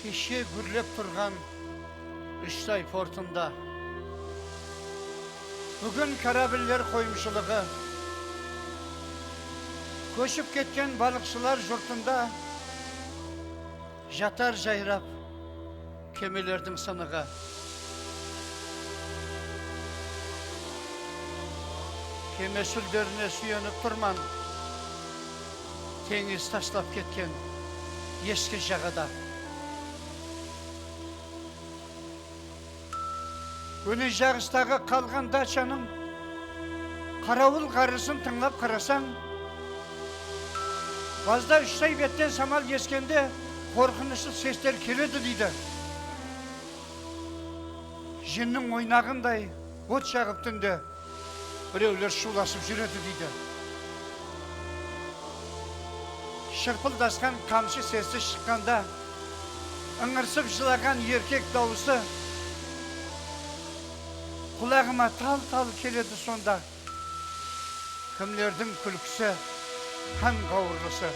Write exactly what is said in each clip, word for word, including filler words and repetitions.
Keshe gúrlep turǵan Úshtay portında búgin korabller qoyımshılıǵı, kóship ketken balıqshılar jurtında jatar jayrap kemelerdiń sınıǵı. Keme súlderine súyenip turman, teńiz taslap ketken eski jaǵada. Óne jaǵıstaǵı qalǵan dachanıń qarawıl ǵarrısın tıńlap qarasań, bazda Úshtay betten samal eskende qorqınıshlı sesler keledi deydi. Jinniń oynaǵınday ot jaǵıp túnde birewler shuwlasıp júredi deydi. Shırpıldasqan qamshı sesi shıqqanda, ıńırsıp jılaǵan erkek dawısı qulaǵıma tal-tal keledi sonda. Kimlerdiń kúlkisi hám ǵawırlısı?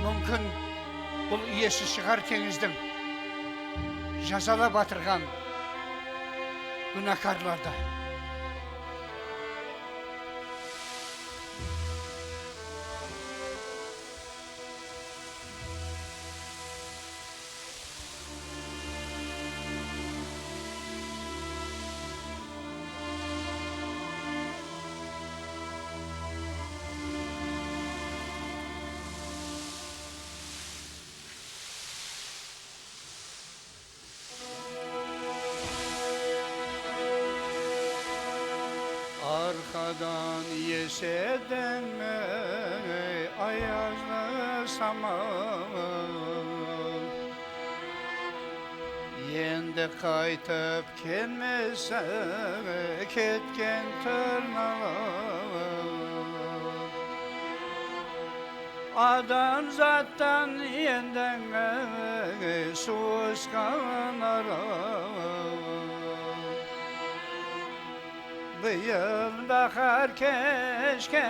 Múmkin, bul iyesi shıǵar teńizdiń jazalap atırǵan gúnakarlardı. Arqadan esediń, ey, ayazlı samal. Endi qaytıp kelmese, ketken tırnalap. Adamzattan endiń suwısqan araq. Bıyıl báhár keshke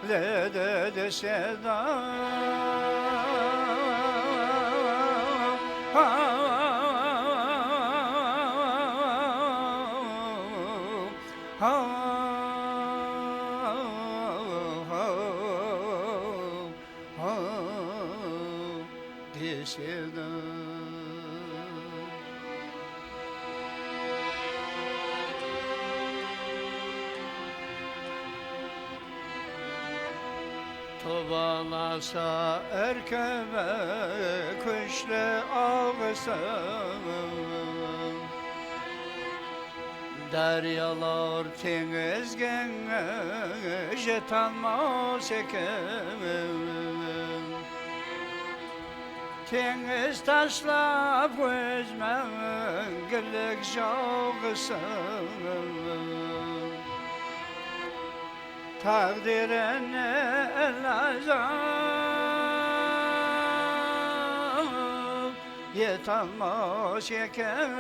ledi dese de. Dese de. Tubalasa árkebe kúshli alǵısı. Dáryalar teńizge jetalmas eken. Teńiz taslap óz máńgilik jalǵısın. Táǵdirine ilajı etalmas eken.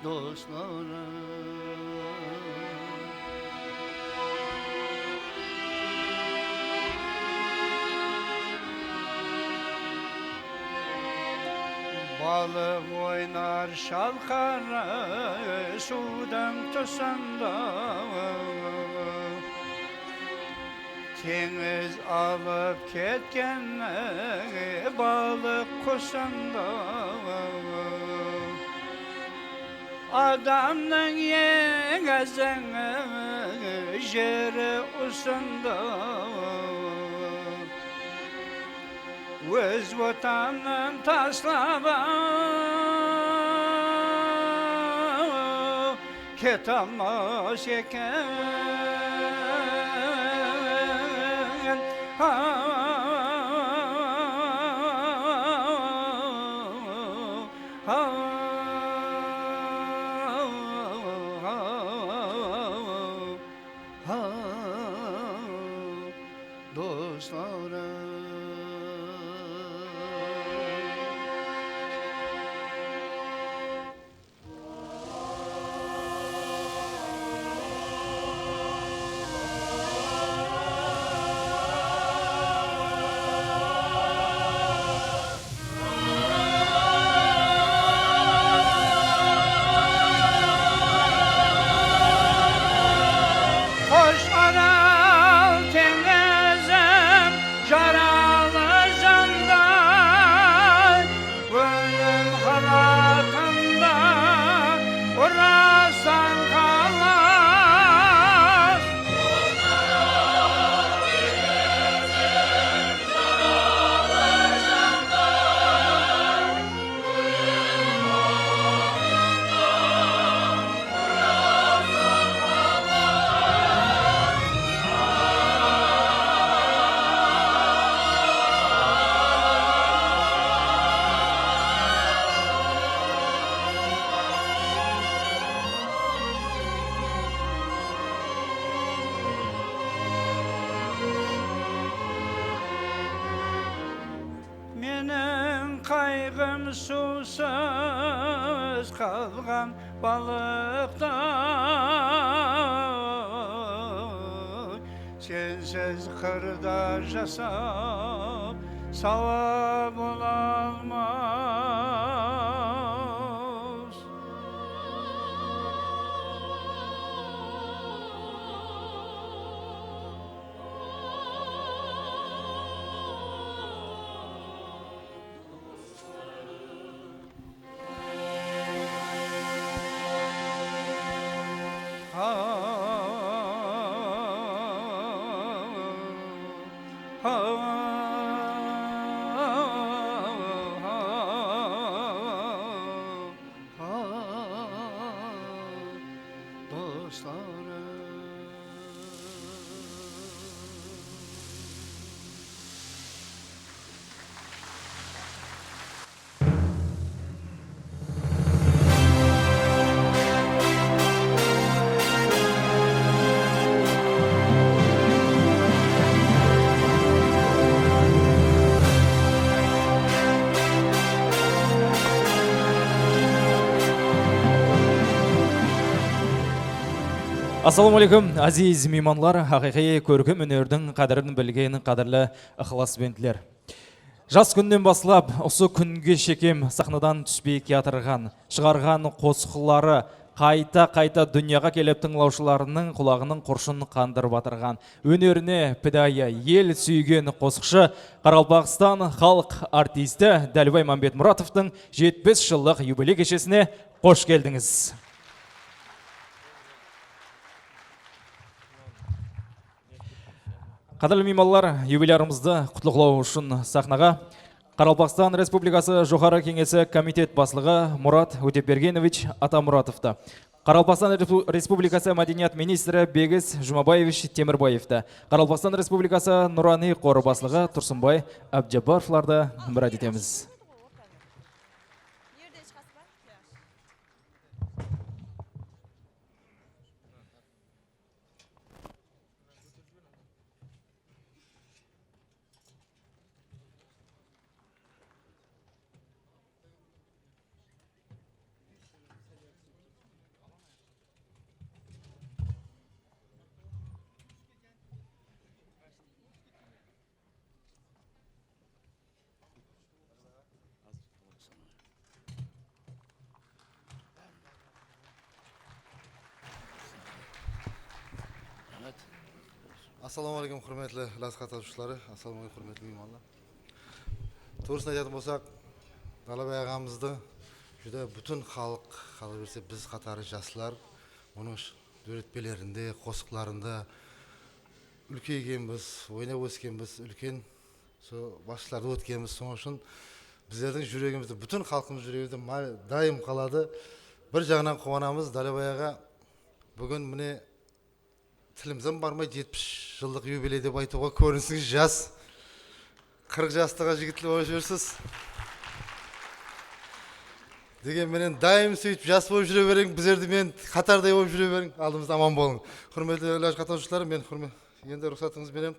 Doslarım. Balıq oynar shalqar suwdıń tusında. Teńiz alıp ketken balıq qusın da. Adamnıń eńizin jeri usında. Óz watanın taslap ketalmas eken. Suwsız qalǵan balıqtay, sensiz qırda jasap, sawap bola almas. Assalawma aleykum, áziz miymanlar, haqıyqıy kórkem ónerdiń qádirin bilgen qádirli ıqlasbentler. Jas kúnnen baslap, usı kúnge shekem saxnadan túspey kiyatırǵan, shıǵarǵan qosıqları qayta-qayta dúnyaǵa kelip tıńlawshılarınıń qulaǵınıń qurshın qandırıp atırǵan, ónerine pidayı, el súygen qosıqshı, Qaraqalpaqstan xalıq artisti Dálibay Mámbetmuratovtıń jetpis jıllıq yubiley keshesine xosh keldińiz. Qádirli miymanlar, yubilyarımızdı qutlıqlaw ushın saxnaǵa Qaraqalpaqstan Respublikası Joqarı Keńesi Komitet Baslıǵı Murat Ótepbergenovich Atamuratovtı, Qaraqalpaqstan Repu-, Respublikası Mádeniyat ministri Begis Jumabaevich Temirbaevtı, Qaraqalpaqstan Respublikası Nuranıy qorı baslıǵı Tursınbay Ábjabbarovlardı mirát etemiz. Assalawma aleykum, húrmetli ilaj qatnasıwshıları, assalawma aleykum, húrmetli miymanlar. Tuwrısın aytatuǵın bolsaq, Dálibay aǵamızdı júdá pútin xalıq, qalaberse biz qatarı jaslar, onıń sh-, dóretpelerinde, qosıqlarında úlkeygenbiz, oynap óskenbiz, úlken Sol basqıshlardı ótkenbiz, sonıń ushın bizlerdiń júregimizde, pútin xalqımız júregimizde ma-, dayım qaladı. Bir jaǵınan quwanamız, Dálibay aǵa, búgin mine tilimizden barmay jetpis jıllıq yubiley dep aytıwǵa, kórinisińiz jas. Qırq jastıǵa jigitler bolıp júrsiz. Degen menen dayım sóytip jas bolıp júre beriń, bizlerdi menen qatarday bolıp júre beriń, aldımızda aman bolıń. Húrmetli ilaj qatnasıwshıları, men húrme-, endi ruxsatıńız benen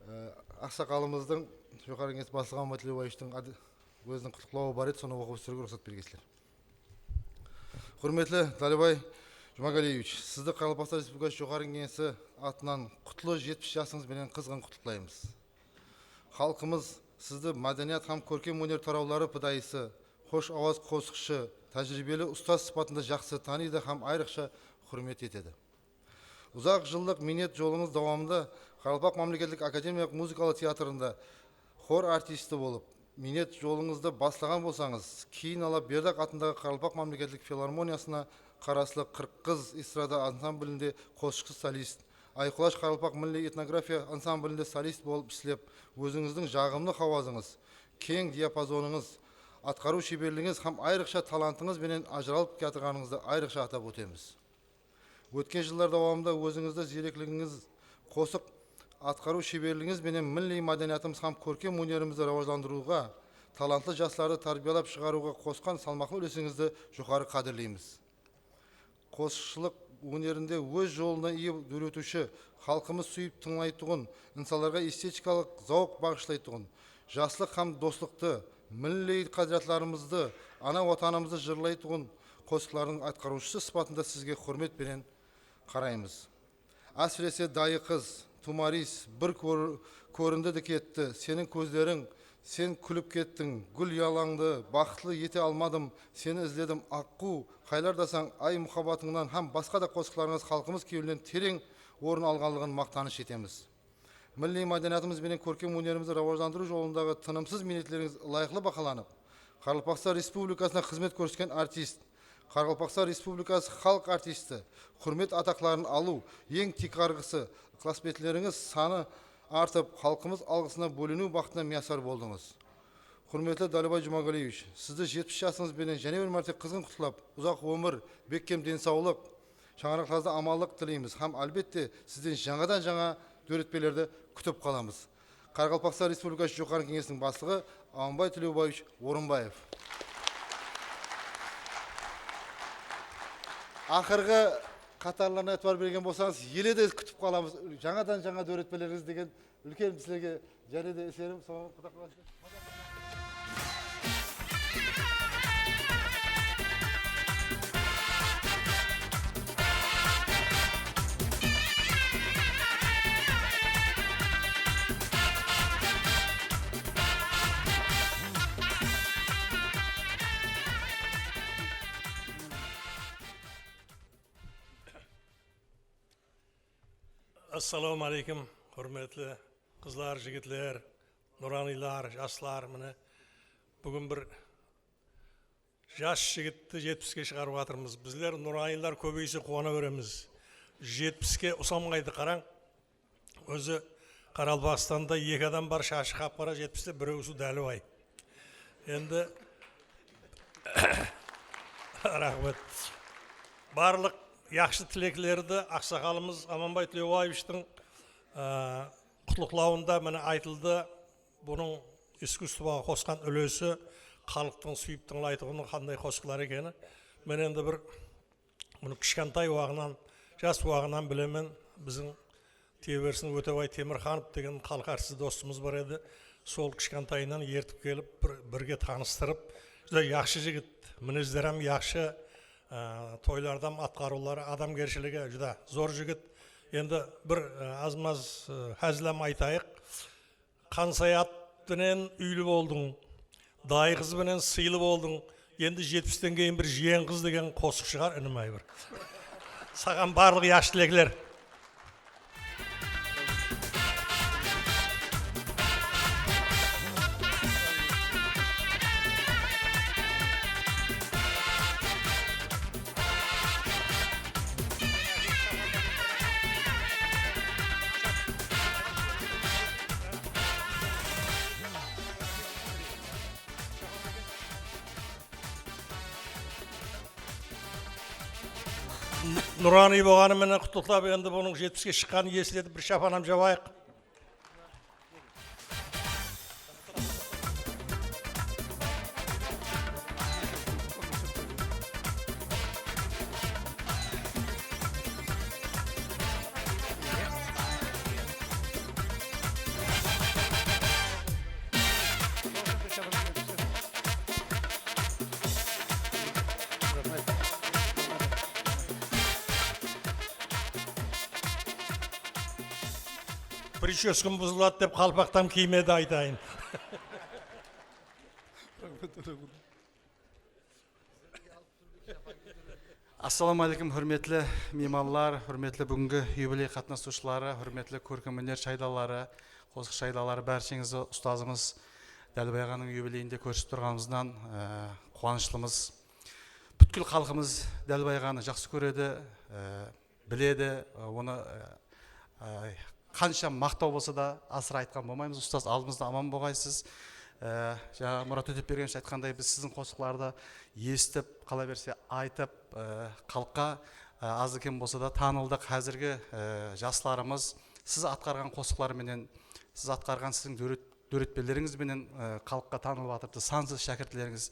Ee, aqsaqalımızdıń, Joqarı Keńes baslıǵı Amat Tilewbaevichtiń ad-, óziniń qutlıqlawı bar edi, sonı oqıp ótsirge ruxsat bergeysizler. Húrmetli Dálibay Jumagaliyevich, sizdi Qaraqalpaqstan Respublikası Joqarı Keńesi atınan qutlı jetpis jasıńız benen qızǵın qutlıqlaymız. Xalqımız sizdi mádeniyat hám kórkem óner tarawları pidayısı, xosh awaz qosıqshı, tájiriybeli ustaz sıpatında jaqsı tanıydı hám ayrıqsha húrmet etedi. Uzaq jıllıq miynet jolıńız dawamında Qaraqalpaq mámleketlik akademiyalıq muzıkalı teatrında xor artisti bolıp, miynet jolıńızdı baslaǵan bolsańız, keyin ala Berdaq atındaǵı Qaraqalpaq mámleketlik filarmoniyasına qaraslı Qırq qız estrada ansamblinde qosıqshı solist, Ayqulash qaraqalpaq milliy etnografiya ansamblinde solist bolıp islep, ózińizdiń jaǵımlı hawazıńız, keń diapazonıńız, atqarıw sheberligińiz hám ayrıqsha talantıńız benen ajıralıp kiyatırǵanıńızdı ayrıqsha atap ótemiz. Ótken jıllar dawamında ózińizdi ziyrekligińiz, qosıq atqarıw sheberligińiz benen milliy mádeniyatımız hám kórkem ónerimizdi rawajlandırıwǵa, talantlı jaslardı tárbiyalap shıǵarıwǵa qosqan salmaqlı úlesińizdi joqarı qádirleymiz. Qosıqshılıq ónerinde óz jolına iye dóretiwshi, xalqımız súyip tıńlaytuǵın, insanlarǵa estetikalıq zawıq baǵıshlaytuǵın, jaslıq hám doslıqtı, Milliy qádiriyatlarımızdı, ana Watanımızdı jırlaytuǵın qosıqlardıń atqarıwshısı sıpatında sizge húrmet penen qaraymız. Ásirese, Dayı qız, Tumaris, bir kór-, kórindi de ketti, seniń kózleriń, sen kúlip kettiń, gúl yalańdı, baxıtlı ete almadım, seni izledim, Aqqu, qaylardasań, ay, muhabbatıńnan hám basqa da qosıqlarıńız xalqımız kewlinen tereń orın alǵanlıǵın maqtanısh etemiz. Milliy mádeniyatımız benen kórkem ónerimizdi rawajlandırıw jolındaǵı tınımsız miynetlerińiz ılayıqlı bahalanıp, Qaraqalpaqstan Respublikasına xızmet kórsetken artist, Qaraqalpaqstan Respublikası xalıq artisti húrmet ataqların alıw eń tiykarǵısı ıqlasbetlerińiz sanı artıp, xalqımız alǵısına bóleniw baxtına miyasar boldıńız. Húrmetli Dáliybay Jumagalievich, sizdi jetpis jasıńız benen jáne bir márte qızǵın qutlap, uzaq ómir, bekkem densawlıq, shańaraqlarıńızda amanlıq tileymiz hám, álbette, sizden jańadan-jańa dóretpelerdi kútip qalamız. Qaraqalpaqstan Respublikası Joqarı Keńesiniń Baslıǵı Amanbay Tilewbaevich Orınbaev. Aqırǵı qatarlarına itibar bergen bolsańız, ele de kútip qalamız, jańadan-jańa dóretpelerińiz degen úlken bizlerge jáne de isenim, soǵan Quda qálese. Assalawma áleykum, húrmetli qızlar, jigitler, nuranıylar, jaslar. Mine, búgin bir jas jigitti jetpiske shıǵarıp atırmız. Bizler, nuranıylar kóbeyse, quwana beremiz. Jetpiske usamaydı, qarań. Ózi Qaraqalpaqstanda eki adam bar, shashı qap-qara, jetpiste, birewsi Dálibay. Endi, raxmet. Barlıq yaqshı tileklerdi aqsaqalımız Amanbay Tilewbaevichtiń, á, qutlıqlawında mine aytıldı. Bunıń iskusstvoǵa qosqan úlesi, xalıqtıń súyip tıńlaytuǵını qanday qosıqlar ekeni. Men endi bir bunı kishkentay waǵınan, jas waǵınan bilemen. Biziń Tebersin Ótebay Temirxanov degen xalıq artisti dostımız bar edi. Sol kishkentayınan ertip kelip, bir, birge tanıstırıp, júdá yaqshı jigit, minezleri hám yaqshı, á, toylarda hám atqarıwları, adamgershiligi júdá zor jigit. Endi bir, á, azmaz, á, házil hám aytayıq. Qansayat penen úyli boldıń, Dayı qız benen sıylı boldıń, endi jetpisten keyin bir jiyeń qız degen qosıq shıǵar, inim-ay, bir. Saǵan barlıq yaqshı tilekler. Nuranıy bolǵanı menen qutlıqlap, endi bunıń jetpiske shıqqanın esletip, bir shapan hám jabayıq. Pricheskim buzıladı dep qalpaqtan kiymedi, aytayın. Assalawma áleykum, húrmetli miymanlar, húrmetli búgingi yubiley qatnasıwshıları, húrmetli kórkem óner shaydaları, qosıq shaydaları, bársheńizdi ustazımız Dálibay aǵanıń yubileyinde kórisip turǵanımızdan, e, quwanıshlımız. Pútkil xalqımız Dálibay aǵanı jaqsı kóredi, e, biledi, e, onı, e, e, qansha maqtaw bolsa da asıra aytqan bolmaymız. Ustaz, aldımızda aman bolǵaysız. E, jańa Murat Ótepbergenovich aytqanday, biz siziń qosıqlardı esitip, qala berse aytıp, e, xalıqqa, e, azdı-kem bolsa da tanıldıq. Házirgi, e, jaslarımız siz atqarǵan qosıqlar menen, siz atqarǵan siziń dóret-, dóretpelerińiz benen, e, xalıqqa tanılıp atırıptı. Sansız shákirtlerińiz.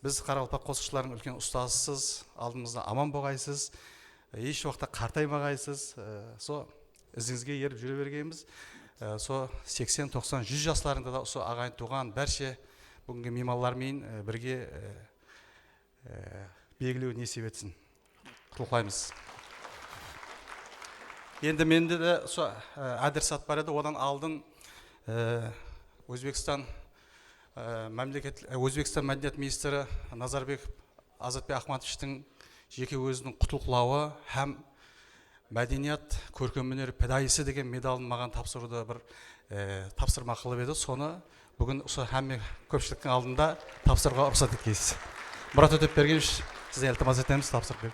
Biz qaraqalpaq qosıqshılarınıń úlken ustazısız, aldımızda aman bolǵaysız. E, hesh waqıtta qartaymaǵaysız. E, so izińizge erip júre bergenbiz. E, so seksen, toqsan, júz jaslarında da usı aǵayin tuwǵan bárshe Búgingi miymanlar menen, e, birge, e, e, belgilew nesip etsin. Qutlıqlaymız. Endi mende de usı, e, adresat bar edi. Odan aldın, e, Ózbekstan, e, mámleket, e, Ózbekstan mádeniyat ministri Nazarbekov Azatbek Axmatovichtiń jeke óziniń qutlıqlawı hám Mádeniyat, kórkem óner pidayısı degen medalın maǵan tapsırıwdı bir, e, tapsırma qılıp edi. Sonı búgin usı hámme kópshiliktiń aldında tapsırıwǵa ruxsat etkeysiz. Murat Ótepbergenovich, sizden iltimas etemiz, tapsırıp beriń.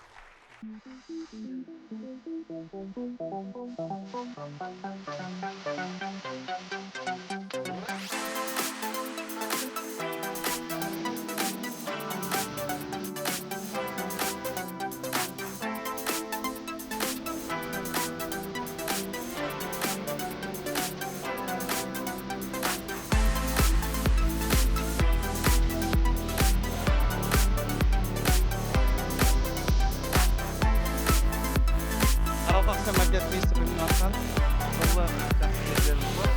Qaraqalpaqstan Mádeniyat ministrliginiń atınan jaqsı jerlerimiz bar.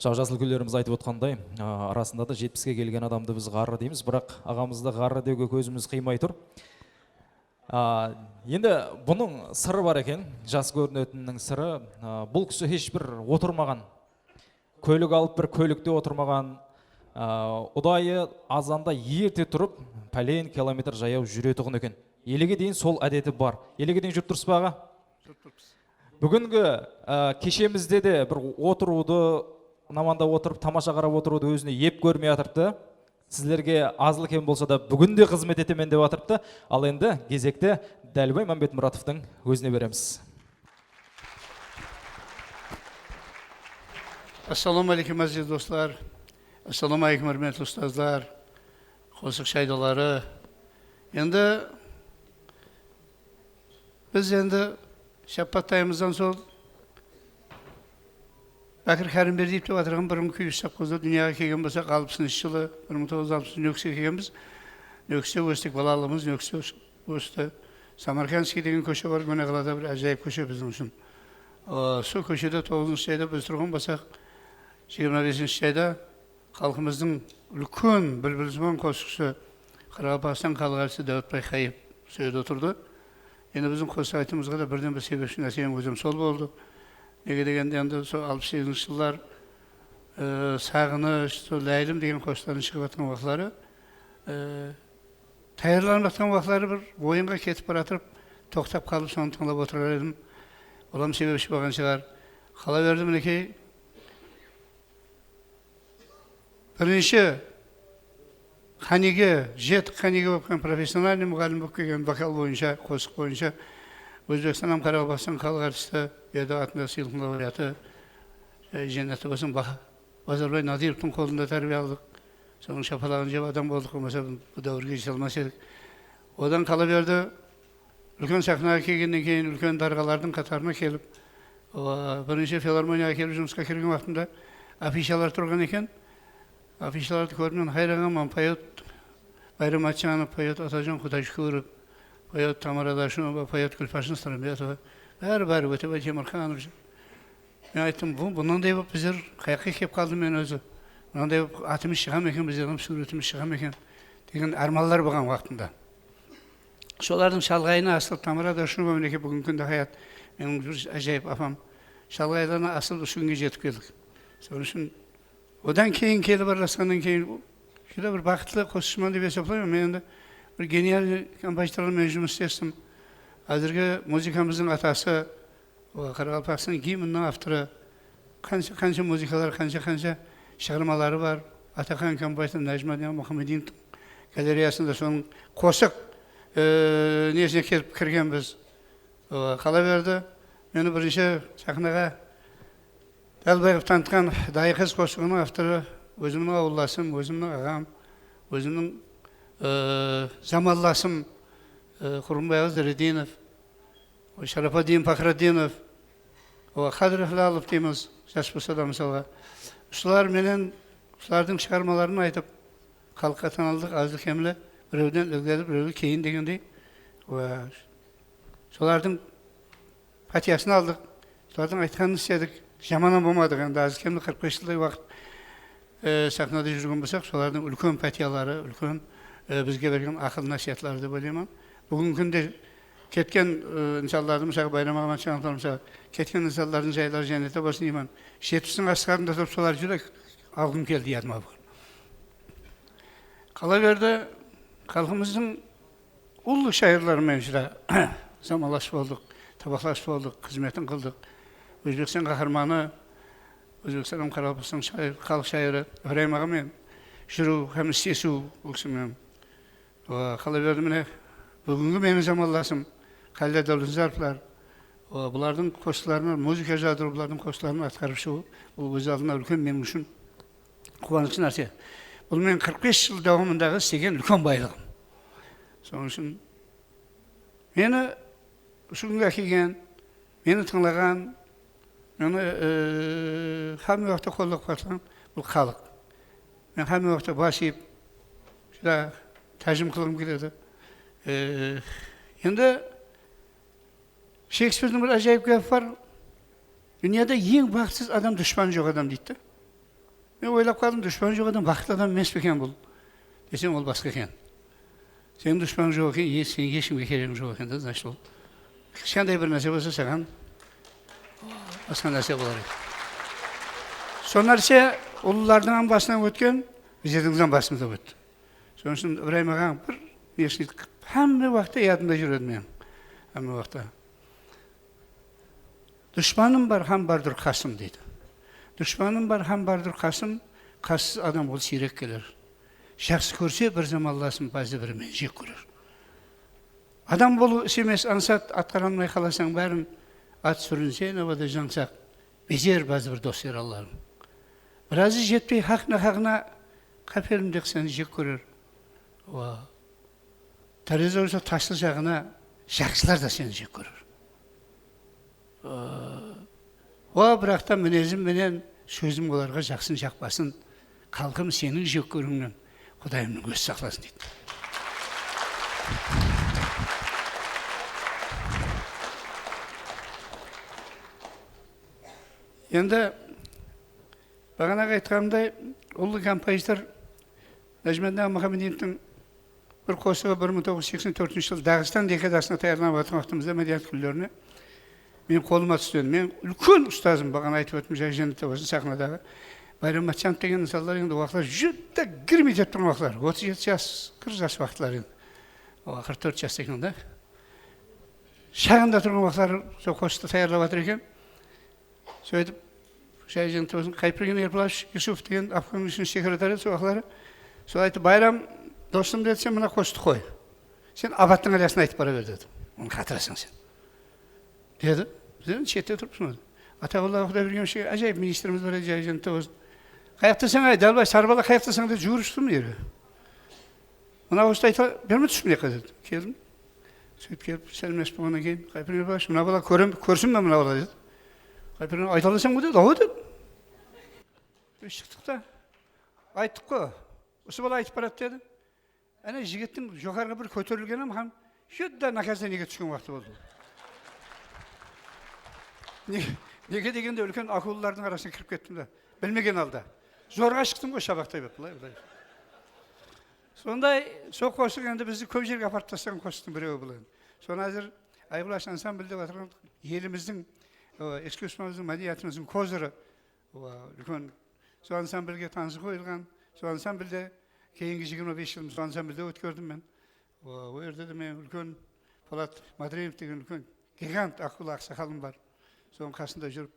Jaw, jas úlkenlerimiz aytıp otqanday, a, arasında da jetpiske kelgen adamdı biz ǵarrı deymiz, biraq aǵamızdı ǵarrı dewge kózimiz qıymay tur. A, endi bunıń sırı bar eken, jas kórinetinniń sırı. A, bul kisi hesh bir otırmaǵan, kólik alıp bir kólikte otırmaǵan, a, udayı azanda erte turıp, pálen kilometr jayaw júretuǵın eken. Elege deyin sol ádeti bar. Elege deyin júrip turıpsız ba, aǵa? Júrip turıppız. Búgingi, e, keshemizde de bir otırıwdı, namanda otırıp, tamasha qarap otırıwdı ózine ep kórmey atırıptı. Sizlerge azlı-kem bolsa da búgin de xızmet etemen dep atırıptı. Al endi gezekti Dálibay Mámbetmuratovtıń ózine beremiz. Assalawma áleykum, áziz doslar. Assalawma áleykum, húrmetli ustazlar, qosıq shaydaları. Endi Biz endi Shappattayımızdan sol Bákir Kárimberdiev dep atırǵan burınǵı kúyis sovxozda dúnyaǵa kelgen bolsaq, alpısınshı jılı, bir mıń toǵız júz alpısınshı Nókiske kelgenbiz. Nókiste óstik, balalıǵımız Nókiste ós-, ósti. Samarkandskiy degen kóshe bar, Góne qalada bir ájayıp kóshe biziń ushın. Aa, sol kóshede toǵızınshı jayda biz turǵan bolsaq, jigirma besinshi jayda xalqımızdıń úlken búlbilziman qosıqshısı, Qaraqalpaqstan xalıq artisti Dáwitbay Qayıp sol jerde otırdı. Endi biziń qosıq aytıwımızǵa da birden bir sebepshi nárse ózim sol boldı. Nege degende endi sol alpıs segizinshi jıllar, e, Saǵınısh, sol Láylim degen qosıqlardıń shıǵıp atırǵan waqıtları, e, tayarlanıp atırǵan waqıtları bir oyınǵa ketip baratırıp, toqtap qalıp, sonı tıńlap otırar edim. Olam sebepshi bolǵan shıǵar. Qala berdi, minekey, Birinshi qánige, jeti qánige bolıp kelgen professionalnıy muǵallim bolıp kelgen vokal boyınsha, qosıq boyınsha Ózbekstan hám Qaraqalpaqstan xalıq artisti, Berdiy atındaǵı sıylıqtıń laureatı, e, jánnette bolsın, Ba-, Bazarbay Nadıyevtıń qolında tárbiya aldıq. Sonıń shapalaǵın jep adam boldıq, bolmasa bu dáwirge jete almas edik. Odan qala berdi, Úlken saxnaǵa kelgennen keyin úlken darǵalardıń qatarına kelip, o, birinshi filarmoniyaǵa kelip jumısqa kirgen waqtımda afishalar turǵan eken. Afishalardı kórip men hayranlanman. Poet Bayram Atjanov, poet Atajan Qudayshúkirov, poet Tamara Dashunova, poet Gúlfarshin Sırımbetova, bári, bári, Ótebay Temirxanov. Men ayttım, bu, bunday bolıp bizler qayaqqa kelip qaldım men ózi? Mınanday bolıp atımız shıǵa ma eken, bizlerdiń súwretimiz shıǵa ma eken degen ármanlar bolǵan waqtında. Solardıń shalǵayına asılıp Tamara Dashunova, minekey, búgingi kúnde hayat, meniń bir ájayıp apam. Shalǵaylarına asılıp usı kúnge jetip keldik. Sonıń ushın odan keyin kelip aralasqannan keyin júdá bir baxıtlı qosıqshıman dep esaplayman. Men endi bir genialnıy kompozitorlar menen jumıs islestim. Házirgi muzıkamızdıń atası, o, Qaraqalpaqstan gimniniń avtorı, qansha, qansha muzıkalar, qansha, qansha shıǵarmaları bar. Ataxan kompozitor Najmaddin Muhammeddinovtıń galereyasında sonıń qosıq, e, nesine kelip kirgenbiz. E, qalaberdi, meni birinshi saxnaǵa dálbay qılıp tanıtqan Dayı qız qosıǵınıń avtorı ózimniń awıllasım, ózimniń aǵam, ózimniń, e, zamanlasım, e, Qurımbay aǵa Zıredinov, Sharafaddin Paxraddinov, o, Qadir Hilalov deymiz, jas bolsa da, mısalǵa. Usılar menen, usılardıń shıǵarmaların aytıp, xalıqqa tanıldıq, azlı-kemli, birewden ilgari, birewden keyin degendey. O, solardıń pátiyasın aldıq, solardıń aytqanın isledik. Jaman-aq bolmadıq, endi, azlı-kemli qırq bes jılday waqıt, e, saxnada júrgen bolsaq, solardıń úlken pátiyaları, úlken, e, bizge bergen aqıl-násiyatları dep oylayman. Búgingi kúnde ketken, e, insanlardı, mısalı, Bayram aǵa Matchanoevlar, mısalı, ketken insanlardıń jayları jánnette bolsın deymen. Jetpistiń asqarında turıp, solar júrek alǵım keldi yadıma búgin. Qalaberdi, xalqımızdıń ullı shayırları menen júdá zamanlas boldıq, tabaqlas boldıq, xızmetin qıldıq. Ózbekstan Qaharmanı, Ózbekstan hám Qaraqalpaqstan shayır-, xalıq shayırı Ibrayım aǵa menen júriw hám islesiw, ol kisi menen. O, qalaberdi, mine, búgingi meniń zamanlasım Xalil Dáwletnazarovlar, o, bulardıń qosıqlarına muzıka jazdırıw, bulardıń qosıqların atqarıp shıǵıw, bul óz aldına úlken meniń ushın quwanıshlı nárse. Bul meniń qırq bes jıl dawamındaǵı islegen úlken baylıǵım. Sonıń ushın meni usı kúnge ákelgen, meni tıńlaǵan, meni, e, hámme waqıtta qollap-quwatlaǵan bul xalıq. Men hámme waqıtta bas iyip, júdá tájim qılǵım keledi. E, endi Shekspirdiń bir ájayıp gápi bar. Dúnyada eń baxıtsız adam dushpanı joq adam deydi de. Men oylap qaldım, dushpanı joq adam baxıtlı adam emes pe eken bul? Desem, ol basqa eken. Seniń dushpanıń joq eken, e, seniń hesh kimge keregiń joq eken de, значит, ol kishkentay bir nárse bolsa saǵan basqa nárse bolar edi. Sol nárse ullılardıń hám basınan ótken, bizlerdiń hám basımızdan ótti. Sonıń ushın Ibrayım aǵań bir nesin hámme waqıtta yadımda júredi meniń. Hámme waqıtta. Dushpanım bar hám bardur qasım, deydi. Dushpanım bar hám bardur qasım, qassız adam ol siyrek keler. Jaqsı kórse bir zamanlasım, bázde biri meni jek kórer. Adam bolıw is emes, ańsat, atqara almay qalasań bárin, at súrinse nawada jańsaq, bezer bázde bir dos-yaranlarıń. Birazı jetpey haq-nahaqına, qápelimde seni jek kórer. Wa. Tárezi ursa taslı jaǵına jaqsılar da seni jek kórer. O, biraqta minezim menen sózim olarǵa jaqsın jaqpasın, xalqım seniń jek kóriwińnen Qudayımnıń ózi saqlasın, deydi. Endi baǵanaǵı aytqanımday, ullı kompozitor Najmaddin Muhammeddinovtıń bir qosıǵı bir mıń toǵız júz seksen tórtinshi jıl Daǵıstan dekadasına tayarlanıp atırǵan waqtımızda, mádeniyat kúnlerine meniń qolıma tústi. Meniń úlken ustazım, baǵana aytıp óttim, jay jánnette bolsın, saxnadaǵı Bayram Matchanov degen insanlar endi, waqıtlar júdá girmey turǵan waqıtlar. Otız jeti jas, qırq jas waqıtlar endi. O, qırq tórt jasta eken da. Shaǵında turǵan waqıtları sol qosıqtı tayarlap atır eken. Sóytip, jay jánnette bolsın, Qayıpbergen Erpılavich Yusupov degen obkomnıń úshinshi sekretari edi sol waqıtları. Sol ayttı, "Bayram, dostım," dedi, "sen mına qosıqtı qoy. Sen Abattıń Alyasın aytıp bara ber," dedi. "Onı qatırasań sen," dedi. Biz endi shette turıppız mına. Ataqulla Qudaybergenovich ájayıp ministrimiz bar edi, jay jánnette bolsın. "Qayaqtasań, ay, Dálbay, sarı bala, qayaqtasań?" dep juwırıp shıqtım eri. "Mına qosıqtı ayta berme, tús mına jaqqa," dedi. Keldim. Sóytip kelip, sálemlesip bolǵannan keyin, "Qayıpbergen Erpılavich, mına bala kóre-, kórsin be mına bala?" dedi. "Qayıpbergen, ayta alasań ba?" dedi. "Awa," dedim. Biz shıqtıq ta, ayttıq ǵo, "Usı bala aytıp baradı," dedi. Áne, jigittiń joqarıǵa bir kóterilgeni hám júdá nakazaniege túsken waqtı boldı. Ne-, nege degende, úlken akulalardıń arasına kirip kettim da, bilmegen halda. Zorǵa shıqtım ǵoy, shabaqtay berip, bılay, bılay. Sonday, sol qosıq endi bizdi kóp jerge aparıp taslaǵan qosıqtıń birewi bul endi. Sonı házir Ayqulash ansamblde atırǵan elimizdiń, e, iskusstvomızdıń, mádeniyatımızdıń kozırı, o, úlken, sol ansamblge tanısı qoyılǵan, sol ansamblde keyingi jigirma bes jılımdı sol ansamblde ótkerdim men. O, o jerde de men úlken Polat Madreev degen úlken gigant akula aqsaqalım bar. Sonıń qasında júrip.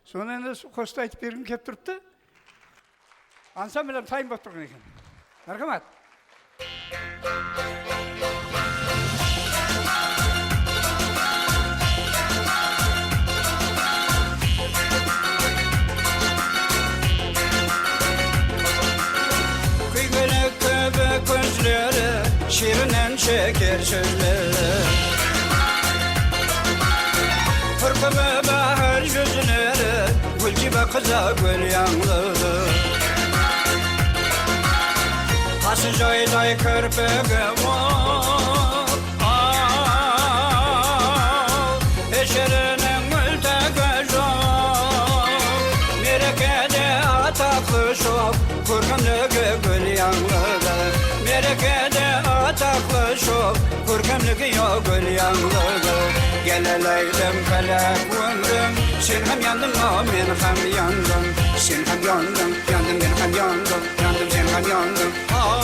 Sonı endi qosıqtı aytıp bergim kelip turıptı. Ansambl hám tayın bolıp turǵan eken. Márhamat. Kúymelek kóbek kózleri, shirinen sheker sózleri. Kúrkimi báhár júzleri, gúljiba qıza gúl yańlıǵı. Qası joyday kírpigi oq, aw, esheriniń múltigi joq. Merekede ataqlı shop, kórkemligi gúl yańlıǵı. Merekede ataqlı shop, kórkemligi yoq gúl yańlıǵı. Gelelaydım pálak ómrim, sen hám yandıń-aw, men hám yandım. Sen hám yandıń, yandım, men hám yandım. Yandım, sen hám yandıń. Aw,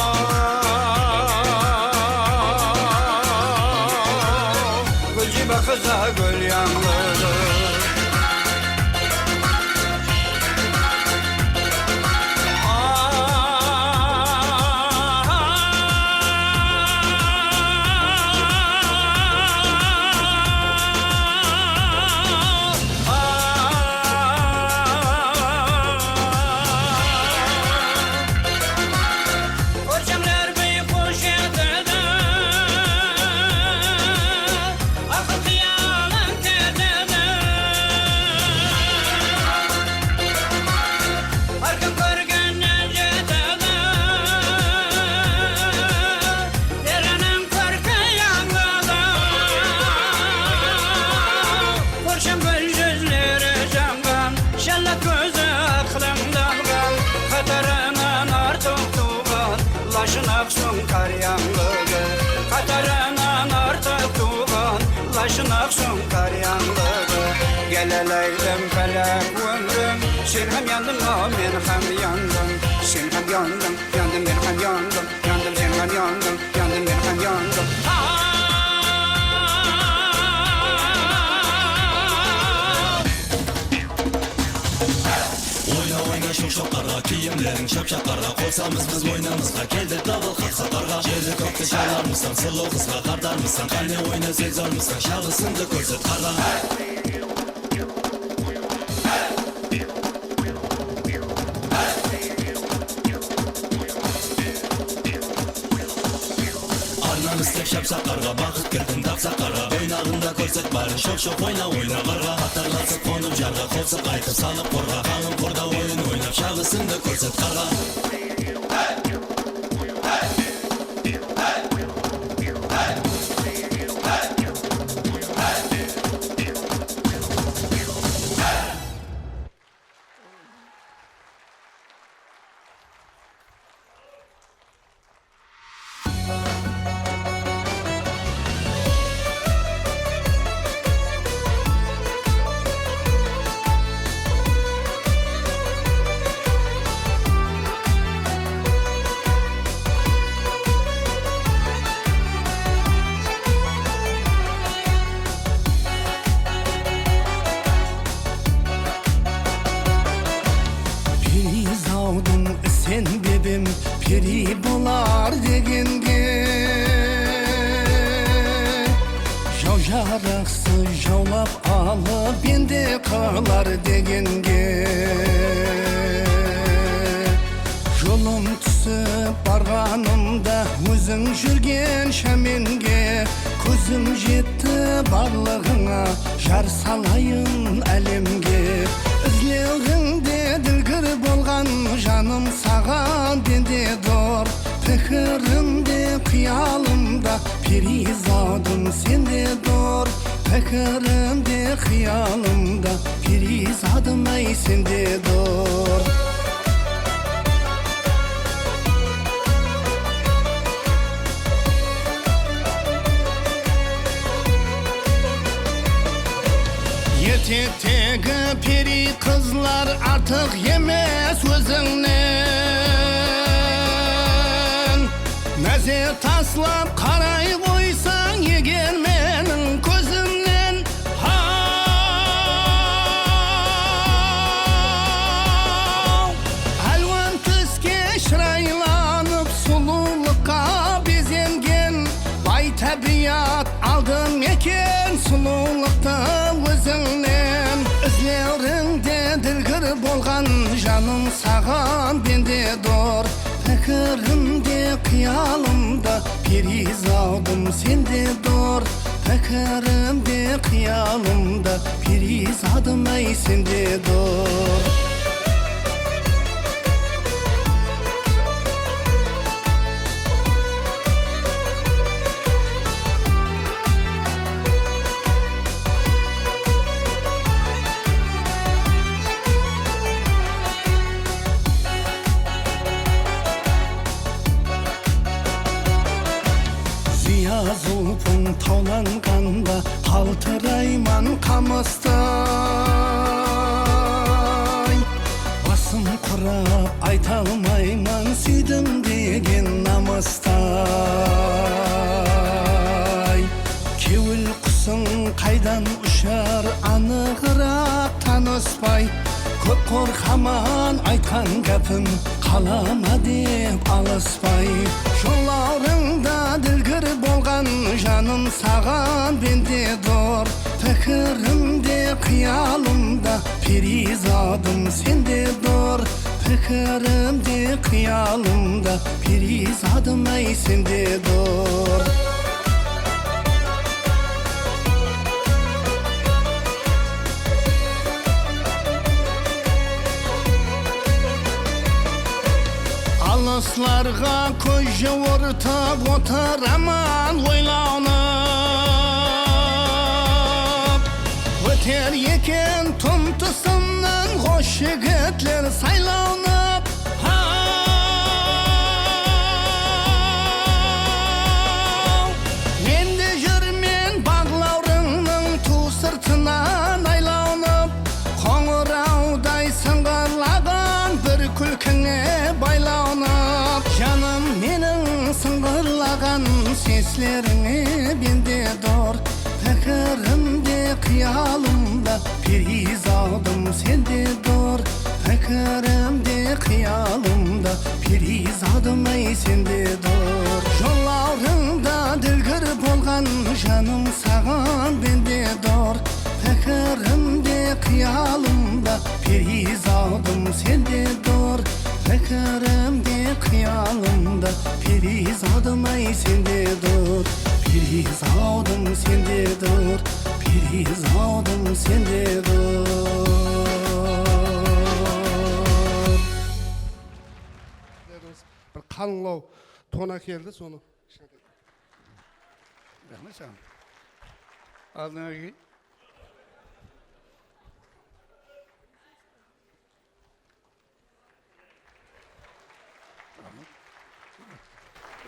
gúljiba qıza gúl yańlıǵı. Kórsemler biyxush etedi, aqıl qıyalıń ketedi. Hár kim kórgennen jetedi, periniń kórki yańlıdı. Kórsem gúl júzleri janǵan, jállat kózi aqılıńdı alǵan. Qatarınan artıq tuwǵan, lashın aq suńqar yańlıdı. Qatarınan artıq tuwǵan, lashın aq suńqar yańlıdı. Gelelaydım pálak ómrim, sen hám yandıń-aw, men hám yandım. Sen hám yandıń, yandım, men hám yandım. Yandım, sen hám yandıń, yandım, men hám yandım. Oyna, oyna, shoq-shoq qarǵa, kiyimleriń shap-shaq qarǵa. Qossamız biz moynımızǵa, keldi dabıl qaqsa qarǵa. Jerdi-kókti shaylarmısań, sulıw qızǵa qartarmısań? Qáne, oyna, zek zormısań, shabısıńdı kórset qarǵa. Arnan islep shapsaq qarǵa, baxıt kirdim tapsaq qarǵa. Oynaǵında kórset bárin, shoq-shoq oyna, oyna qarǵa. Qatarlasıp qonıp jarǵa, qosıq aytıp salıp qorǵa. Qalıń qorda oyın oynap, shabısıńdı kórset qarǵa. Periyzawdım, isenbepem, peri bolar degenge. Jaw jaraqsız jawlap alıp, bende qılar degenge. Jolım túsip barǵanımda óziń júrgen shámenge, kózim jetti barlıǵıńa, jar salayın álemge. Izlewińde dilgir bolǵan janım saǵan bende dur. Pikirimde, qıyalımda periyzadım sende dur. Pikirimde, qıyalımda periyzadım-ay sende dur. Ertektegi peri qızlar artıq emes ózińnen. Náze taslap qaray qoysań eger meniń kózimnen. Haw, álwan túske Sulıwlıqta ózińnen izlerińde dilgir bolǵan janım saǵan bende dur. Pikirimde, qıyalımda, periyzadım sende dur. Pikirimde, qıyalımda, periyzadım-ay, sende dur. Zıya-zulpıń tawlanǵanda, qaltırayman qamıstay. Basım qurap ayta almayman, súydim degen namıstay. Kewil qusıń qaydan ushar, anıǵıraq tanıspay. Kóp qorqaman aytqan gápim, qala ma dep alıspay. Jollarıńda dilgir bolǵan janım saǵan bende dur. Pikirimde, qıyalımda, periyzadım sende dur. Pikirimde, qıyalımda, periyzadım-ay, sende dur. Alıslarǵa kóz juwırtıp otıraman oylanıp. Óter eken tumtısımnan xosh jigitler saylanıp. Haw! Men de júrmen baǵlawrıńnıń tuw sırtınan aylanıp. Qońırawday sıńǵırlaǵan bir kúlkińe baylanıp. Janım meniń sıńǵırlaǵan seslerińe bende dur. Pikirimde, qıyalımda, periyzadım sende dur. Pikirimde, qıyalımda, periyzadım-ay, sende dur. Jollarıńda dilgir bolǵan janım saǵan bende dur. Pikirimde, qıyalımda, periyzadım sende dur. Pikirimde, qıyalımda, periyzadım-ay, sende dur. Periyzadım sende dur. Periyzadım sende dur. Bir qalıńlaw tona keldi, sonı. Raxmet saǵan. Aldıńa kel.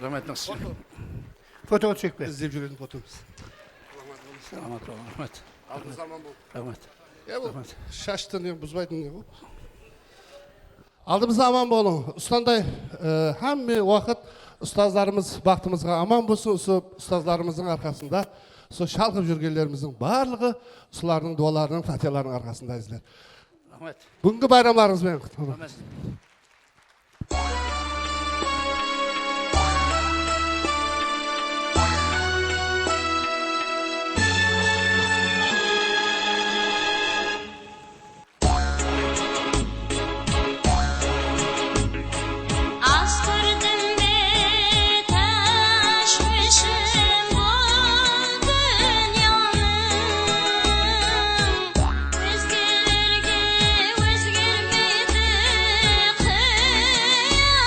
Raxmet, naqıs. Foto. Foto túseyik pe? İzlep júretin fotomız. Salamat bolıń, raxmet. Aldımız aman bol. Raxmet. Ya, bul shashtı ne buzbaytın ne bul? Aldımızda aman bolıń. Usınday, e, hámme waqıt ustazlarımız baxtımızǵa aman bolsın. Usı ustazlarımızdıń arqasında, usı shalqıp júrgenlerimizdiń barlıǵı usılardıń duwalarınıń, fatiyalarınıń arqasında, ázizler. Raxmet. Búgingi bayramlarıńız benen qutlı bolsın. Raxmet. Astırdım be tashwishim bul dúnyanıń. Ózgelerge ózgermeydi qıyalım.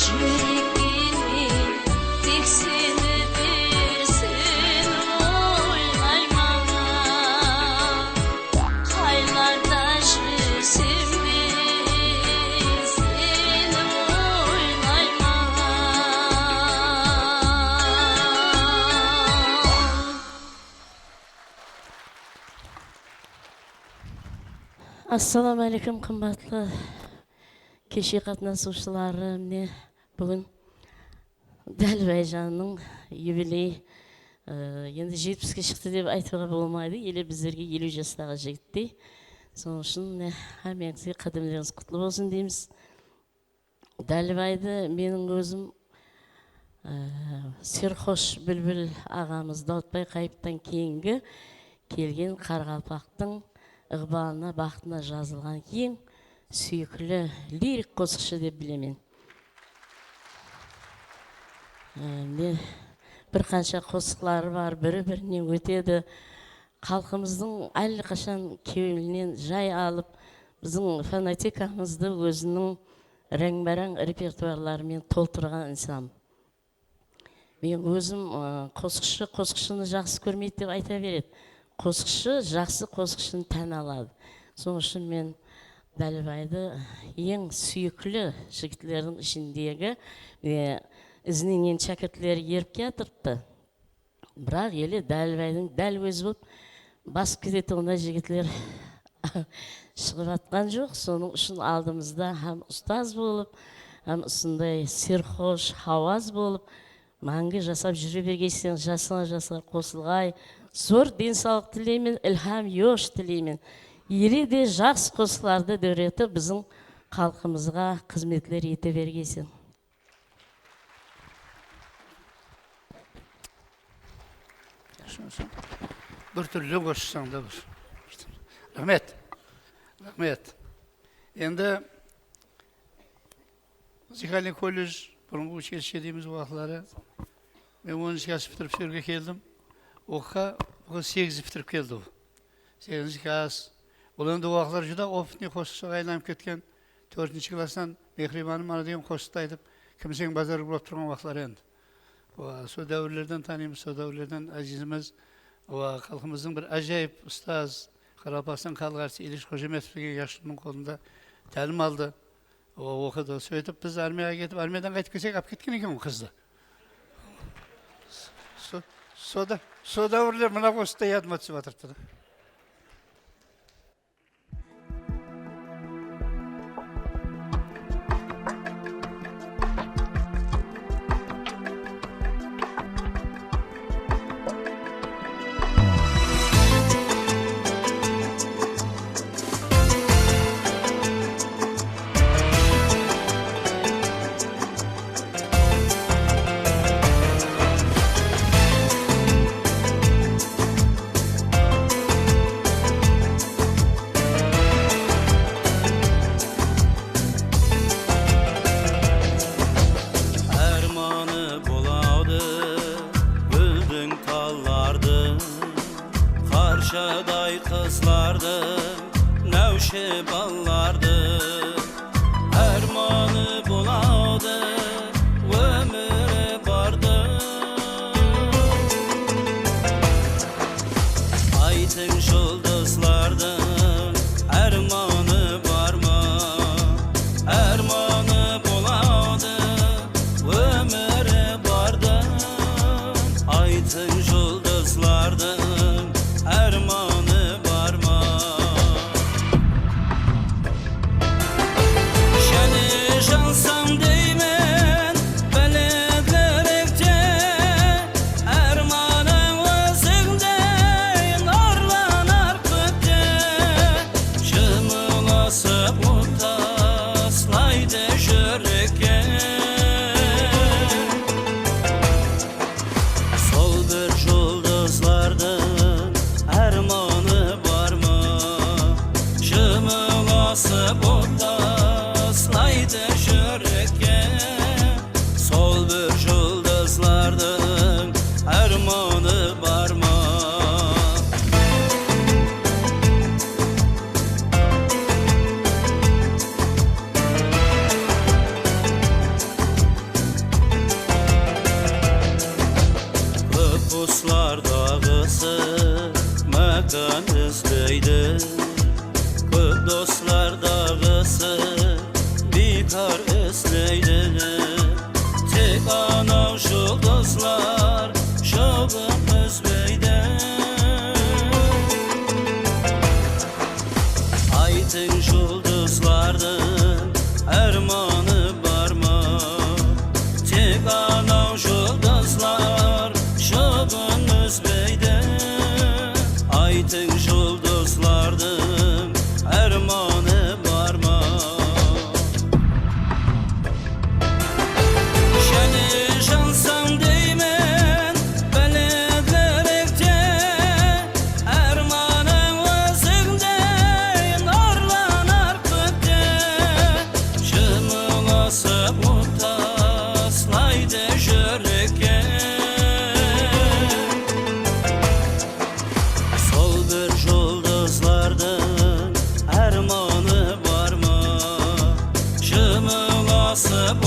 Júrekkenim tek seni bir sen oylayman. Qaylarda júrsem de seni oylayman. Assalawma áleykum, qımbatlı keshe qatnasıwshıları. Mine, búgin Dálibay jannıń yubiley, e, endi jetpiske shıqtı dep aytıwǵa bolmaydı, ele bizlerge eliw jastaǵı jigittey. Sonıń ushın, mine, hámmeńizge qádemlerińiz qutlı bolsın deymiz. Dálibaydı meniń ózim, e, Serxosh Búlbil aǵamız Dawıtbay Qayıptan keyingi kelgen qaraqalpaqtıń ıǵbalına, baxtına jazılǵan eń súyikli lirik qosıqshı dep bilemen. E, mine, bir qansha qosıqları bar, biri-birinen ótedi. Xalqımızdıń álleqashan kewlinen jay alıp, biziń fonetikamızdı óziniń ráńbe-ráń repertuarları menen toltırǵan insan. Men ózim, ı, qosıqshı qosıqshını jaqsı kórmeydi dep ayta beredi. Qosıqshı jaqsı qosıqshını tán aladı. Sonıń ushın men Dálibaydı eń súyikli jigitlerdiń ishindegi, e, izinen endi shákirtleri erip kiyatırıptı. Biraq ele Dálibaydıń dál ózi bolıp basıp ketetuǵınday jigitler shıǵıp atqan joq. Sonıń ushın aldımızda hám ustaz bolıp, hám usınday serxosh, hawaz bolıp, máńgi jasap júre bergeyseń, jasıńa jaslar qosılǵay. Zor densawlıq tileymen, ilham, yosh tileymen. Ele de jaqsı qosıqlardı dóretip, biziń xalqımızǵa xızmetler ete bergeyseń. Bir túrli qossań da bir. Raxmet. Raxmet. Endi muzıkalnıy kolledj, burınǵı uchilishe deymiz waqıtları. Men onınshı klass pitirip usı jerge keldim. Oqıwǵa bul segiz pitirip keldi ol. Segizinshi klass. Ol endi o waqıtlar júdá opıtnıy qosıqshıǵa aylanıp ketken. Tórtinshi klasstan Mehribanım ana degen qosıqtı aytıp, kimseń bazar urıp turǵan waqıtları endi. Wa, sol dáwirlerden tanıymız, sol dáwirlerden áziyzimiz, wa, xalqımızdıń bir ájayıp ustaz, Qaraqalpaqstan xalıq artisti Ilish Xojametov degen jaqsı adamnıń qolında tálim aldı. Wa, oqıdı. Sóytip biz armiyaǵa ketip, armiyadan qaytıp kelsek, alıp ketken eken ol qızdı. So, so da, sol dáwirler mına qosıqta yadıma túsip atırıptı da.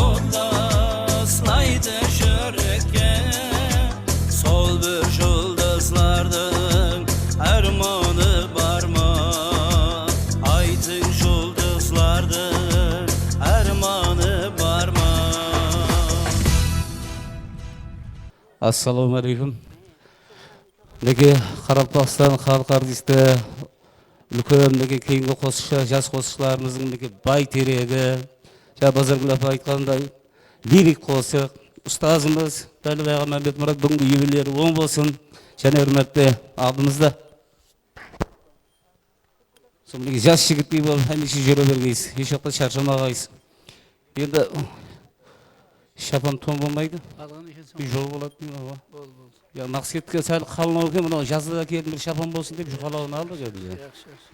Taslaydı júrekke, sol bir juldızlardıń ármanı bar ma? Aytıń, juldızlardıń ármanı bar ma? Assalawma áleykum. Minekey, Qaraqalpaqstan xalıq artisti, úlken, minekey, keyingi qosıqshı, jas qosıqshılarımızdıń, minekey, bay teregi. Jańa Bazargúl apa aytqanınday, lirik qosıq. Ustazımız Dálibaay aǵa Mámbetmurat búgingi yubileyleri oń bolsın. Jáne bir márte aldımızda. Sonday jas jigittey bolıp, hámiyshe júre bergeysiz. Hesh waqıtta sharshamaǵaysız. Endi shapan ton bolmaydı. Alǵan ekenseń. Bir jol boladı deymen, awa. Boldı, boldı. Ya, naqıskentke sál qalınlaw eken, mınaw jazda da keldim, bir shapan bolsın dep juqalawın aldı ya bize. Yaqshı, yaqshı.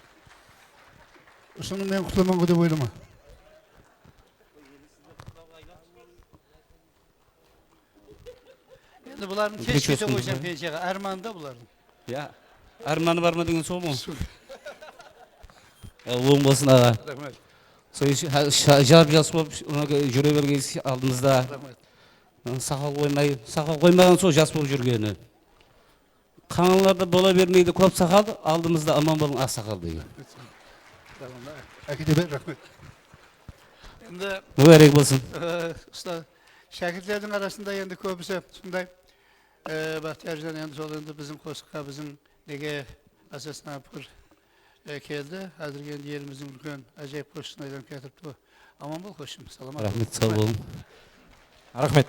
Usını men qutaman ǵo dep oylama. Endi bulardıń tez kete qoysam, penshege, ármanı da bulardıń. Ya, ármanı bar ma degen sol ǵo. Ya, oń bolsın, aǵa. Raxmet. Sol jap-jas bolıp júre bergeysiz aldımızda. Raxmet. Saqal qoymay, saqal qoymaǵan sol jas bolıp júrgeni. Qańlılarda bola bermeydi kóp saqal, aldımızda aman bolıń, aqsaqal, degen. Ákete ber, raxmet. Endi múbárek bolsın. Usta, shákirtlerdiń arasında endi kóbisi usınday, Baxtiyarjan, endi sol endi biziń qosıqqa, biziń nege, Asasnapur keldi. Házirgi endi elimizdiń úlken ájayıp qosıqshısın aylanıp keltiripti ǵo. Aman bol, qosshım, salamat bol. Raxmet, saw bolıń. Raxmet.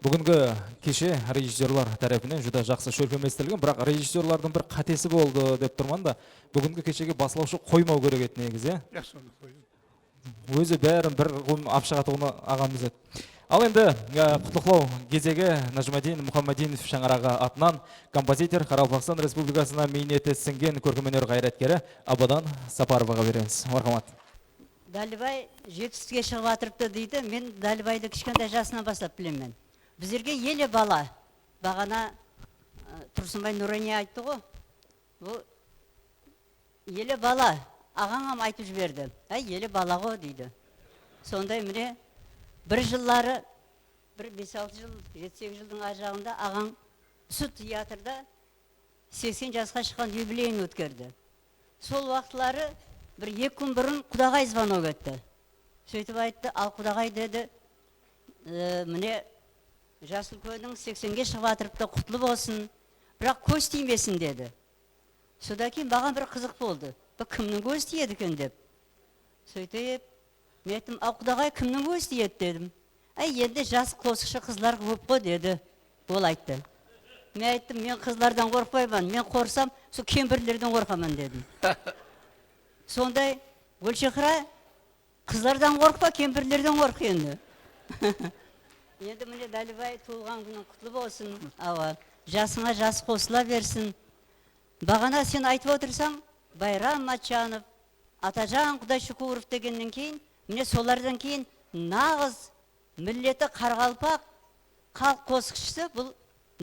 Búgingi keshe rejissyorlar tárepinen júdá jaqsı shólkem esitilgen, biraq rejissyorlardıń bir qátesi boldı dep turman da, búgingi keshege baslawshı qoymaw kerek edi negizi, ya? Yaqshı, onı qoyıń. Ózi bárin bir ǵum alıp shıǵatuǵını aǵamız edi. Al endi, e, qutlıqlaw gezegi Najmaddin Muhammadinov shańaraǵı atınan kompozitor, Qaraqalpaqstan Respublikasına miyneti sińgen kórkem óner ǵayratkeri Abadan Saparovaǵa beremiz. Marhamat. Dálibay jetiske shıǵıp atırıptı deydi. Men Dálibaydı kishkentay jasınan baslap bilemen. Bizlerge ele bala, baǵana, ı, Tursınbay Nuraniya ayttı ǵo, bul ele bala, aǵańam aytıp jiberdi. Áy, ele bala ǵo, deydi. Sonday mine, bir jılları, bir bes-altı jıl, jeti-segiz jıldıń arjaǵında aǵań usı teatrda seksen jasqa shıqqan yubileyin ótkerdi. Sol waqıtları bir-eki kún burın qudaǵay zvonok etti. Sóytip ayttı, al, qudaǵay, dedi, e, mine, jas úlkeniń seksenge shıǵıp atırıptı, qutlı bolsın, biraq kóz tiymesin, dedi. Sodan keyin maǵan bir qızıq boldı. Bul kimniń kózi tiyedi eken dep. Sóytip, men ayttım, al, qudaǵay, kimniń kózi tiyedi, dedim. Áy, endi jas qosıqshı qızlar kóp ǵo, dedi. Ol ayttı. Men ayttım, men qızlardan qorqpayman, men qorqsam, sol kempirlerden qorqaman, dedim. Sonday, Gúlshehra, qızlardan qorqpa, kempirlerden qorq endi. Endi mine, Dálibay, tuwılǵan kúniń qutlı bolsın. Awa, jasıńa jas qosıla bersin. Baǵana sen aytıp otırsań, Bayram Matjanov, Atajan Qudayshúkirov degennen keyin, mine, solardan keyin naǵız milleti qaraqalpaq xalıq qosıqshısı bul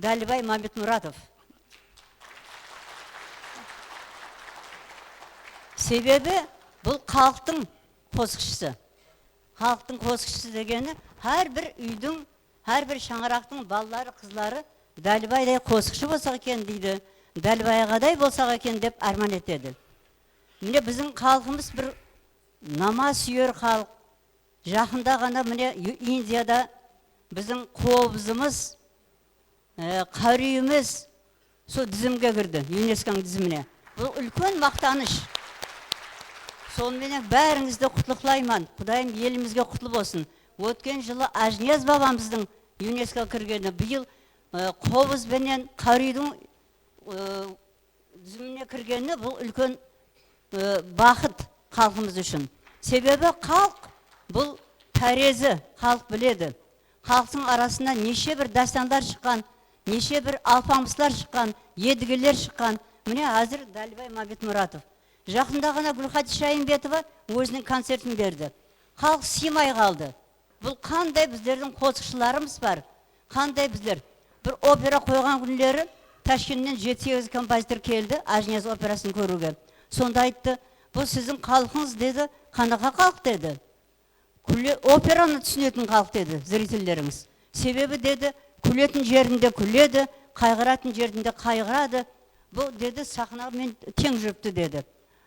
Dálibay Mámbetmuratov. Sebebi bul xalıqtıń qosıqshısı. Xalıqtıń qosıqshısı degeni hár bir úydiń, hár bir shańaraqtıń balaları, qızları Dálibayday qosıqshı bolsaq eken deydi, Dálibay aǵaday bolsaq eken dep árman etedi. Mine, biziń xalqımız bir namaz súyer xalıq. Jaqında ǵana mine, Yu-, Indiyada biziń qobızımız, e, qáwriyimiz sol dizimge kirdi, YUNESKOnıń dizimine. Bul úlken maqtanısh. Sonıń menen bárińizdi qutlıqlayman. Qudayım elimizge qutlı bolsın. Ótken jılı Ájiniyaz babamızdıń YUNESKOǵa kirgeni, bıyıl, e, qobız benen qáwriydiń, e, dizimine kirgeni bul úlken, e, baxıt xalqımız ushın. Sebebi xalıq bul tárezi, xalıq biledi. Xalıqtıń arasında neshe bir dástanlar shıqqan, neshe bir alpamıslar shıqqan, edigeler shıqqan. Mine, házir Dálibay Mámbetmuratov. Jaqında ǵana Gúlxadis Jayımbetova óziniń koncertin berdi. Xalıq sıymay qaldı. Bul qanday bizlerdiń qosıqshılarımız bar, qanday bizler. Bir opera qoyǵan kúnleri Tashkentten jeti-segiz kompozitor keldi, Ájiniyaz operasın kóriwge. Sonda ayttı, bul siziń xalıqıńız, dedi. Qanaqa xalıq, dedi. Kúle-, operanı túsinetin xalıq, dedi zritellerimiz. Sebebi, dedi, kúletin jerinde kúledi, qayǵıratın jerinde qayǵıradı. Bul, dedi, saxnaǵa men teń júripti, dedi.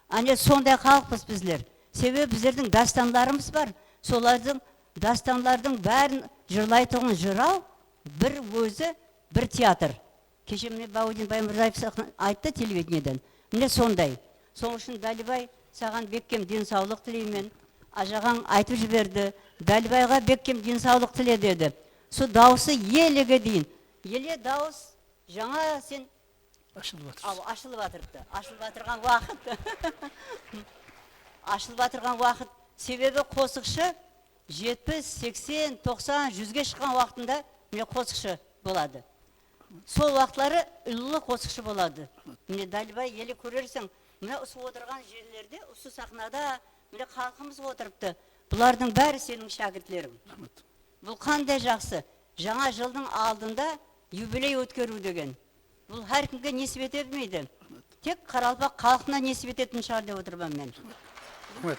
Áne, sonday xalıqpız bizler. Sebebi bizlerdiń dástanlarımız bar. Solardıń, dástanlardıń bárin jırlaytuǵın jıraw bir ózi bir teatr. Keshe mine Baudin Baymurzaev saxna-, ayttı televidenieden. Mine sonday. Sonıń ushın, Dálibay, saǵan bekkem densawlıq tileymen. Ajaǵań aytıp jiberdi. Dálbayǵa bekkem densawlıq tile, dedi. Sol dawısı elege deyin. Ele dawıs jańa sen Ashılıp atır. Awa, ashılıp atırıptı. Ashılıp atırǵan waqıt. Ashılıp atırǵan waqıt. Sebebi qosıqshı jetpis, seksen, toqsan, júzge shıqqan waqtında mine qosıqshı boladı. Sol waqıtları ullı qosıqshı boladı. Mine, Dálibay, ele kórerseń, mine usı otırǵan jerlerde, usı saxnada mine xalqımız otırıptı. Bulardıń bári seniń shákirtleriń. Raxmet. Bul qanday jaqsı. Jańa jıldıń aldında yubiley ótkeriw degen. Bul hár kimge nesip ete bermeydi. Tek qaraqalpaq xalqına nesip etetin shıǵar dep otırman men. Raxmet.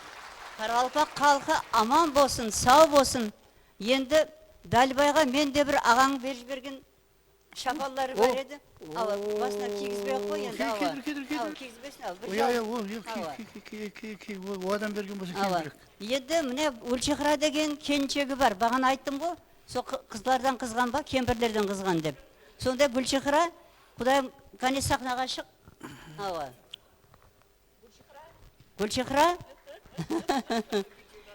Qaraqalpaq xalqı aman bolsın, saw bolsın. Endi Dálbayǵa men de bir aǵań berip jibergen shapanları bar edi. Awa, basına kiygizbey-aq qoy endi, awa. Kiydir, kiydir, kiydir. Awa, kiygizbesin, awa, bir jawın. Awa. Kiy, kiy, kiy, kiy, kiy, kiy, o, o adam bergen bolsa kiygizdirek. Endi mine Gúlshehra degen kelinshegi bar. Baǵana ayttım ǵo, sol qı-, qızlardan qızǵan ba, kempirlerden qızǵan dep. Sonda Gúlshehra, Qudayım, qáne saxnaǵa shıq. Awa. Gúlshehra?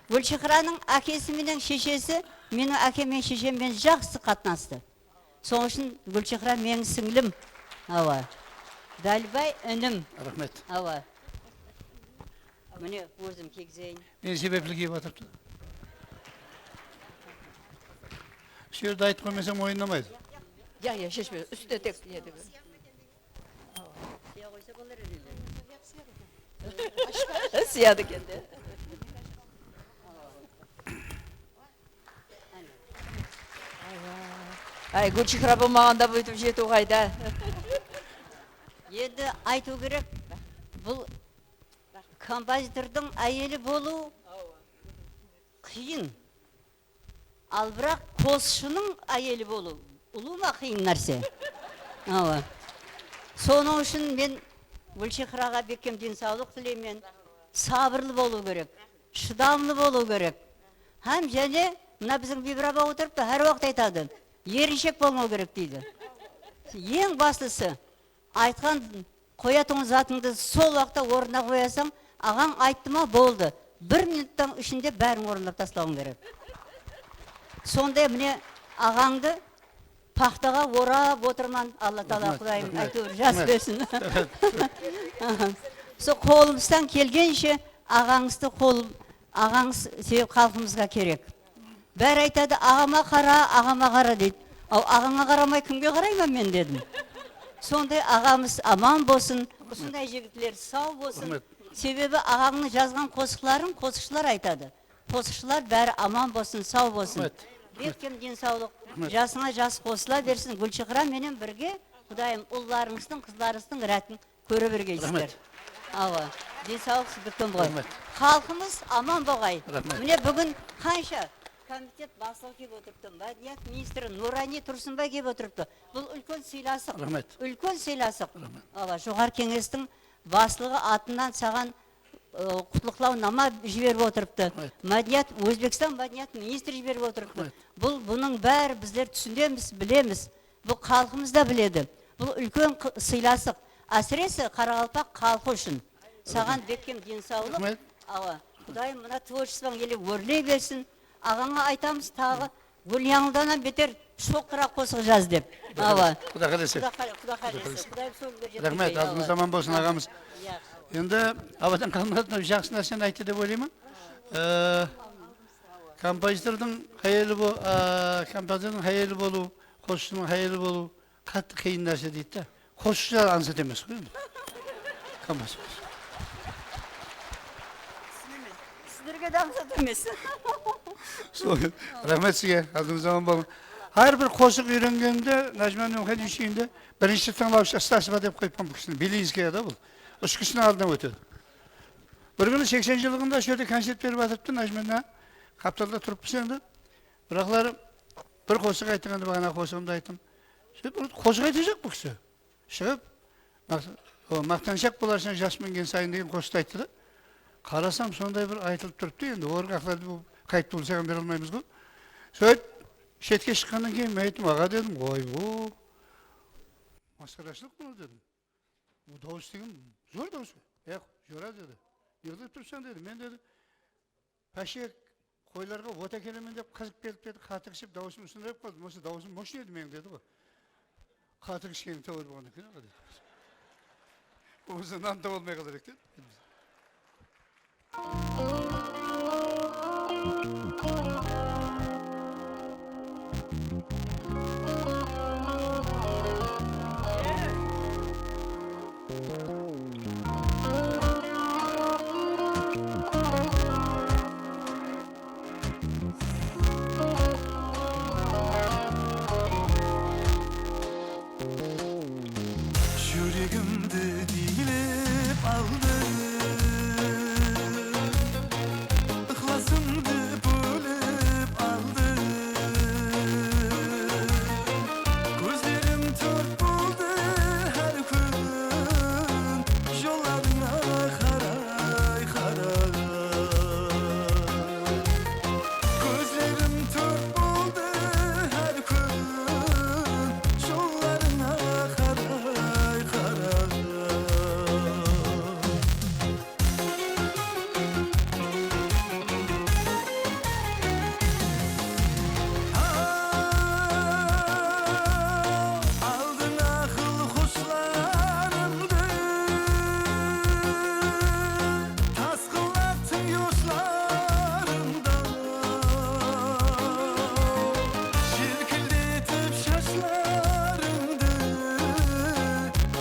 Gúlshehranıń ákesi menen sheshesi meniń ákem menen sheshem menen jaqsı qatnastı. Sonıń ushın Gúlshehra meniń sińlim. Awa. Dálbay inim. Raxmet. Awa. Mine, ózim kiygizeyin. Ne sebepli kiyip atırıptı? Usı jerdi aytıp qoymasam, moyınlamaydı. Ya, ya, sheshpe, ústine tek nedi. Siya qoysa bolar edi. Siyadı eken de. Ay, Gúlshehra bolmaǵanda búytip jetiw qayda? Endi aytıw kerek, bul kompozitordıń áyeli bolıw qıyın. Al, biraq qosıqshınıń áyeli bolıw ulıwma qıyın nárse. Awa. Sonıń ushın men Gúlshehraǵa bekkem densawlıq tileymen. Sabırlı bolıw kerek, shıdamlı bolıw kerek. Hám jáne mına biziń Biybir apa otırıptı, hár waqıt aytadı, erinshek bolmaw kerek deydi. Eń baslısı, aytqan qoyatuǵın zatıńdı sol waqıtta ornına qoyasań, aǵań ayttı ma, boldı. Bir minuttıń ishinde bárin orınlap taslawıń kerek. Sonday mine aǵańdı paxtaǵa orap otırman. Alla taala, Qudayım, áytewir, jas bersin. Sol qolımızdan kelgenshe aǵańızdı qol, aǵańız sebep xalqımızǵa kerek. Bári aytadı, aǵama qara, aǵama qara deydi. Aw, aǵańa qaramay kimge qarayman men, dedim. Sonday aǵamız aman bolsın, usınday jigitler saw bolsın. Raxmet. Sebebi aǵańnıń jazǵan qosıqların qosıqshılar aytadı. Qosıqshılar bári aman bolsın, saw bolsın. Raxmet. Bekkem densawlıq, jasıńa jas qosıla bersin. Gúlshehra menen birge, Qudayım, ullarıńızdıń, qızlarıńızdıń rátin kóre bergeysizler. Raxmet. Awa, densawlıq bekkem boǵay. Raxmet. Xalqımız aman boǵay. Raxmet. Mine, búgin qansha komitet baslıǵı kelip otırıptı, mádeniyat ministri Nurani Tursınbay kelip otırıptı. Bul úlken sıylasıq. Raxmet. Úlken sıylasıq. Raxmet. Awa, Joqarı Keńestiń baslıǵı atınan saǵan, ı, qutlıqlaw nama jiberip otırıptı. Raxmet. Mádeniyat, Ózbekstan mádeniyat ministri jiberip otırıptı. Raxmet. Bul, bunıń bári bizler túsinemiz, bilemiz. Bul xalqımız da biledi. Bul úlken qı-, sıylasıq. Ásirese, qaraqalpaq xalqı ushın. Saǵan bekkem densawlıq. Raxmet. Awa. Qudayım mına tvorchestvoń ele órley bersin. Aǵańa aytamız taǵı, Gúlyańlıdan hám beter shoqqıraq qosıq jaz dep. Awa. Quda qálese. Quda qále-, Quda qálese. Qudayım sol bir jerge. Raxmet, aldımız aman bolsın, aǵamız. Endi abadan qalmadı, mınaw jaqsı nárseni ayttı dep oylayman. Ee, kompozitordıń háyeli bo-, ee, kompozitordıń háyeli bolıw, qosıqshınıń háyeli bolıw, qattı qıyın nárse deydi da. Qosıqshılar ańsat emes ǵoy endi. Kompozitor. Sizlerge de ańsat emes. Sol, raxmet sizge, aldımız aman bolıń. Hár bir qosıq úyrengenimde, Najman Muxamedovichke, birinshi tıńlawshı, stajiba dep qoyıppan bul kishini. Bellínskaya da bul. Usı kishiniń aldına ótedi. Bir kúni seksen jıllıǵında usı jerde koncert berip atırıptı Najman aǵa. Qaptalda turıppız endi. Biraqları bir qosıq ayttıq, endi baǵanaǵı qosıǵımdı ayttım. Sóytip bir qosıq aytajaq bul kisi. Shıǵıp, maq-, o, maqtanshaq bolarsań jas mingen sayın degen qosıqtı ayttı da. Qarasam, sonday bir aytılıp turıptı endi. Orgaqlardı bul qayıp tuwılsaǵan bere almaymız ǵo. Sóytip, shetke shıqqannan keyin men ayttım, aǵa dedim, oy, bu masqarashılıq bunı dedim. Bul dawıs degen zor dawıs. Ey, jora dedi. Ne qılıp tursań dedi. Men dedi, páshe qoylarǵa ot ákelemen dep qızıp kelip dedi, qatıq iship dawısım usınırayıp qaldı. Bolmasa dawısım moshnıy edi meniń dedi ǵo. Qatıq ishkeni táwir bolǵan eken aǵa dedi. Ózi nan da bolmay qalar eken. Júregimdi biylep aldı, ıqlasımdı bólip aldı. Kózlerim tórt boldı hár kún, jollarıńa qaray-qaray. Kózlerim tórt boldı hár kún, jollarıńa qaray-qaray. Aldıń aqıl qoslarımdı, tasqılattıń yoslarımdı, jelkildetip shashlarıńdı,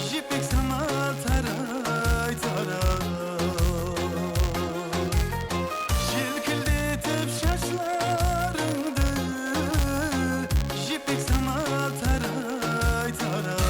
jipek samal taray-taray. Jelkildetip shashlarıńdı, jipek samal taray-taray.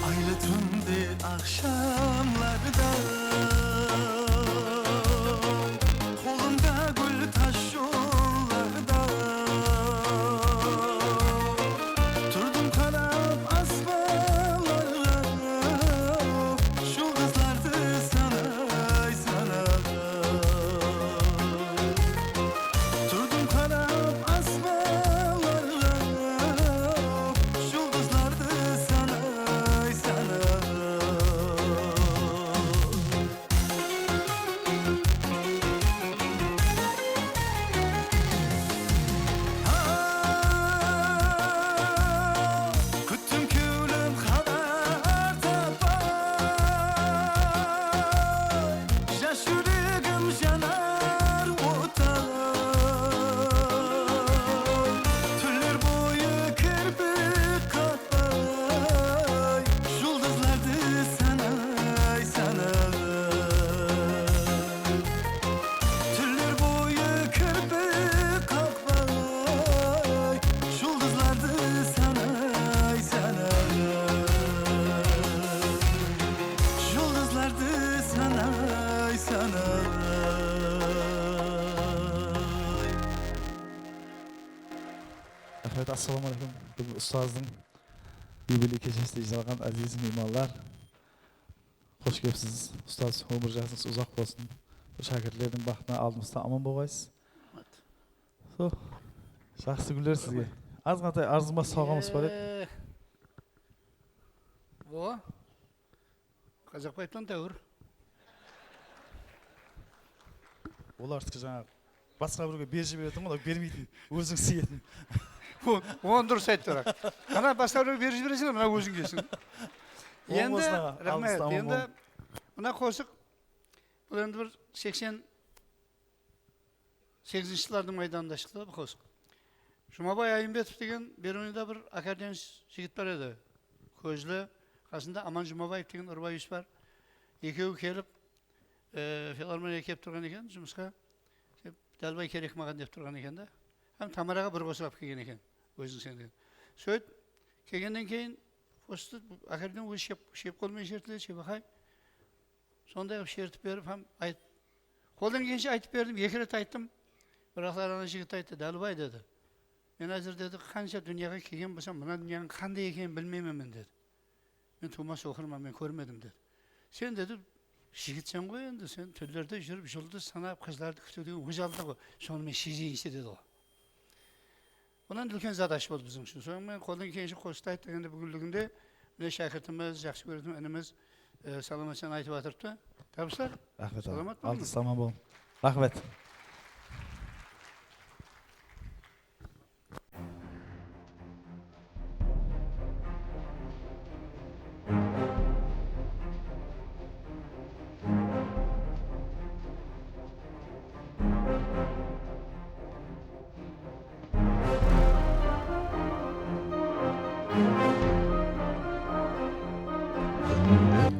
Aylı túnde aqshamlarda, qolımda gúl tas jollarda. Turdım qarap aspanlarǵa, juldızlardı sanay-sanay. Turdım qarap aspanlarǵa, juldızlardı sanay-sanay. Kúttim kewlim xabar tappay, jas júregim janar ottay. Túnler boyı kirpik qaq Ay, juldızlardı sanay-sanay. Túnler boyı kirpik qaqpay, juldızlardı sanay-sanay. Juldızlardı sanay-sanay. Raxmet, assalamu aleykum. Búgin ustazdıń Yubiley keshesinde jıyналǵan áziz miymanlar. Xosh kelipsiz, ustaz, ómir jasıńız uzaq bolsın. Shákirtlerdiń baxtına aldımızda aman bolǵaysız. Sol, jaqsı kúnler sizge. Azǵantay arzıma sawǵamız bar edi. O, Qazaqbaevtan táwir. Olardiki jańa basqa birewge berip jiberetuǵın ǵoy, bermeytin, óziń isleytin. O, onı durıs ayttı, biraq. Ana basqa birewge berip jibereseń, mına óziń kiyeseń. Endi, raxmet. Endi mına qosıq, bul endi bir seksen segizinshi jıllardıń maydanında shıqtı da bul qosıq. Jumabay Ayımbetov degen Beruniyda bir akkordeonshı jigit bar edi. Kózli, qasında Aman Jumabaev degen Urbayus bar. Ekewi kelip, e, filarmoniyaǵa kelip turǵan eken jumısqa. Dep, Dálbay kerek maǵan dep turǵan eken da. Hám Tamaraǵa bir qosıq alıp kelgen eken, óziń sen degen. Sóytip, kelgennen keyin qosıqtı ákerden ózi shep, shep qolmen shertiledi, shepaqay. Sonday qılıp shertip berip hám ayt-, qoldan kelgenshe aytıp berdim, eki ret ayttım. Biraqlar ana jigit ayttı, Dálbay, dedi. Men házir, dedi, qansha dúnyaǵa kelgen bolsam, mına dúnyanıń qanday ekenin bilmeymen men, dedi. Men tuwma soqırman, men kórmedim, dedi. Sen, dedi, jigitseń ǵoy endi, sen túnlerde júrip, juldız sanap, qızlardı kútiw degen óz aldıńa ǵoy. Sonı men shesheyinshi, dedi ǵoy. Bunnan úlken zadash boldı biziń ushın. Sonıń menen qoldan kelgenshe qosıqtı ayttıq. Endi búginliginde mine shákirtimiz, jaqsı kóretuǵın inimiz, e, salamatsan aytıp atırıptı. Tabıslar. Raxmet, aǵa. Salamat bolıń. Alǵıslaman bolıń. Raxmet.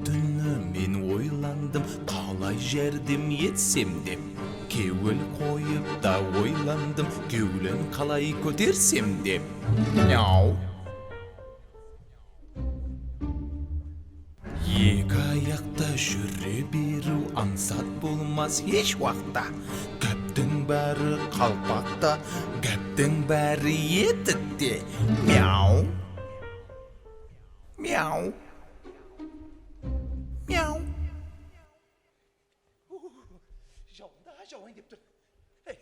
Túni men oylandım, qalay járdem etsem dep. Kewil qoyıp ta oylandım, kewlin qalay kótersem dep. Miyaw. Eki ayaqta júre beriw ańsat bolmas hesh waqıtta. Gáptiń bári qalpaqta, gáptiń bári etikte. Miyaw. Miyaw. Miyaw. Jawın da, jawayın dep tur. Hey.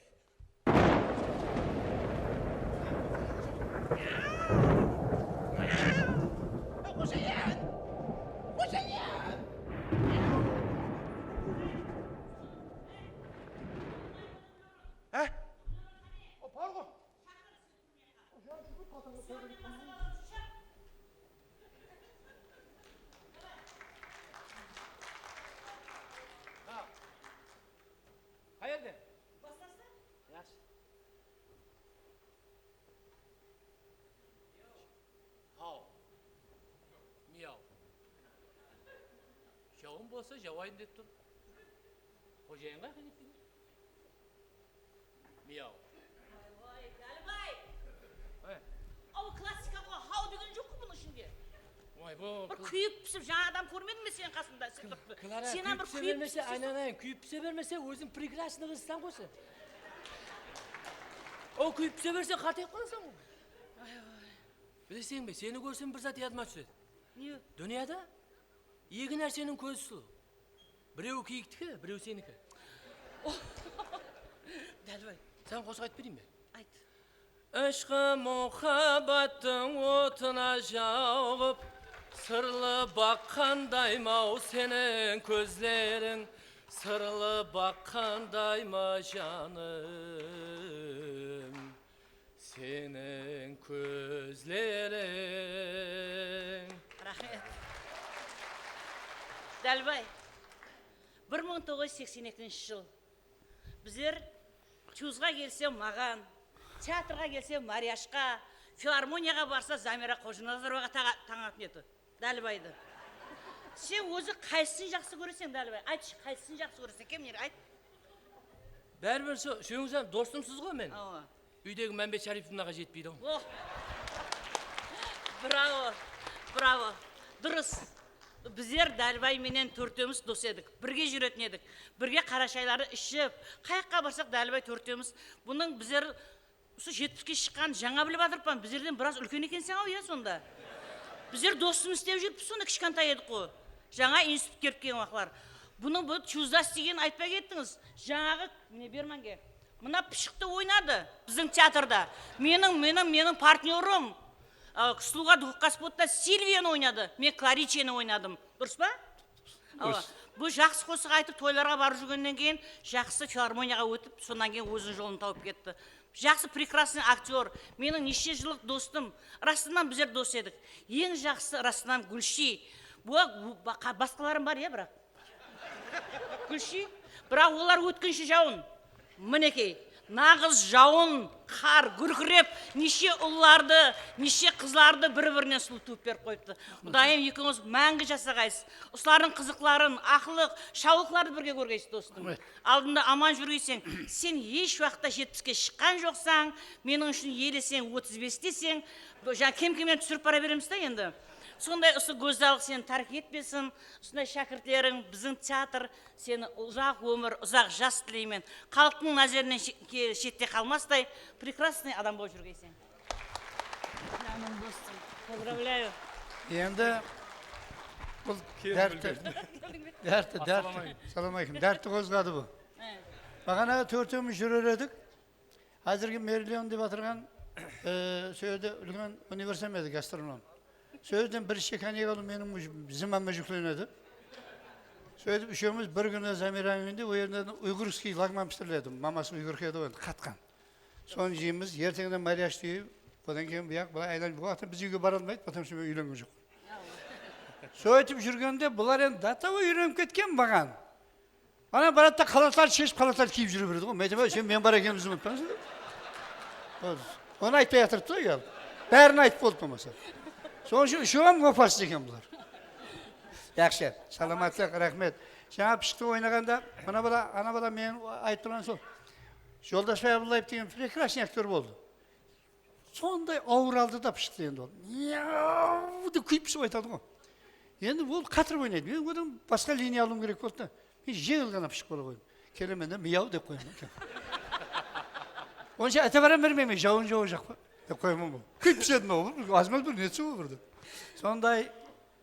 Xojayin! Xojayin! Há? O, bar ǵoy. Qayerde? Baslasın. Yaqshı. Haw. Miyaw. Jawın bolsa jawayın dep tur. Xojayınǵa qıyın. Miyaw. Oy, Dálibay! Oy. Aw, klassika ǵoy, haw degen joq ǵoy bunıń ishinde. Oy, bu bir kúyip pisip, jańa adam kórmediń be seniń qasıńda? Klara, kúyip pise bermese, aynanayın, kúyip pise bermese, óziń прекрасный qızsań ǵoy sen. O kúyip pise berse, qartayıp qalasań ǵoy. Ay, oy. Bileseń be, seni kórsem bir zat yadıma túsedi. Ne? Dúnyada eki nárseniń kózi sulıw. Birewi kiyiktiki, birewi seniki. Dálibay. Saǵan qosıq aytıp bereyin be? Ayt. Ishqı muhabbattıń otına jaǵıp, sırlı baqqandaymaw seniń kózleriń, sırlı baqqandayma janım. Seniń kózleriń. Raxmet. Dálibay, bir mıń toǵız júz seksen ekinshi jıl. Bizler Chuzǵa kelse maǵan, teatrǵa kelse Mariyashqa, filarmoniyaǵa barsa Zamira Qojanazarovaǵa tań-, tańatın edi. Dálbaydı. Sen ózi qaysısın jaqsı kóreseń, Dálbay? Aytshı, qaysısın jaqsı kóreseń? Kemneri ayt. Báribir sol, úshewińiz hám dosımsız ǵoy men. Awa. Úydegi Mámbet Sharipovnaǵa jetpeydi-aw. Oh. Bravo, bravo. Durıs. Bizler Dálbay menen tórtewimiz dos edik. Birge júretin edik. Birge qarashayları iship, qayaqqa barsaq Dálbay tórtewimiz. Bunıń bizler Usı jetpiske shıqqanın jańa bilip atırıppan, bizlerden biraz úlken ekenseń-aw, iya, sonda. Bizler dosımız istep júrip, sonda kishkantay edik ǵo. Jańa institutke kirip kelgen waqıtlar. Bunıń bul Chuzdas degenin aytpay kettińiz. Jańaǵı, mine, Bermange. Mına pıshıqtı oynadı biziń teatrda. Meniń, meniń, meniń partnyorım, a, Suluwǵa Dukaspotta Silviyanı oynadı. Men Klaricheni oynadım. Durıs pa? Awa. Durıs. Bul jaqsı qosıq aytıp, toylarǵa barıp júrgennen keyin jaqsı filarmoniyaǵa ótip, sonnan keyin óziniń jolın tawıp ketti. Jaqsı, прекрасный aktyor. Meniń neshe jıllıq dostım. Rastınan bizler dos edik. Eń jaqsısı, rastınan, Gúlshi. Bu, ba-, qa-, basqalarım bar, iya, biraq. Gúlshi. Biraq olar ótkinshi jawın. Minekey. Naǵız jawın, qar gúrkirep, neshe ullardı, neshe qızlardı bir-birinen sulıw tuwıp berip qoyıptı. Qudayım, ekewińiz máńgi jasaǵaysız. Usılardıń qızıqların, aqlıq, shawlıqlardı birge kórgeysiz, dostım. Aldında aman júrgeyseń, sen hesh waqıtta jetpiske shıqqan joqsań, meniń ushın eleseń, otız besteseń, jańa kem-kemnen túsirip bara beremiz da endi. Sonday usı gózzalıq seni tárk etpesin, usınday shákirtleriń, biziń teatr, seni uzaq ómir, uzaq jas tileymen. Xalıqtıń názerinen she-, ke-, shette qalmastay, прекрасный adam bolıp júrgeyseń. Canım dostım, поздравляю. Endi bul dártti, dártti, dártti. Assalawma aleykum. Dártti qozǵadı bul. Baǵana tórtewimiz júrer edik. Házirgi Merlion dep atırǵan, e, sol jerde úlken universitet edi, gastronom. Sol jerden bir shekaniga alıp meniń zimmamǵa júklenedi. Sóytip úshewimiz bir kúni Zamiranıń úyinde, o jerinde uygurskiy lagman pishiriledi. Maması uygurka edi ǵoy, endi qatqan. Sonı jeymіз, erteńde mariaj deyip, odan keyin buyaq, bılay aylanıp, bu waqıtta biz úyge bara almaydı, потому что men úylengen joqpan. Sóytip júrgende bular endi do того úyrenip ketken maǵan. Ana baradı da, xalatlardı sheship, xalatlardı kiyip júre beredi ǵoy. Men aytaman, sen men bar ekenimizdi umıtpańız. Onı aytpay atırıptı ǵoy, uyalıp. Bárin aytıp boldı bolmasa. Sonıń ushın úshewi hám opasız eken bular. Yaqshı, salamatlıq, raxmet. Jańa pıshıqtı oynaǵanda, mına bala, ana bala meniń aytıp turǵanım sol. Joldasbay Abdullaev degen прекрасный aktyor boldı. Sonday awır aldı da pıshıqtı endi ol. Myav dep kúyip-pisip aytadı ǵoy. Endi ol qatırıp oynaydı. Men odan basqa liniya alıwım kerek boldı da. Men jeńil ǵana pıshıq bola qoydım. Kelemen de, myav dep qoyaman. Onsha itibar bermeymen, jawın jawajaq pa dep qoyaman ǵoy. Kúyip-pisedi ma ol, azmaz bir netse ol bir de. Sonday,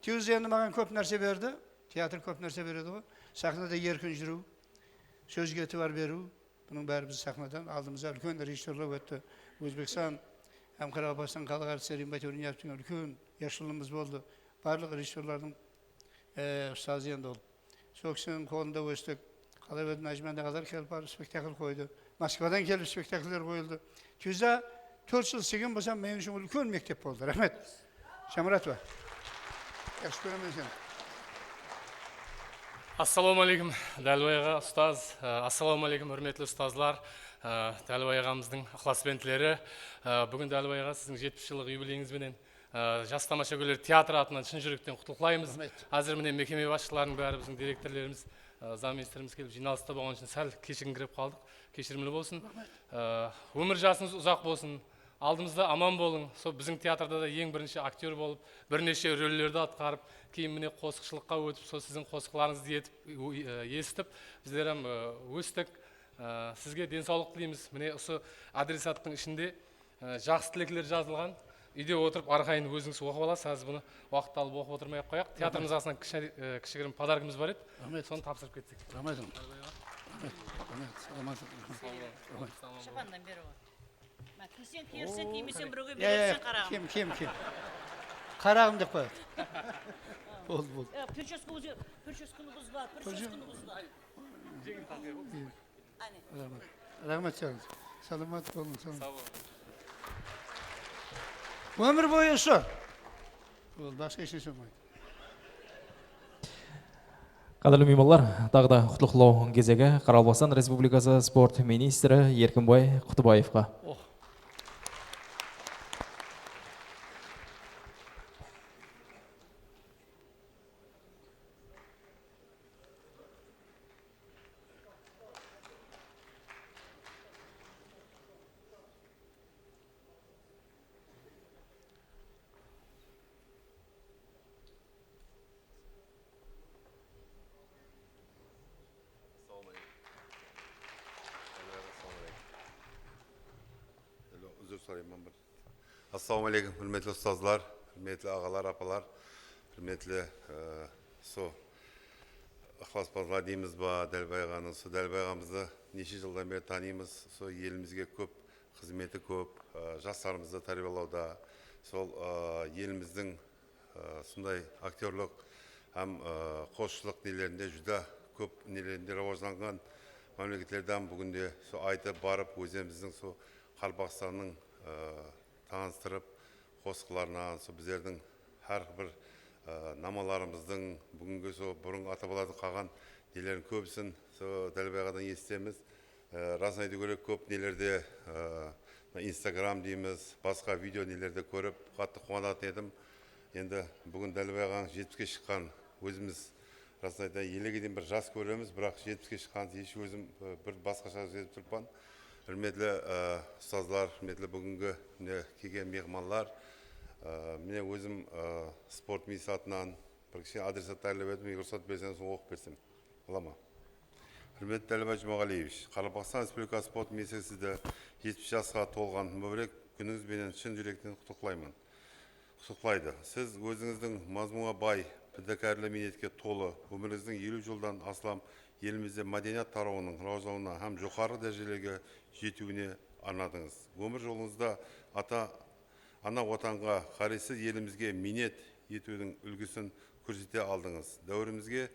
Tyuza endi maǵan kóp nárse berdi. Teatr kóp nárse beredi ǵoy. Saxnada erkin júriw, sózge itibar beriw. Bunıń bári biz saxnadan aldımızda úlken rejissyorlar ótti. Ózbekstan hám Qaraqalpaqstan xalıq artisti Rimbayturin Yatov degen úlken yashulımız boldı. Barlıq rejissyorlardıń, e, ustazı endi ol. Sol kisiniń qolında óstik. Qalay edi, Nájiman aqalar kelip barıp spektakl qoydı. Moskvadan kelip spektakller qoyıldı. Tyuza tórt jıl islegen bolsam, men ushın úlken mektep boldı. Raxmet. Shamuratova. Yaqshı kóremen seni. Assalawma aleykum, Dálbay aǵa, ustaz. Á, assalawma aleykum, húrmetli ustazlar. Á, Dálbay aǵamızdıń ıqlasbentleri. Á, búgin Dálbay aǵa, siziń jetpis jıllıq yubileyińiz benen, á, Jas tamashagóyler teatrı atınan shın júrekten qutlıqlaymız. Raxmet. Házir mine mekeme basshılarınıń bári, biziń direktorlerimiz, á, zamministrimiz kelip jıynalısta bolǵanı ushın sál keshigińkirep qaldıq. Keshirimli bolsın. Raxmet. Á, ómir jasıńız uzaq bolsın. Aldımızda aman bolıń. Sol biziń teatrda da eń birinshi aktyor bolıp, bir neshe rollerdi atqarıp, keyin mine qosıqshılıqqa ótip, sol siziń qosıqlarıńızdı etip, e, esitip, bizler hám, e, óstik. E, sizge densawlıq tileymiz. Mine usı adresattıń ishinde, e, jaqsı tilekler jazılǵan. Úyde otırıp arqayın ózińiz oqıp alasız. Házir bunı waqıt alıp oqıp otırmay-aq qoyayıq. Teatrımız atınan kishi-, e, kishigirim podarkimiz bar edi. Raxmet. Sonı tapsırıp ketsek. Raxmet. Raxmet. Raxmet. Saw bolıń. Raxmet. Shapannan beri ǵoy. Má, kiyseń kiyerseń, kiymeseń birewge bererseń, qaraǵım. Kim, kim, kim? Qaraǵım dep qoyadı. Boldı, boldı. Ya, прическа ózi, прическаны buzba, прическаны buzba. Áne. Raxmet. Raxmet, jaǵız. Salamat bolıń, salamat. Saw bolıń. Ómir boyı usı. Ol basqa hesh nárse bolmaydı. Qádirli miymanlar, taǵı da qutlıqlaw gezegi Qaraqalpaqstan Respublikası sport ministri Erkinbay Qutıbaevqa. Oh. Assalawma aleykum. Uzr sorayman bir. Assalawma aleykum, húrmetli ustazlar, húrmetli aǵalar, apalar, húrmetli, e, so ıqlaspazlar deymiz ba, Dálbay aǵanı, so Dálbay aǵamızdı neshe jıldan beri tanıymız, so elimizge kóp xızmeti kóp, e, jaslarımızdı tárbiyalawda, sol, e, elimizdiń, e, sonday aktyorlıq hám, e, qosıqshılıq nelerinde júdá kóp nelerinde rawajlanǵan mámleketlerden búginde so aytıp barıp, ózimizdiń so Qaraqalpaqstannıń, e, tanıstırıp, qosıqlarınan, so bizlerdiń hár bir, e, namalarımızdıń, búgingi so burın ata-balardıń qalǵan nelerin kóbisin so Dálbay aǵadan esitemiz. E, rasın aytıw kerek, kóp nelerde, e, Instagram deymiz, basqa video nelerde kórip, qattı quwanatın edim. Endi búgin Dálibay aǵań jetpiske shıqqan, ózimiz, rasın aytayın, elege deyin bir jas kóremiz, biraq jetpiske shıqqanın hesh ózim, e, bir basqasha sezip turıppan. Húrmetli, e, ustazlar, húrmetli búgingi mine kelgen miymanlar, e, mine ózim, e, sport ministri atınan bir kishkene adressat tayarlap edim, eger ruxsat berseńiz, sonı oqıp bersem. Alaman. Húrmetli Dálibay Jumaǵalievich, Qaraqalpaqstan Respublikası sport ministri sizdi jetpis jasqa tolǵan múbárek kúnińiz benen shın júrekten qutlıqlayman. Qutlıqlaydı. Siz ózińizdiń mazmunǵa bay, pidakárli miynetke tolı, ómirińizdiń eliw jıldan aslam elimizde mádeniyat tarawınıń rawajlanıwına hám joqarı dárejelerge jetiwine arnadıńız. Ómir jolıńızda ata, ana Watanǵa, ǵárezsiz elimizge miynet etiwdiń úlgisin kórsete aldıńız. Dáwirimizge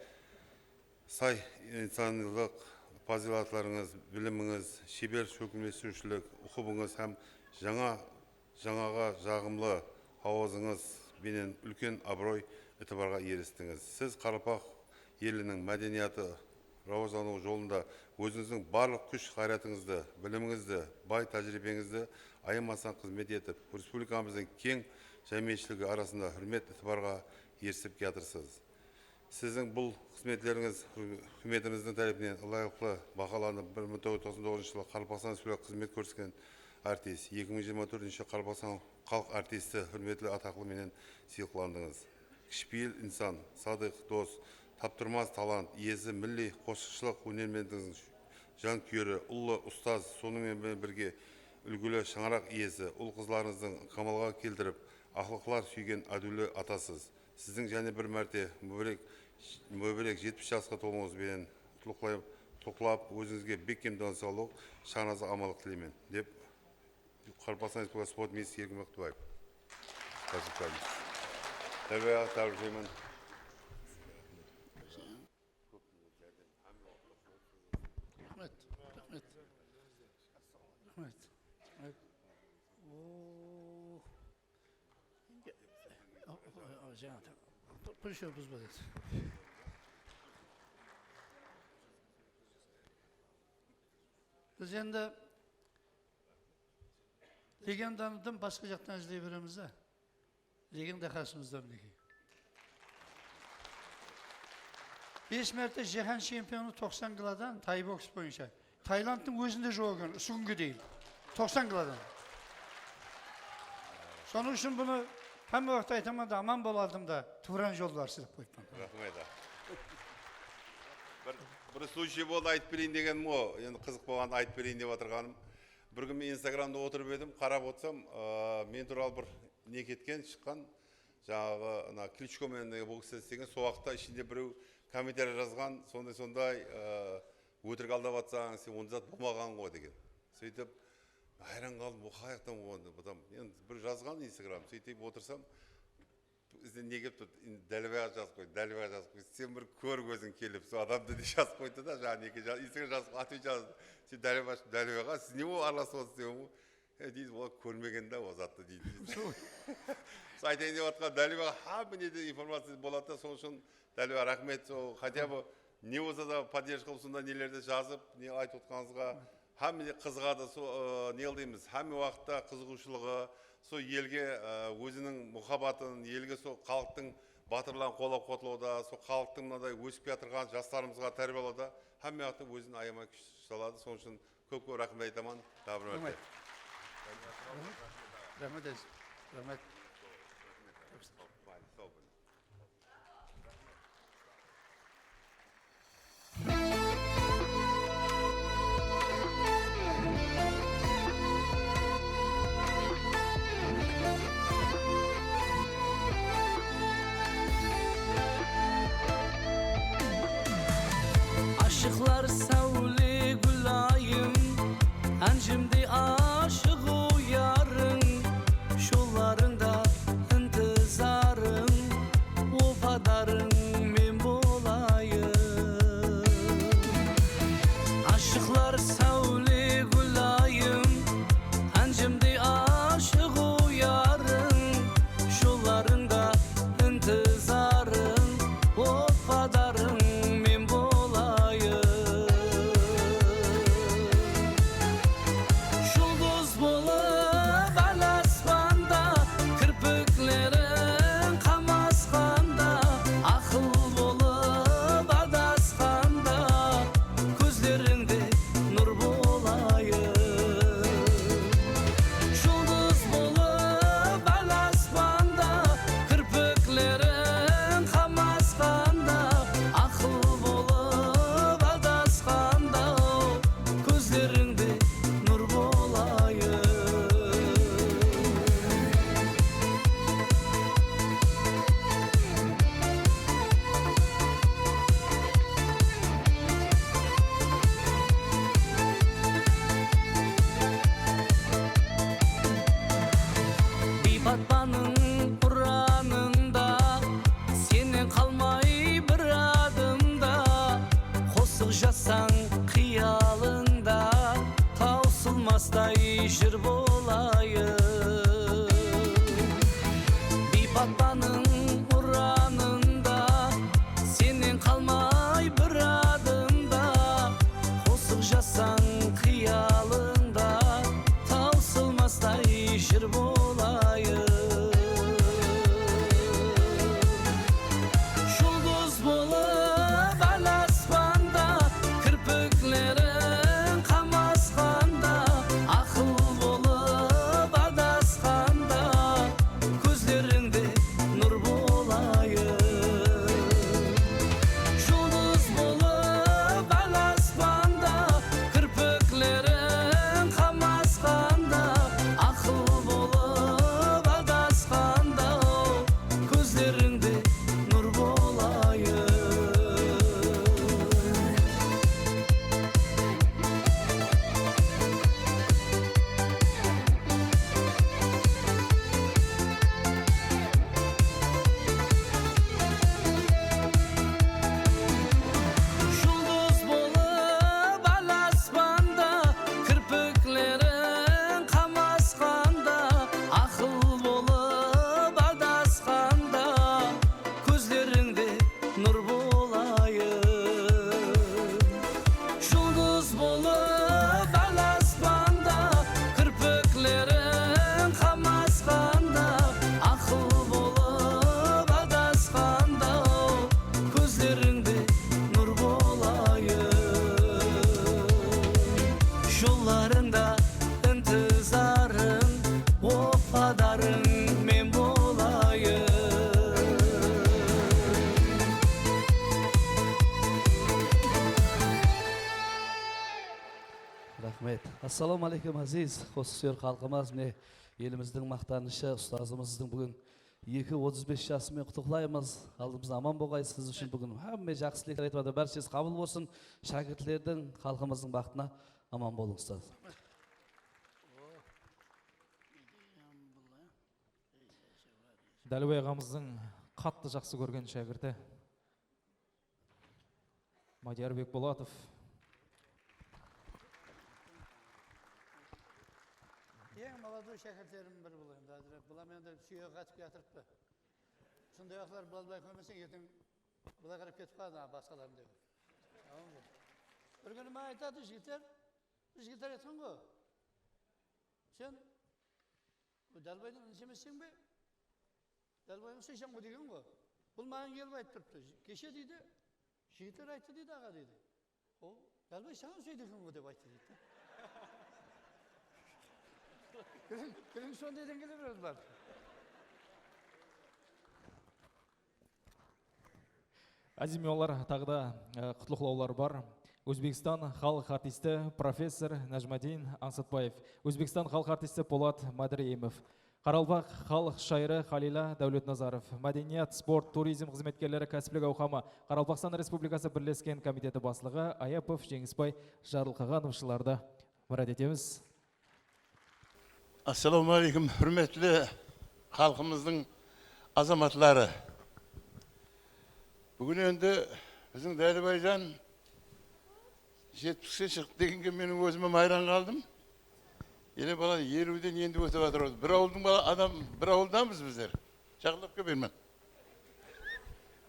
say insanlıq pazıylatlarıńız, bilimińiz, sheber shólkemlestiriwshilik uqıbıńız hám jańa, jańaǵa jaǵımlı hawazıńız benen úlken abıroy, itibarǵa eristińiz. Siz qaraqalpaq eliniń mádeniyatı rawajlanıwı jolında ózińizdiń barlıq kúsh-ǵayratıńızdı, bilimińizdi, bay tájiriybeńizdi ayamasań xızmet etip, respublikamızdıń keń jámiyetshiligi arasında húrmet-itibarǵa erisip kiyatırsız. Siziń bul xızmetlerińiz húkimetimizdiń tárepinen ılayıqlı bahalanıp, bir mıń toǵız júz toqsan toǵızınshı jılı Qaraqalpaqstan Respublikası xızmet kórsetken artist, eki mıń jigirma tórtinshi Qaraqalpaqstan xalıq artisti húrmetli ataqlı menen sıylıqlandıńız. Kishipeyil insan, sadıq dos, taptırmas talant iyesi, milliy qosıqshılıq ónermendiginiń jankúyeri, ullı ustaz, sonıń menen birge úlgili shańaraq iyesi, ul-qızlarıńızdıń kamalǵa keltirip, aqlıqlar súygen ádiwli atasız. Siziń jáne bir márte múbárek, múbárek jetpis jasqa tolıwıńız benen qutlıqlay-, qutlıq qılıp, ózińizge bekkem densawlıq, shańarazlıq, amanlıq tileymen, dep Qaraqalpaqstan Respublikası sport ministri Erkin Maqtıbaev. Tabriklaymiz. Dálibay aǵa, tabrikleymen. Raxmet, raxmet. Raxmet. Raxmet. O, o, o, jańa, prichom buzba dedi. Biz endi legendanı dım basqa jaqtan izley beremiz de. Legenda qasımızda, minekey. Bes márte jáhán chempionı toqsan kilodan tay boks boyınsha. Tailandtıń ózinde joq eken usı kúnge deyin. Toqsan kilodan. Sonıń ushın bunı hámme waqıtta aytaman da, aman bol aldımda, tuwran jolbarsı dep qoyıppan. Raxmet, aǵa. Bir, bir случай boldı, aytıp bereyin degenim ǵo. Endi qızıq bolǵandı aytıp bereyin dep atırǵanım. Bir kúni men Instagramda otırıp edim, qarap otırsam, aa, men tuwralı bir ne ketken, shıqqan, jańaǵı, ana, Klichko menen, e, boks islegen, sol waqıtta ishinde birew kommentariya jazǵan, sonday-sonday, e, ótirik aldap atsań, sen onday zat bolmaǵan ǵoy degen. Sóytip, hayran qaldım, o qayaqtan bolǵan dep, adam, endi bir jazǵan Instagram, sóytip otırsam, izden ne kelip turdı, Dálibay aǵa jazıp qoydı, Dálibay aǵa jazıp qoydı, sen bir kór óziń kelip, sol adamdı, dep jazıp qoydı da, jańa nege jaz-, Instagram jazıp, atvet jazdı, sen Dálibay, Dálibay aǵa, siz ne bolıp aralasıp otırsız, sen E, deydi, olar kórmegen da o zattı, deydi. Sol aytayın dep atqan, Dálibay aǵa, hámme nede informaciya boladı da, sonıń ushın Dálibay aǵa, raxmet, sol, хотя бы ne bolsa da поддержка qılıp, sonday nelerdi jazıp, ne aytıp otqanıńızǵa, hámme de qızıǵadı, sol, ı, ne qıl deymiz, hámme waqıtta qızıǵıwshılıǵı, sol elge, ı, óziniń muhabbatın, elge sol xalıqtıń batırların qollap-quwatlawda, sol xalıqtıń mınaday ósip kiyatırǵan jaslarımızǵa tárbiyalawda hámme waqıtta ózin ayamay kúsh saladı. Sonıń ushın Kóp-kóp raxmet aytaman, taǵı bir márte. Raxmet. Raxmet, raxmet, raxmet. Ashıqlar sáwle gúl ayım, Ánjimdey ashıq uyarıń, jollarıńda intizarıń, wafadarıń men bolayın. Ashıqlar sáwle gúl ayım, Ánjimdey ashıq uyarıń, jollarıńda intizarıń, wafadarıń men bolayın. Raxmet. Assalawma áleykum, áziz qosıq súyer xalqımız. Mine, elimizdiń maqtanıshı, ustazımız sizdiń búgin eki otız bes jası menen qutlıqlaymız. Aldımızda aman bolǵay, siz ushın búgin hámme jaqsı tilekler aytıp atır. Bárshesi qabıl bolsın. Shákirtlerdiń, xalqımızdıń baxtına aman bolıń, ustaz. Dálibay aǵamızdıń qattı jaqsı kórgen shákirti Madiyar Bekbolatov. Eń молодой shákirtlerim biri bul endi, házir. Bular mende súyegi qatıp kiyatırıptı. Usınday waqıtlar bılay bılay kórmeseń, erteń bılay qarap ketip qaladı, a, basqalarım dep. Tamam ba? Bir kúni maǵan aytadı, jigitler, bir jigitler aytqan ǵo. Sen Dálbaydıń inisi emesseń be? Dálbayǵa usaysań ǵo degen ǵo. Bul maǵan kelip aytıp turıptı. Keshe deydi, jigitler ayttı deydi, aǵa deydi. O, Dálbay saǵan usaydı eken ǵo dep ayttı deydi da. Keliń, keliń, sonday deń kele beredi bular. Áziz miymanlar, taǵı da, e, qutlıqlawlar bar. Ózbekstan xalıq artisti, professor Najmaddin Ańsatbaev, Ózbekstan xalıq artisti Polat Madireimov, Qaraqalpaq xalıq shayırı Xalila Dáwletnazarov, mádeniyat, sport, turizm xızmetkerleri kásiplik awqamı, Qaraqalpaqstan Respublikası Birlesken komiteti baslıǵı Ayapov Jeńisbay Jarılqaǵanov jıllardı mirát etemiz. Assalawma áleykum, húrmetli xalqımızdıń azamatları. Búgin endi biziń Dálibay jan jetpiske shıqtı degenge men ózim hám hayran qaldım. Ele bala eliwden endi ótip atır. Bir awıldıń bala adam, bir awıldamız bizler. Jaqınlap kel, Berman.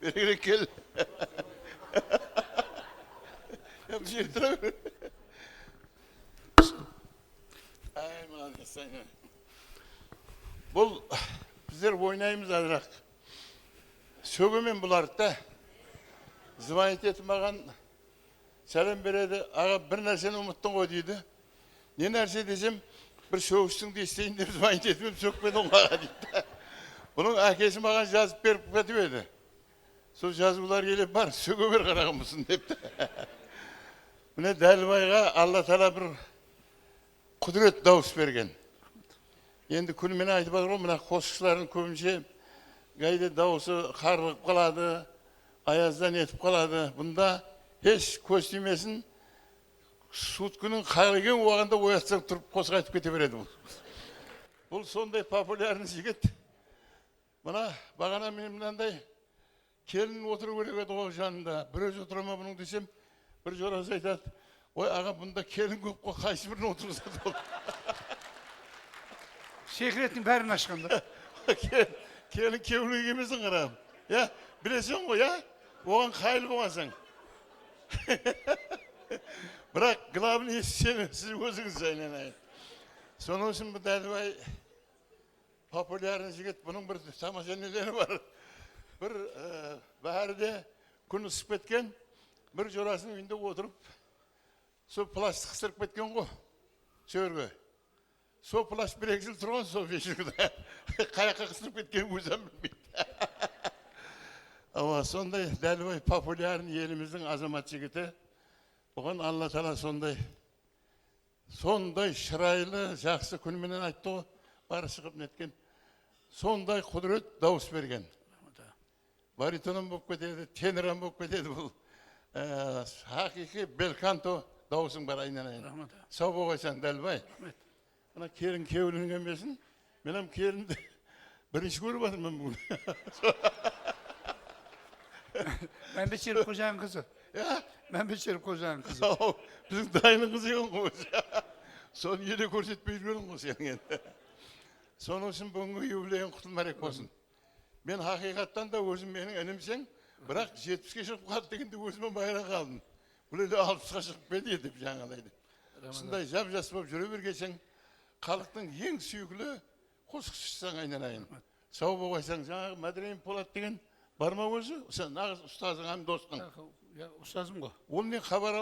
Berigirek kel. Ya, bul jerde tura ber. Ay, молодец, aynan. Bul, bizler oynaymız azıraq. Sógemen bulardı da. Звонить etip maǵan sálem beredi. Aǵa, bir nárseni umıttıń ǵoy, deydi. Ne nárse desem, bir sógistiń de isteyin dep звонить etip edim, sókpediń ǵoy, aǵa, deydi. Bunıń ákesi maǵan jazıp berip ketip edi. Sol jazıwlar ele bar, sóge ber qaraǵan bolsın depti. Mine, Dálbayǵa Alla taala bir qúdiret dawıs bergen. Endi kúni menen aytıp atır ǵoy, mına qosıqshılardıń kóbinshe gayde dawısı qarlıǵıp qaladı, ayazda netip qaladı. Bunda hesh kóz tiymesin, sutkiniń qálegen waǵında oyatsań turıp qosıq aytıp kete beredi bul. Bul sonday популярный jigit. Mına, baǵana men mınanday kelin otırıw kerek edi ǵoy janında. Bir ózi otıra ma bunıń desem, bir jorası aytadı, "Oy, aǵa, bunda kelin kóp ǵoy, qaysı birin otırǵızadı ol?" Sekrettiń bárin ashqan da. Ke-, kelin kewligi emesin, qaraǵım. Ya, bileseń ǵoy, ya? Oǵan qayıl bolǵansań. Biraq, главный, sen, siz ózińiz, aylanayın. Sonıń ushın bu Dálibay Популярный jigit, bunıń bir tamasha neleri bar. Bir, e, bári de kún ısıp ketken, bir jorasınıń úyinde otırıp, sol plastik qısırıp ketken ǵo, sol jerge. Sol plastik bir-eki jıl turǵan sol vechurkada. Qayaqqa qısırıp ketkenin ózi hám bilmeydi. Awa, sonday Dálibay популярный elimizdiń azamat jigiti. Buǵan Alla taala sonday Sonday shıraylı, jaqsı kún menen ayttı ǵo, barı shıǵıp netken. Sonday qúdiret dawıs bergen. Raxmet, aǵa. Bariton hám bolıp ketedi, tenor hám bolıp ketedi bul. Ee, haqıyqıy belkanto dawısıń bar, aynanayın. Raxmet, aǵa. Saw bolǵaysań, Dálibay. Raxmet. Mına kelin kewliniń emesin. Men hám kelindi birinshi kórip atırman búgin. Mámbet Sherip xojanıń qızı. Ya? Mámbet Sherip xojanıń qızı. Aw, biziń dayınıń qızı eken ǵoy ózi. Sonı ele kórsetpey júrgen ǵoy seniń endi. Sonıń ushın búgingi yubileyiń qutlı márek bolsın. Men haqıyqattan da ózim meniń inimseń, biraq jetpisке shıǵıp qaldı degende ózim hám hayran qaldım. Bul ele alpısqa shıǵıp pa edi dep jańalaydı. Usınday jap-jas bolıp júre bergenseń, xalıqtıń eń súyikli qosıqshısısań, aynanayın. Raxmet. Saw bolǵaysań, jańaǵı Mádireyim Polat degen bar ma ózi? Sen naǵız ustazıń hám dostıń. Ya, ya, ustazım ǵo. Ol ne, xabar,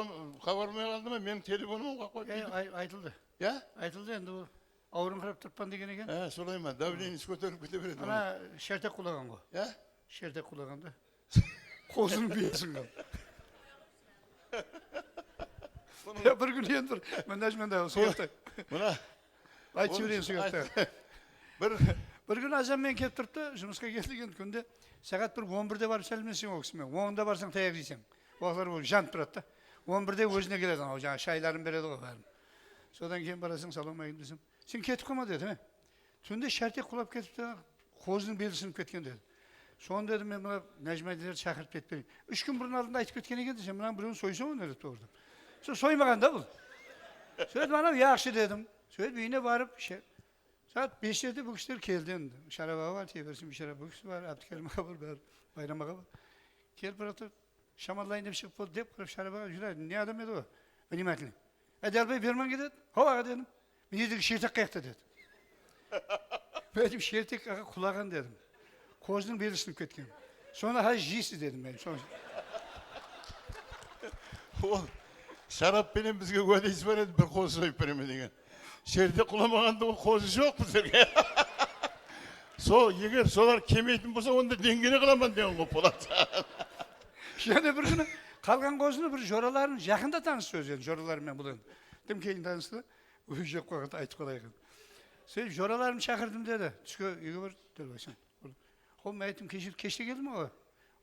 xabar almay qaldı ma? Meniń telefonım hám qoyıp ketip. Ya, ay-, aytıldı. Ya? Aytıldı endi, ol awırıńqırap turıppan degen eken. Há, solay ma? Davleniesi kóterilip kete beredi. Ana, shertek qulaǵan ǵo. Ya? Shertek qulaǵan da. Qozınıń biyi sınǵan. Ya, bir kúni endi bir, mında, mında, sol jaqta. Mına, aytıp jibereyin, sol jaqta. Bir, bir kúni ájam menen kelip turıptı, jumısqa kelgen kúnde saat bir on birde barıp sálemleseń ol kisi menen, onda barsań tayaq jeyseń. Waqıtlar ol janıp turadı da. On birde ózine keledi, anaw jańa shayların beredi ǵoy bárin. Sodan keyin barasań, "Salawma aleykum," desem, "Sen ketip qalma," dedi, he. Túnde shártek qulap ketipti, qozınıń beli sınıp ketken dedi. Sonı dedim men, mına Nájimádiylerdi shaqırıp ketip bereyin. Úsh kún burın aldında aytıp ketken eken de, sen mınanıń birewin soysań ǵoy, dedi, tuwrı. Sol soymaǵan da bul. Sóytip anaw yaqshı dedim. Sóytip úyine barıp, she-, saat beslerde bul kisiler keldi endi. Sharap aǵa bar, Tebersin Biyshara, bul kisi bar, Ábdikerim aǵa bar, bári, Bayram aǵa bar. Kelip biraqta shamallayın dep shıǵıp boldı dep qarap Sharap aǵa júredi. Ne adam edi ǵoy? Внимательный. "Ey, Dálbay, berman ketedi." "Haw, aǵa," dedim. "Mine, degi shertek qayaqta," dedi. Men ayttım, "Shertek, aǵa, qulaǵan," dedim. "Qozınıń beli sınıp ketken. Sonı házir jeysiz," dedim men. Sonı Ol Sharap penen bizge wádesi bar edi, bir qoz soyıp beremen degen. Shertek qulamaǵanda ol qozı joq bizlerge. Sol, eger solar kelmeytin bolsa, onda deńgene qılaman degen ǵoy, Polat. Jáne bir kúni qalǵan qozını bir joraların, jaqında tanıs ózi, endi joraları menen bul endi. Dım keyin tanıstı. Ózi jep qalǵanda aytıp qalayıq endi. Sóytip joralarımdı shaqırdım dedi. Túske úyge bir, Dálbay, sen. Hop, men ayttım, keshe keshte keldim ǵoy.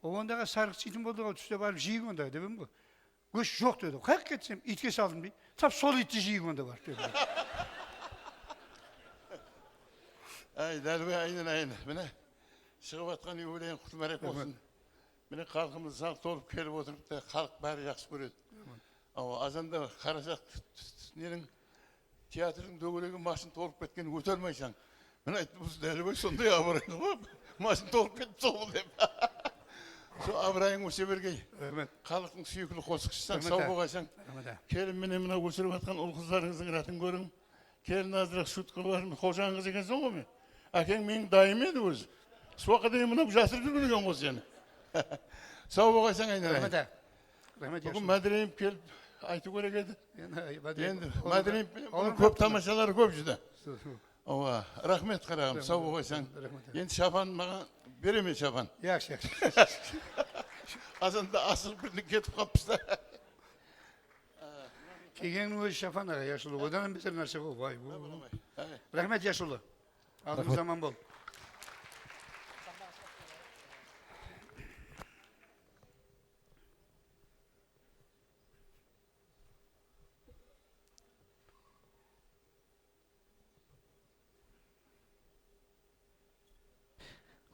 O, ondaǵa sarıq jeytin boldı ǵoy, túste barıp jeyik onda, dep edim ǵoy. Gósh joq dedi. Qayaqqa ketsem, iytke saldım deydi. Tap sol iytti jeyik onda barıp, dedi. Ay, Dálbay, aynanayın. Mine, shıǵıp atqan yubileyın qutlı márek bolsın. Mine, xalqımız zal tolıp kelip otırıptı, xalıq bári jaqsı kóredi. Awa, azanda qarasaq, neniń, teatrdıń dógeregi mashın tolıp ketken, óte almaysań. Mine, ayttım, usı Dálibay sonday abıraylı ǵoy, mashın tolıp ketip sol dep. Sol abırayıń óse bergey. Raxmet. Xalıqtıń súyikli qosıqshısań, saw bolǵaysań. Raxmet, a. Kelin menen mına ósirip atqan ul-qızlarıńızdıń rátın kóriń. Kelin, azıraq shutka bar, xojańıńız ekenseń ǵoy, men. Ákeń meniń dayım edi ózi. Usıwaqqa deyin mına jasırıp júrgen eken ǵoy seni. Saw bolǵaysań, aynanayın. Raxmet, a. Raxmet, yaxshı. Búgin Mádireyim kelip aytıw kerek edi. Endi Mádireyim, endi Mádireyim penen bunıń kóp tamashaları kóp júdá. Awa, raxmet, qaraǵım, saw bolǵaysań. Raxmet. Endi shapan maǵan beremen, shapan. Yaxshi, yaxshi. Azanda asıǵıp ketip qalıppız da. Kelgenniń ózi shapan, aǵa, Yashullı. Odan hám beter nárse ǵoy, bay. Raxmet, Yashullı. Aldımız aman bol.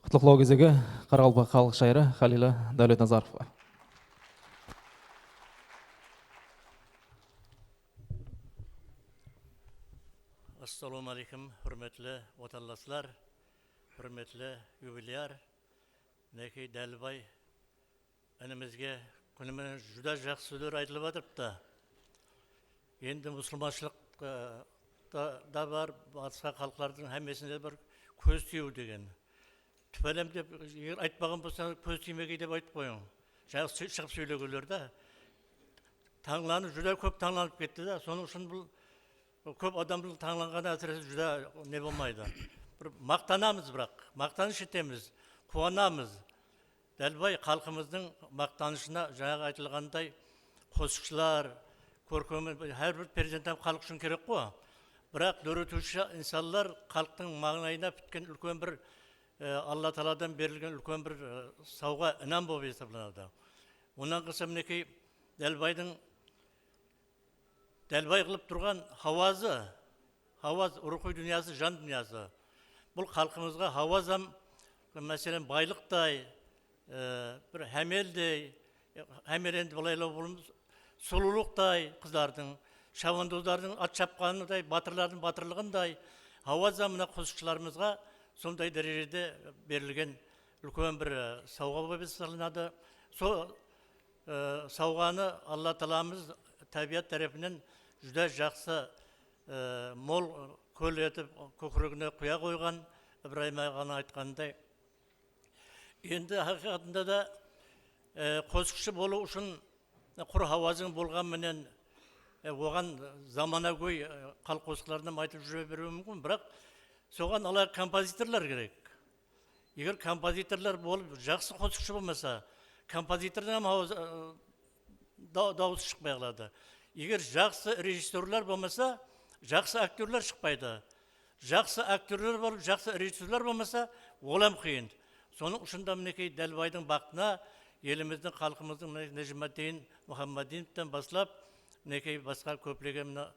Qutlıqlaw gezegi qaraqalpaq xalıq shayırı Xalila Dáwletnazarovqa. Assalawma áleykum, húrmetli watanlaslar, húrmetli yubilyar. Minekey, Dálibay inimizge kúni menen júdá jaqsı sózler aytılıp atırıptı. Endi musılmanshılıq, ı, da, da bar, basqa xalıqlardıń hámmesinde bir kóz tiyiw degen. Túpelem dep, eger aytpaǵan bolsańız, kóz tiymegey dep aytıp qoyıń. Jańa sı-, shıǵıp sóylegenler de. Tańlanıp, júdá kóp tańlanıp ketti de. Sonıń ushın bul Kóp adamdıń tańlanǵanı, ásirese, júdá ne bolmaydı. Bir maqtanamız, biraq, maqtanısh etemiz, quwanamız. Dálbay xalqımızdıń maqtanıshına, jańaǵı aytılǵanınday, qosıqshılar, kórkem, hár bir perzent hám xalıq ushın kerek ǵo. Biraq dóretiwshi insanlar xalıqtıń mańlayına pitken úlken bir, e, Alla taaladan berilgen úlken bir, e, sawǵa, inam bolıp esaplanadı. Onnan qalsa, minekey, Dálbaydıń Dálbay qılıp turǵan hawazı, hawaz, ruwxıy dúnyası, jan dúnyası. Bul xalqımızǵa hawaz hám, máselen, baylıqtay, e, bir hámeldey, e, hámel endi bılaylaw bul, sulıwlıqtay qızlardıń, shabandozlardıń at shapqanıday, batırlardıń batırlıǵınday, hawaz hám mına qosıqshılarımızǵa sonday dárejede berilgen úlken bir, e, sawǵa bolıp esaplanadı. Sol I, sawǵanı Alla taalamız tábiyat tárepinen júdá jaqsı, ı, mol kól etip kókiregine quya qoyǵan, Ibrayım aǵanıń aytqanınday. Endi haqıyqatında da, ı, qosıqshı bolıw ushın qur hawazıń bolǵan menen, ı, oǵan zamanagóy, ı, xalıq qosıqların aytıp júre beriw múmkin, biraq soǵan alayıq kompozitorlar kerek. Eger kompozitorlar bolıp, jaqsı qosıqshı bolmasa, kompozitordıń hám awız, ı, daw-, dawısı shıqpay qaladı. Eger jaqsı rejissyorlar bolmasa, jaqsı aktyorlar shıqpaydı. Jaqsı aktyorlar bolıp, jaqsı rejissyorlar bolmasa, olam qıyın. Sonıń ushın da, minekey, Dálbaydıń baxtına elimizdiń, xalqımızdıń, mine, Nejmaddin Muhammadinovtan baslap, minekey, basqa kóplegen, mına,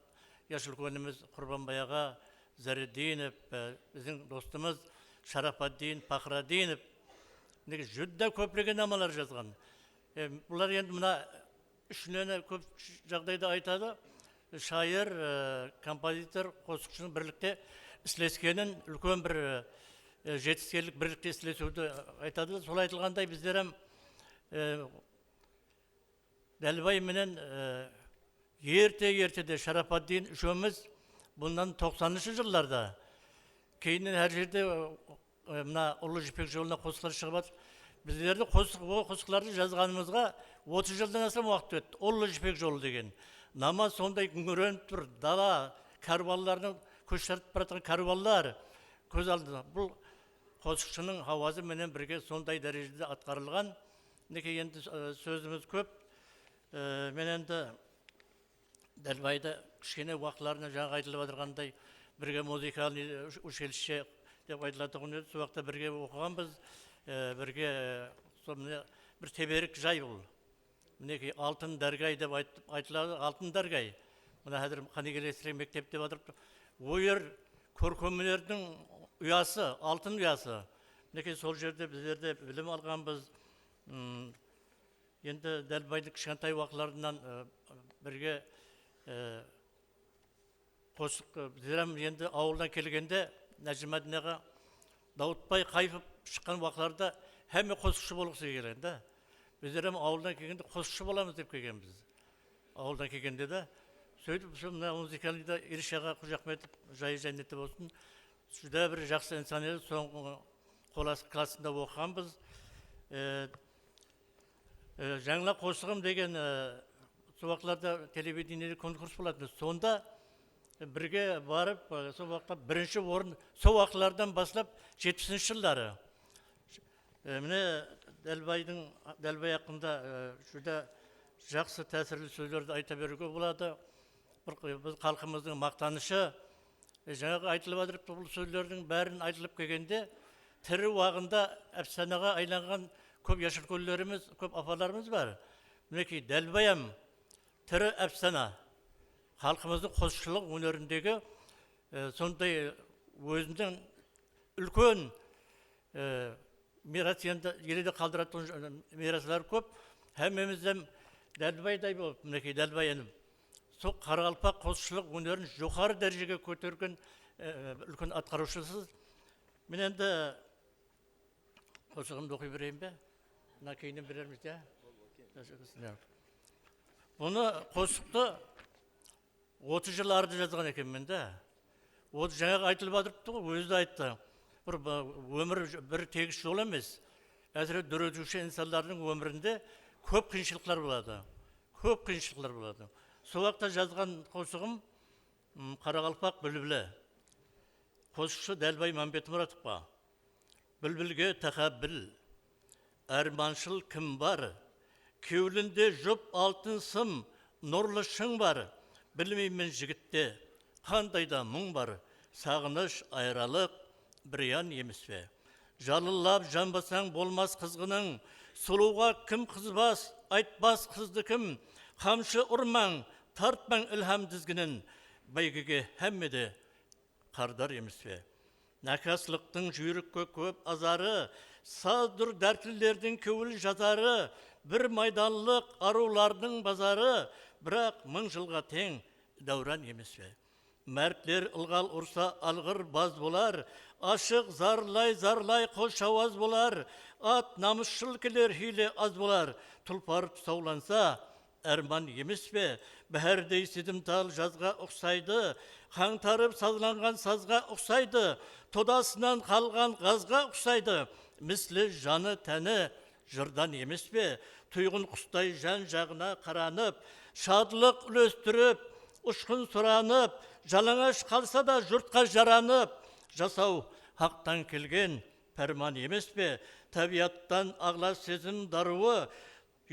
yash úlkenimiz Qurbanbay aǵa Zaredinov, e, biziń dostımız Sharafaddin Paxradinov, minekey, júdá kóplegen namalar jazǵan. E, bular endi mına úshineni kóp jaǵdayda aytadı. Shayır, e, kompozitor, qosıqshınıń birlikte isleskenin úlken bir, e, jetiskenlik, birlikte islesiwdi aytadı. Solay aytılǵanday, bizler hám, e, Dálbay menen, e, erte-ertede Sharafaddin úshewimiz bunnan toqsanınshı jıllarda, keyninen hár jerde, e, mına Ullı jipek jolına qosıqlar shıǵıp atır. Bizlerdi qosıq, o qosıqlardı jazǵanımızǵa otız jıldan aslam waqıt ótti. Ullı jipek jolı degen nama sonday gúńirenip tur, dala, kárwanlardıń kóshirip baratırǵan kárwanlar kóz aldında. Bul qosıqshınıń hawazı menen birge sonday dárejede atqarılǵan. Minekey, endi, e, sózimiz kóp. E, men endi Dálbaydı kishkene waqıtlarında, jańa aytılıp atırǵanday, birge muzıkalnıy uch-, uchilishe dep aytılatuǵın edi. Sol waqıtta birge oqıǵanbız, e, birge, e, sol mine bir teberik jay bul. Minekey, Altın Dárgay dep ayt-, aytıladı, Altın Dárgay. Mına házir Qánigelesli mektep dep atırıptı. O jer kórkem ónerdiń uyası, altın uyası. Minekey, sol jerde bizler de bilim alǵanbız. Endi Dálbaydıń kishkentay waqıtlarınan, e, birge, e, qosıq, e, bizler hám endi awıldan kelgende, Nájimaddin aǵa Dawıtbay Qayıpov shıqqan waqıtlarda hámme qosıqshı bolǵısı kelgen da. Bizler hám awıldan kelgende qosıqshı bolamız dep kelgenbiz. Awıldan kelgende de. Sóytip, usı mına muzıkalnıyda Ilish aǵa Xojaxmetov, jayı jánnette bolsın. Júdá bir jaqsı insan edi, soń, ı, qolası klassında oqıǵanbız. E, e, Jańla qosıǵım degen, e, sol waqıtlarda televideniede konkurs bolatın. Sonda birge barıp, e, sol waqıtta birinshi orın, sol waqıtlardan baslap, jetpisinshi jılları. E, mine, Dálbaydıń, Dálbay haqqında, e, júdá jaqsı, tásirli sózlerdi ayta beriwge boladı. Bir, biz xalqımızdıń maqtanıshı. E, jańaǵı aytılıp atırıptı, bul sózlerdiń bárin aytılıp kelgende, tiri waǵında ápsanaǵa aylanǵan kóp yash úlkenlerimiz, kóp apalarımız bar. Minekey, Dálbayam tiri ápsana. Xalqımızdıń qosıqshılıq ónerindegi, e, sonday óziniń úlken, e, miyras, endi ele de qaldıratuǵın, e, miyrasları kóp. Hámmemizden Dálbayday bolıp, minekey, Dálbay inim, sol qaraqalpaq qosıqshılıq ónerin joqarı dárejege kótergen, e, úlken atqarıwshısız. Men endi qosıǵımdı oqıy bereyin be? Mına keyninen berermiz, ya? Bunı, qosıqtı otız jıl arıda jazǵan ekenmen de. Ol jańaǵı aytılıp atırıptı ǵoy, ózi de ayttı. Bir ba-, ómir j-, bir tegis jol emes. Ásire dóretiwshi insanlardıń ómirinde kóp qıyınshılıqlar boladı. Kóp qıyınshılıqlar boladı. Sol waqıtta jazǵan qosıǵım, m, Qaraqalpaq búlbili. Qosıqshı Dálbay Mámbetmuratovqa. Búlbilge taqabil, ármanshıl kim bar? Kewlinde jup altın sım, nurlı shıń bar. Bilmeymen, jigitte qanday da muń bar. Saǵınısh, ayralıq bir yan emes pe? Jalıllap janbasań, bolmas qızǵınıń. Sulıwǵa kim qızbas, aytpas qızdı kim? Qamshı urmań, tartpań ilham dizginin. Báygege hámme de qardar emes pe? Nákaslıqtıń júyrikke kóp azarı, sazdur dártlilerdiń kewil jazarı, bir maydanlıq arıwlardıń bazarı, biraq mıń jılǵa teń dáwran emes pe? Mártler ılǵal ursa, alǵır baz bolar, ashıq zarlay-zarlay xosh hawaz bolar, at namısshıl keler, hiyle az bolar, tulpar tusawlansa, árman emes pe? Báhárdey sidimtal jazǵa uqsaydı, qańtarıp sazlanǵan sazǵa uqsaydı, todasınan qalǵan ǵazǵa uqsaydı, misli janı, táni jırdan emes pe? Tuyǵın qustay ján-jaǵına qaranıp, shadlıq úlestirip, ushqın suranıp, jalańash qalsa da jurtqa jaranıp, jasaw haqtan kelgen párman emes pe? Tábiyattan aǵla sezim darıwı,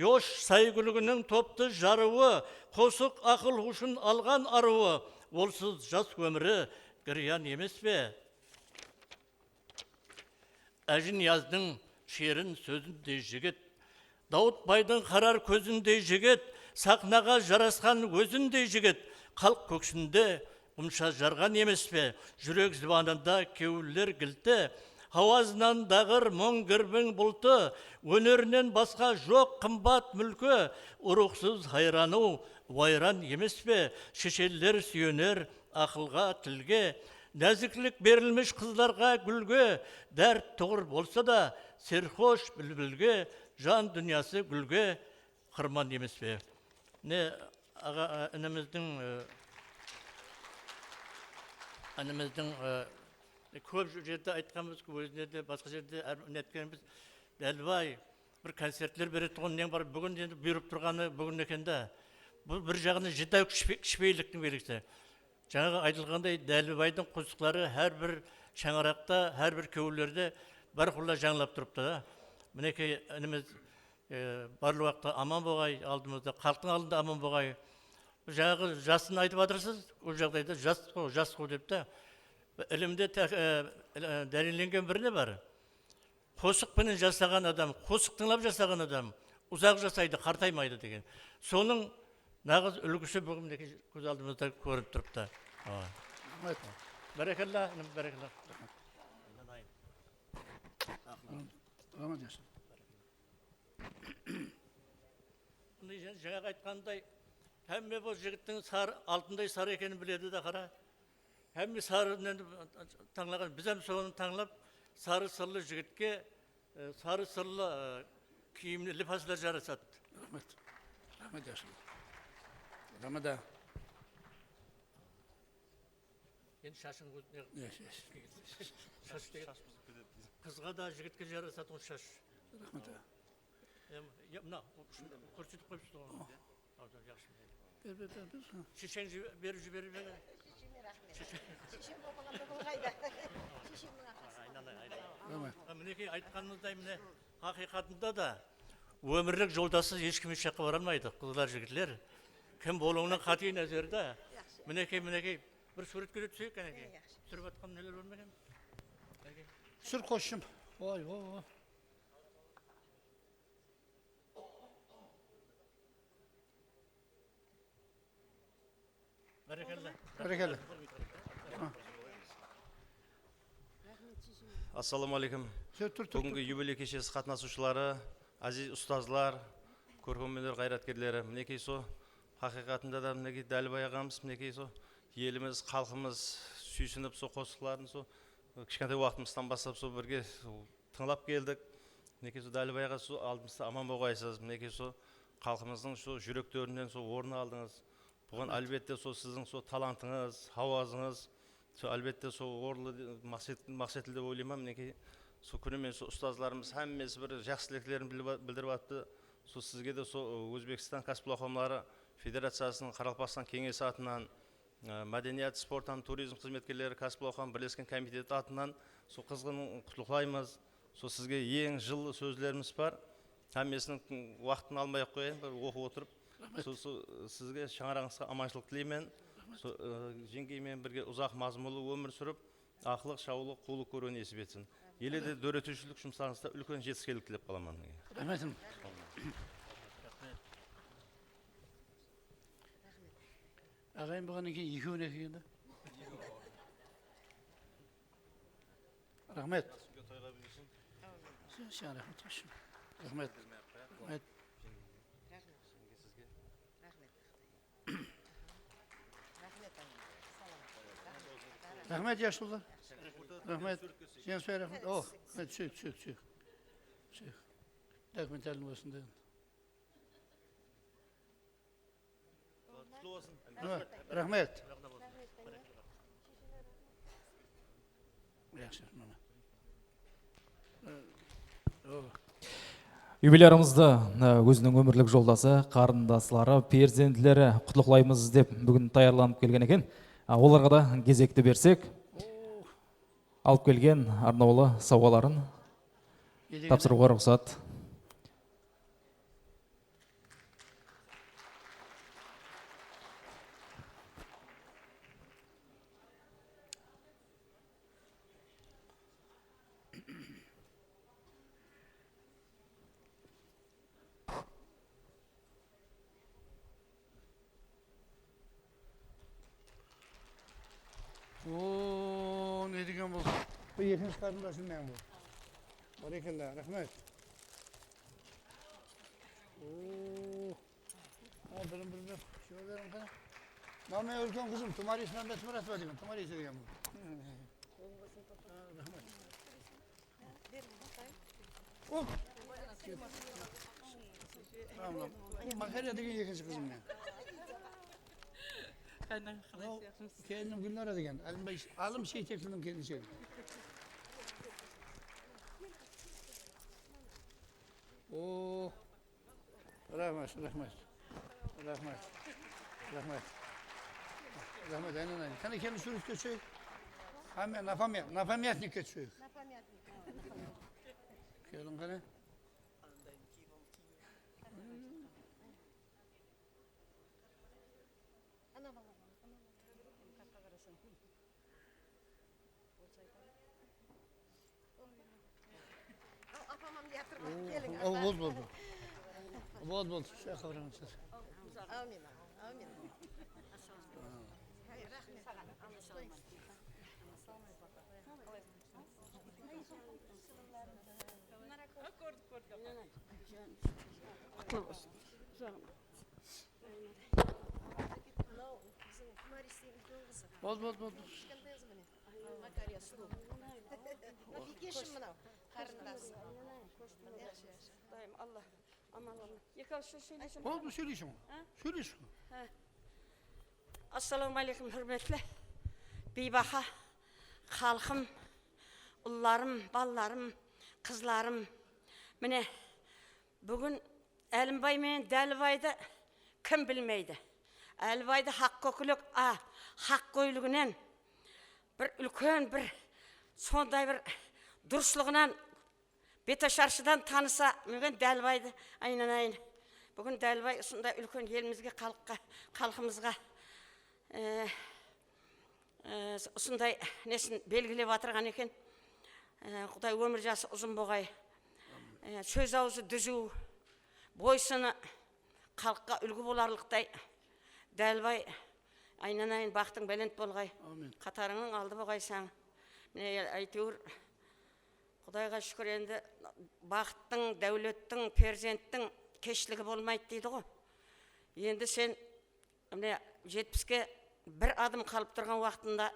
Yosh Saygúlginiń toptı jarıwı, qosıq aqıl hushın alǵan arıwı, olsız jas ómiri giryan emes pe? Ájiniyazdıń sherin sózindey jigit, Dawıtbaydıń qarar kózindey jigit, saxnaǵa jarasqan ózindey jigit, xalıq kóksinde umsha jarǵan emes pe? Júrek zıbanında kewiller gilti, hawazınan daǵır muń girbiń bultı, ónerinen basqa joq qımbat múlki, urıqsız hayranıw wayran emes pe? Sheshenler súyener aqılǵa, tilge, náziklik berilmish qızlarǵa, gúlge, dárt tuǵır bolsa da, serxosh búlbilge, jan dúnyası gúlge qırman emes pe? Mine, aǵa, a, inimizdiń, e, inimizdiń, e, kóp jerde aytqanbız, ózine de, basqa jerde hár netkenbiz. Dálbay, bir koncertler beretuǵın neń bar, búgin endi buyırıp turǵanı búgin eken da. Bul bir jaǵınan júdá kishpe-, kishpeyilliktiń belgisi. Jańaǵı aytılǵanday, Dálbaydıń qosıqları hár bir shańaraqta, hár bir kewillerde bárqulla jańlap turıptı da. Minekey, inimiz, e, barlıq waqıtta aman boǵay, aldımızda, xalıqtıń aldında aman boǵay. Jańaǵı jasın aytıp atırsız, ol jaǵdayda jas ǵo, jas ǵo dep te. Ilimde te-, e, e, dálillengen bir ne bar? Qosıq penen jasaǵan adam, qosıq tıńlap jasaǵan adam uzaq jasaydı, qartaymaydı degen. Sonıń naǵız úlgisi búgin minekey kóz aldımızda kórinip turıptı. Awa. Raxmet. Bárekella, inim, bárekella. Raxmet, jaqsı. Bunday ja-, jańaǵı aytqanımday, hámme bul jigittiń sarı, altınday sarı ekenin biledi de, qara. Hámme sarı, endi, tańlaǵan, biz hám sonı tańlap, sarı sırlı jigitke, e, sarı sırlı, e, kiyimli lipaslar jarasadı. Raxmet. Raxmet, jaqsı. Raxmet, aǵa. Endi shashıń ózine. Yes, yes. Shash degen qızǵa da, jigitke jarasatuǵın shash. Raxmet, aǵa. Em, ya, mına, ushın kórsetip qoyıpsız ǵoy. Awa, jaqsı. Ber, ber, ber, ber. Shesheń jibe-, berip jiberip edi. Shesheńe raxmet. Shesheńe bopaǵanda bolǵaydı. Shesheńniń arqasında. Aynanay, aynanay. Raxmet. Ha, minekey, aytqanımızday, mine, haqıyqatında da ómirlik joldası hesh kim hesh jaqqa bara almaydı, qızlar, jigitler. Kim bolıwınan qátiy názer da. Jaqsı. Minekey, minekey, bir súwretke de túseyik, qánekey. Jaqsı. Túsirip atqan neler bar ma eken? Qánekey. Túsir, qosshım. Oy, oy, oy. Bárekella. Bárekella. Assalawma áleykum. Tur, tur, tur. Búgingi yubiley keshesi qatnasıwshıları, áziz ustazlar, kórkem óner ǵayratkerleri. Minekey, so, haqıyqatında da, minekey, Dálibay aǵamız, minekey, so, elimiz, xalqımız súysinip, so qosıqların, so, kishkentay waqtımızdan baslap, so, birge tıńlap keldik. Minekey, so, Dálibay aǵa, so, aldımızda aman bolǵaysız. Minekey, so, xalqımızdıń, so, júreklerinen, so, orın aldıńız. Buǵan, álbette, sol siziń sol talantıńız, hawazıńız, sol, álbette, sol orınlı de, maqset, maqsetli dep oylayman. Minekey, sol kúni menen sol ustazlarımız hámmesi bir jaqsı tileklerin bilip a-, bildirip attı. Sol sizge de sol, ı, Ózbekstan kásip-awqamları federaciyasınıń Qaraqalpaqstan Keńesi atınan, ı, mádeniyat, sport hám turizm xızmetkerleri kásip-awqam birlesken komiteti atınan sol qızǵın qutlıqlaymız. Sol sizge eń jıllı sózlerimiz bar. Hámmesiniń waqtın almay-aq qoyayın, bir oqıp otırıp. Raxmet. Sol, sol, sizge, shańaraǵıńızǵa amanshılıq tileymen. Raxmet. Sol, ı, jeńgey menen birge uzaq mazmunlı ómir súrip, aqlıq, shawlıq, quwlıq kóriw nesip etsin. Ele de dóretiwshilik jumıslarıńızda úlken jetiskenlik tilep qalaman. Raxmet. Aǵayin bolǵannan keyin ekewine kelgende. Raxmet. Sen, sen raxmet, xoshım. Raxmet. Raxmet. Raxmet, Yashullo. Raxmet. Jenisbay, raxmet. Oh, túseyik, túseyik, túseyik. Túseyik. Dokumentalnıy bolsın degen. Qutlı bolsın. Raxmet. Jaqsı, mana. Yubilyarımızdı, e, óziniń ómirlik joldası, qarındasları, perzentleri qutlıqlaymız dep búgin tayarlanıp kelgen eken. A, olarǵa da gezekti bersek, alıp kelgen arnawlı sawǵaların tapsırıwǵa ruxsat. Degen bolsın. Bul ekinshi qarındasım meniń bul. Bárekella, raxmet. Oo. Ha, birin bir bir shıǵa beriń qáne. Mınaw meniń úlken qızım, Tumaris Mámbetmuratova degen, Tumaris degen bul. Ha, raxmet. Hop. Makarya degen ekinshi qızım meniń. Qanday, qalay, jaqsımız? Kelinim Gúlnara degen, Alımbay, Alım Sheytekliniń kelinshegi. Oo. Raxmet, raxmet. Raxmet. Raxmet. Raxmet, aynanayın. Qáne, keliń, súwretke túseyik. Hámme na pamya-, na pamyatnikke túseyik. Keliń, qáne. Ana bala, ana bala. Aw, apam ham kiyatır ǵoy, keliń, apa. Boldı, boldı. Boldı, boldı. Shu jaqqa baraman. Áwmin, áwmin. Hay, raxmet. Kórdik, kórdik. Qutlı bolsın. Mınaw biziń Tumaristeń úlken qızı. Boldı, boldı, boldı. Kishkentay qızı mine. Makarya, sulıw. Biykeshim mınaw, qarindas. Yaqshı, yaqshı. Qudayım, Alla aman bolsın. Eki awız sóz sóylesem. Boldı, sóyleysiń. Ha? Sóyleysiń. Ha. Assalawma áleykum, húrmetli, biybaha xalqım, ullarım, balalarım, qızlarım. Mine, búgin Álimbay menen Dálbaydı kim bilmeydi? Álbaydı haq kókilek, a, haq kóyliginen bir úlken, bir sonday bir durıslıǵınan bete sharshıdan tanısa, búgin Dálbaydı, aynanayın. Búgin Dálbay usınday úlken elimizge, xalıqqa, xalqımızǵa, e, e, usınday nesin belgilep atırǵan eken. E, Quday ómir jası uzın boǵay. E, sóz awzı dúziw, boysını, xalıqqa úlgi bolarlıqtay. Dálbay, aynanayın, baxtıń bálent bolǵay. Ámin. Qatarıńnıń aldı boǵaysań. Mine, áytewir, Qudayǵa shúkir, endi baxıttıń, dáwlettiń, perzenttiń keshligi bolmaydı deydi ǵo. Endi sen mine jetpiske bir adım qalıp turǵan waqtında,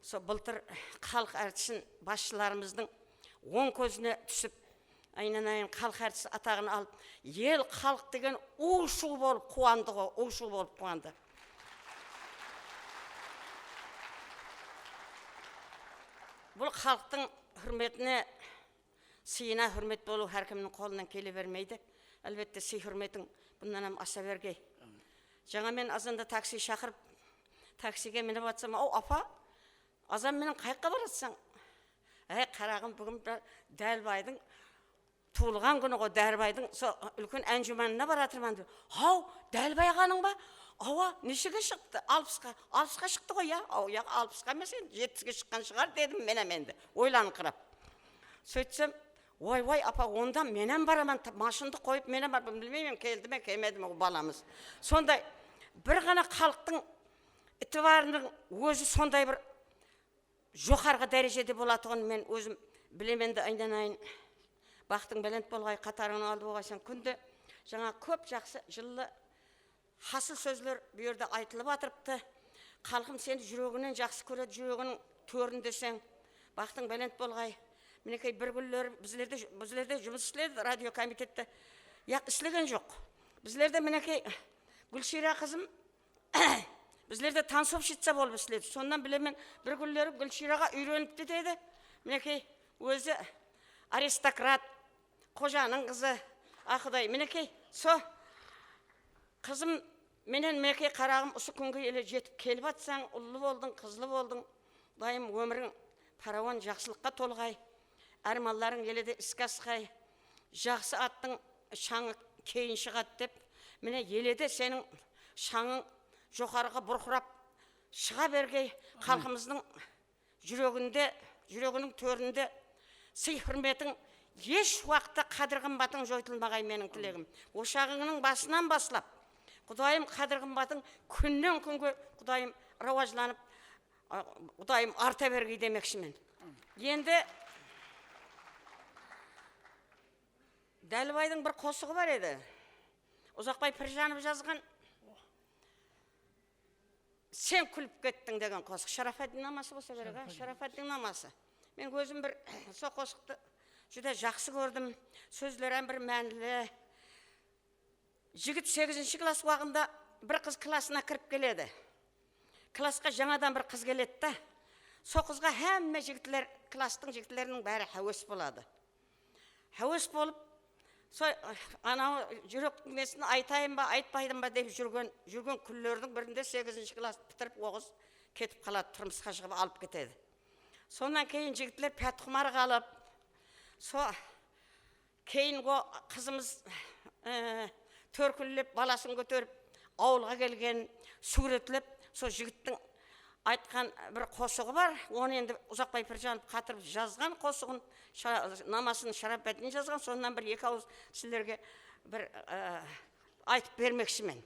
sol bıltır xalıq ártisin basshılarımızdıń oń kózine túsip, aynanayın, xalıq ártisi ataǵın alıp, el xalıq degen u-shuw bolıp quwandı ǵo, u-shuw bolıp quwandı. Bul xalıqtıń húrmetine, sıyına húrmet bolıw hár kimniń qolınan kele bermeydi. Álbette, sıy-húrmetiń bunnan hám asa bergey. Jańa men azanda taksi shaqırıp, taksige minip atsam, "Aw, apa, azan menen qayaqqa baratsań?" "Áy, qaraǵım, búgin bir Dálbaydıń tuwılǵan kúni ǵoy, Dálbaydıń, sol úlken ánjumanına baratırman," dedi. "Haw, Dálbay aǵanıń ba?" "Awa, neshege shıqtı?" "Alpısqa." "Alpısqa shıqtı ǵoy, ya?" "Aw, ya, alpısqa emes, endi jetpiske shıqqan shıǵar," dedim men hám endi oylanıńqırap. Sóytsem, "Oy-oy, apa, onda men hám baraman, ta-, mashındı qoyıp men hám baraman, bilmeymen, keldi me, kelmedi me, o balamız." Sonday bir ǵana xalıqtıń itibarınıń ózi sonday bir joqarǵı dárejede bolatuǵının men ózim bilemen de, aynanayın. Baxtıń bálent bolǵay, qatarıńnıń aldı boǵaysań kúnde. Jańa kóp jaqsı, jıllı, hasıl sózler bul jerde aytılıp atırıptı. Xalqım seni júreginen jaqsı kóredi, júreginiń tórindeseń. Baxtıń bálent bolǵay. Minekey, bir kúnleri bizlerde, bizlerde jumıs isledi, radio komitette. Yaq, islegen joq. Bizlerde, minekey, Gúlshiyra qızım bizlerde tansovshitsa bolıp isledi. Sonnan bilemen, bir kúnleri Gúlshiyraǵa úyrenipti dedi. Minekey, ózi aristokrat, xojanıń qızı, a Quday, minekey, so qızım menen, minekey, qaraǵım, usı kúnge ele jetip kelip atsań, ullı boldıń, qızlı boldıń. Qudayım, ómiriń parawan jaqsılıqqa tolǵay, ármanlarıń ele de iske asqay, jaqsı attıń shańı keyin shıǵadı dep, mine, ele de seniń shańıń joqarıǵa burqırap shıǵa bergey. Xalqımızdıń júreginde, júreginiń tórinde sıy-húrmetiń hesh waqıtta, qádir-qımbatıń joytılmaǵay, meniń tilegim. Oshaǵıńnıń basınan baslap, Qudayım, qádir-qımbatıń kúnnen-kúnge, Qudayım, rawajlanıp, A, Qudayım arta bergey demekshimen. Endi Dálbaydıń bir qosıǵı bar edi. Uzaqbay Pirjanov jazǵan. Sen kúlip kettiń degen qosıq. Sharafaddiń naması bolsa kerek, a? Sharafaddiń naması. Men ózim bir sol qosıqtı júdá jaqsı kórdim. Sózleri hám bir mánili. Jigit segizinshi klass waǵında bir qız klassına kirip keledi. Klassqa jańadan bir qız keledi da. Sol qızǵa hámme jigitler, klasstıń jigitleriniń bári háwes boladı. Háwes bolıp, sol, anaw júrektiń nesin aytayın ba, aytpayın ba dep júrgen, júrgen kúnlerdiń birinde segizinshi klass pitirip, o qız ketip qaladı, turmısqa shıǵıp alıp ketedi. Sonnan keyin jigitler pátqumarıq alıp, so, keyin o qızımız, e, tórkillep, balasın kóterip, awılǵa kelgen, súwretlep, sol jigittiń aytqan bir qosıǵı bar. Onı endi Uzaqbay Pirjanov qatırıp jazǵan qosıǵın, sha-, namasın Sharapattin jazǵan, sonnan bir eki awız sizlerge bir, e, aytıp bermekshimen.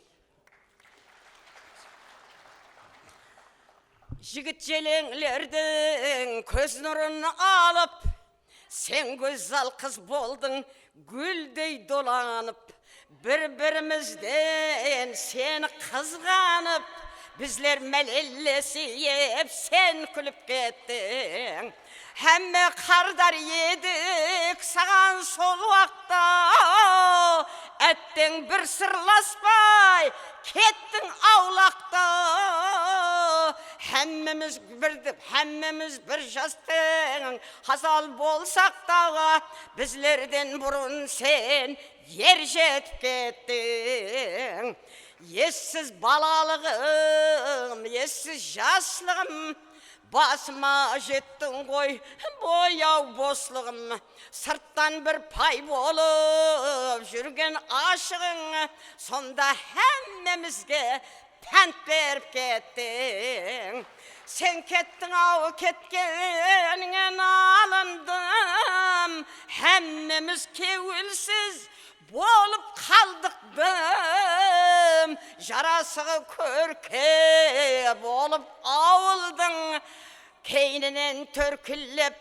Jigit jeleńlerdiń kóz nurın alıp, sen gózzal qız boldıń, gúldey dolanıp, bir-birimizden seni qızǵanıp, bizler málellesip, sen kúlip kettiń. Hámme qardar edik saǵan sol waqta, átteń bir sırlaspay kettiń awlaqta. Hámmemiz bir dep, hámmemiz bir jastıń, hazal bolsaq taǵa, bizlerden burın sen er jetip kettiń. Essiz balalıǵım, essiz jaslıǵım, basıma jettiń ǵoy, boyaw boslıǵım. Sırttan bir pay bolıp júrgen ashıǵıń, sonda hámmemizge pánt berip kettiń. Sen kettiń-aw, ketkenińe nalındım, hámmemiz kewilsiz bolıp qaldıq dım. Jarasıǵı kórke bolıp awıldıń, keyninen tórkillep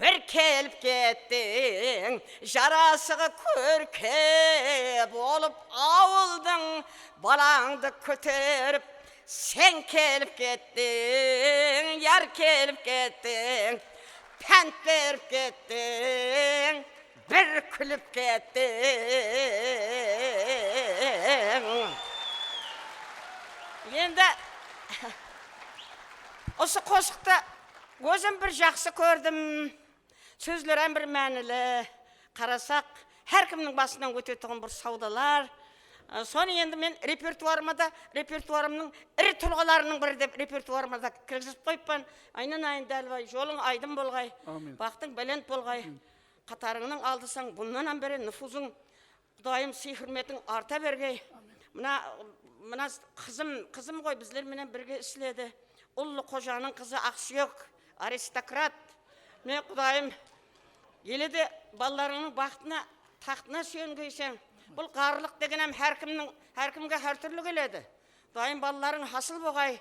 bir kelip kettiń. Jarasıǵı kórke bolıp awıldıń, balańdı kóterip sen kelip kettiń, yar kelip kettiń, pánt berip kettiń. Bir kúlip kettiń. Endi usı qosıqtı ózim bir jaqsı kórdim. Sózler hám bir mánili. Qarasaq, hár kimniń basınan ótetuǵın bir sawdalar. I, sonı endi men repertuarıma da, repertuarımnıń iri tulǵalarınıń biri dep repertuarıma da kirgizip qoyıppan. Aynanayın Dálbay, jolıń aydın bolǵay, Ámin. Baxtıń bálent bolǵay. Ámin. Qatarıńnıń aldısań, bunnan hám beri nufuzıń, Qudayım, sıyı-húrmetiń arta bergey. Mına, mına qızım, qızım ǵoy bizler menen birge isledi. Ullı qojanıń qızı Aqsúyek, aristokrat. Mine, Qudayım, ele de balalarıńnıń baxtına, taxtına súyengeyseń. Bul ǵarrılıq degen hám hár kimniń, hár kimge hár túrli keledi. Qudayım, balalarıń hasıl bolǵay,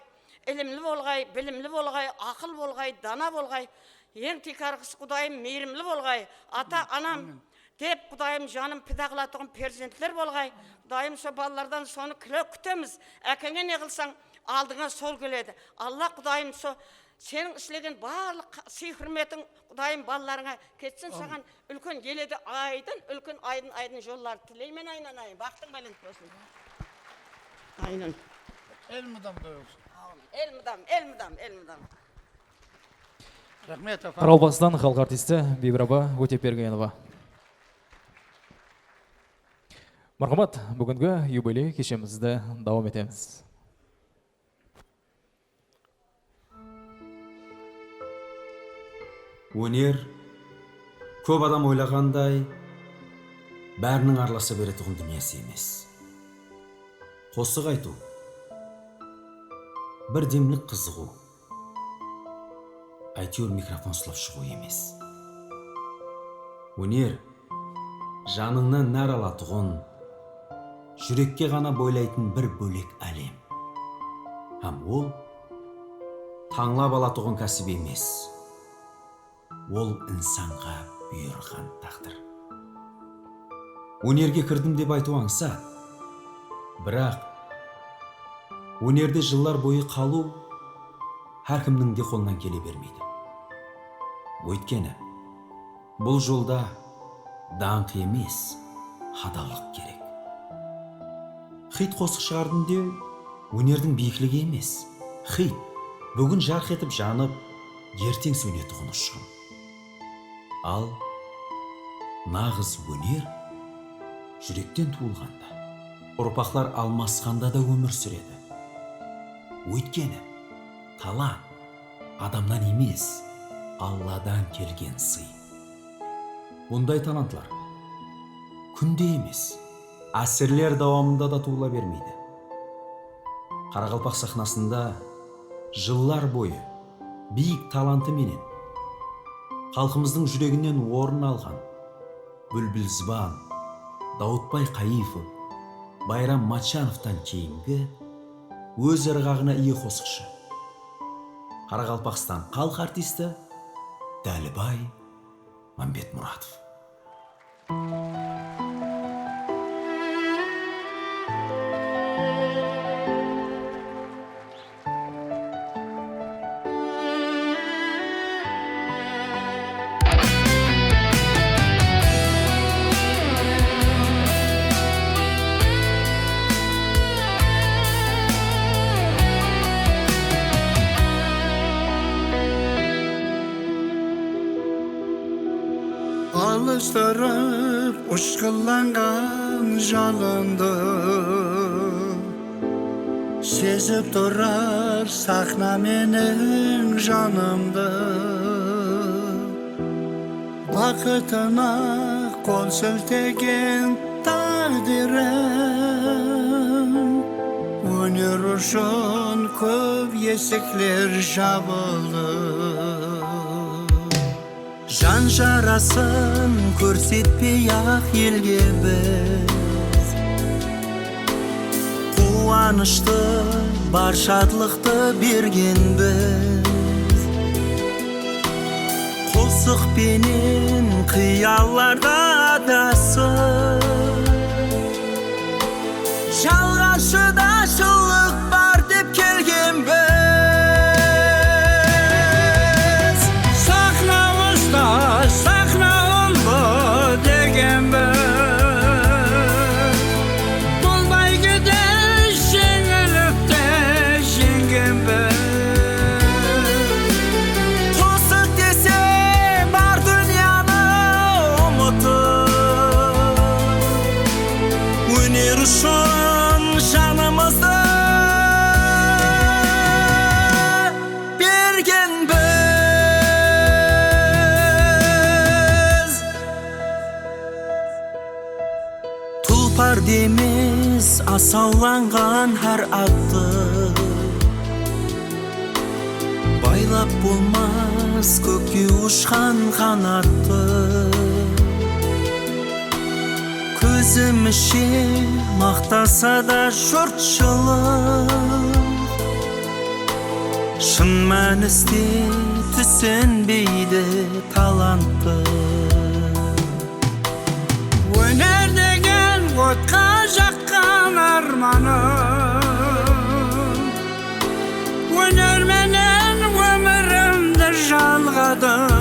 ilimli bolǵay, bilimli bolǵay, aqıl bolǵay, dana bolǵay. Eń tiykarǵısı, Qudayım, miyrimli bolǵay. Ata, anam dep, Qudayım, janım pida qılatuǵın perzentler bolǵay. Qudayım, sol balalardan sonı kúle-, kútemiz. Ákeńe ne qılsań, aldıńa sol keledi. Alla, Qudayım, sol seniń islegen barlıq qa-, sıyı-húrmetiń, Qudayım, balalarıńa ketsin. Saǵan úlken ele de aydın, úlken aydın, aydın jollardı tileymen, aynanayın. Baxtıń bálent bolsın. Aynın. Elmidam qoyılsın. Elmidam, elmidam, elmidam. Raxmet, apa. Qaraqalpaqstan xalıq artisti Biybir apa Ótebergenova. Marhamat, búgingi yubiley keshemizdi dawam etemiz. Óner, kóp adam oylaǵanday, báriniń aralasa beretuǵın dúnyası emes. Qosıq aytıw, bir demlik qızıǵıw. Áytewir, mikrofon uslap shıǵıw emes. Óner, janıńnan nár alatuǵın, júrekke ǵana boylaytın bir bólek álem. Hám ol tańlap alatuǵın kásip emes. Ol insanǵa buyırǵan táǵdir. Ónerge kirdim dep aytıw ańsat. Biraq, ónerde jıllar boyı qalıw hár kimniń de qolınan kele bermeydi. Óytkeni, bul jolda dańq emes, hadallıq kerek. Xit qosıq shıǵardım dew ónerdiń biyikligi emes. Xit, búgin jarq etip janıp, erteń sónetuǵın ushqın. Al, naǵız óner júrekten tuwılǵanda, urpaqlar almasqanda da ómir súredi. Óytkeni, talant adamnan emes, Alladan kelgen sıy. Bunday talantlar kúnde emes, ásirler dawamında da tuwıla bermeydi. Qaraqalpaq saxnasında jıllar boyı biyik talantı menen xalqımızdıń júreginen orın alǵan Búlbil Zıban, Dawıtbay Qayıpov, Bayram Matchanovtan keyingi óz ırǵaǵına iye qosıqshı, Qaraqalpaqstan xalıq artisti Dálibay Mámbetmuratov. Alıstırıp ushqınlanǵan jalındı, sezip turar saxna meniń janımdı. Baxıtına qol siltegen táǵdirim, óner ushın kóp esikler jabıldı. Jan jarasın kórsetpey-aq elge biz, quwanıshtı, bar shadlıqtı bergenbiz. Qosıq penen qıyallarda adasıp, jalǵashıda jıllıq bar dep kelgenbiz. Saxna usta, saxna ullı degenbiz. Bul báygede jeńilip te jeńgenbiz. Qosıq dese bar dúnyanı umıtıp, óner ushın janımızdı bergenbiz. Tulpar demez asawlanǵan hár attı, baylap bolmas kókke ushqan qanattı. Kózimizshe maqtasa da jurtshılıq, shın mániste túsinbeydi talanttı. Óner degen otqa jaqqan ármanım, óner menen ómirimdi jalǵadım.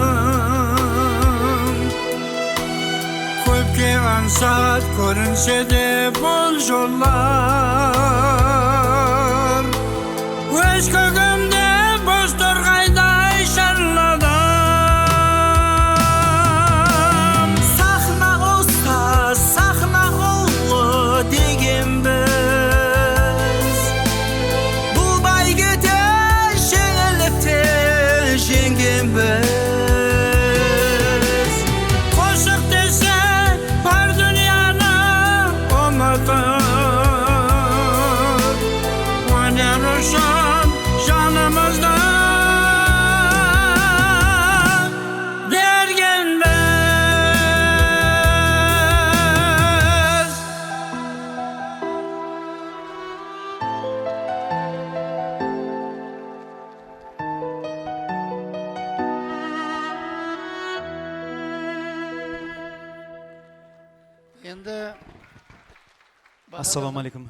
Kópke ańsat kórinse de bul jollar, óz kógimde boztorǵayday jarladım. Saxna usta, saxna ullı degenbiz. Bul báygede jeńilip te jeńgenbiz. Qosıq dese bar dúnyanı umıtıp, Assalamu aleykum.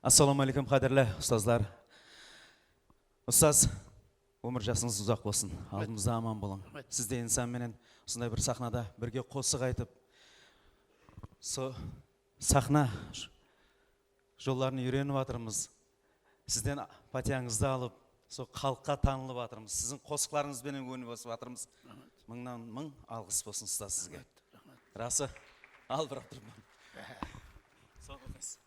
Assalamu aleykum, qádirli ustazlar. Ustaz, ómir jasıńız uzaq bolsın. Aldımızda aman bolıń. Raxmet. Sizdey insan menen usınday bir saxnada birge qosıq aytıp, so-, saxna j-, jolların úyrenip atırmız. Sizden pátiyańızdı alıp, sol xalıqqa tanılıp atırmız. Siziń qosıqlarıńız benen ónip ósip atırmız. Raxmet. Mıńnan mıń alǵıs bolsın, ustaz, sizge. Raxmet, raxmet. Rası, albırap turman. Saw bolıńız.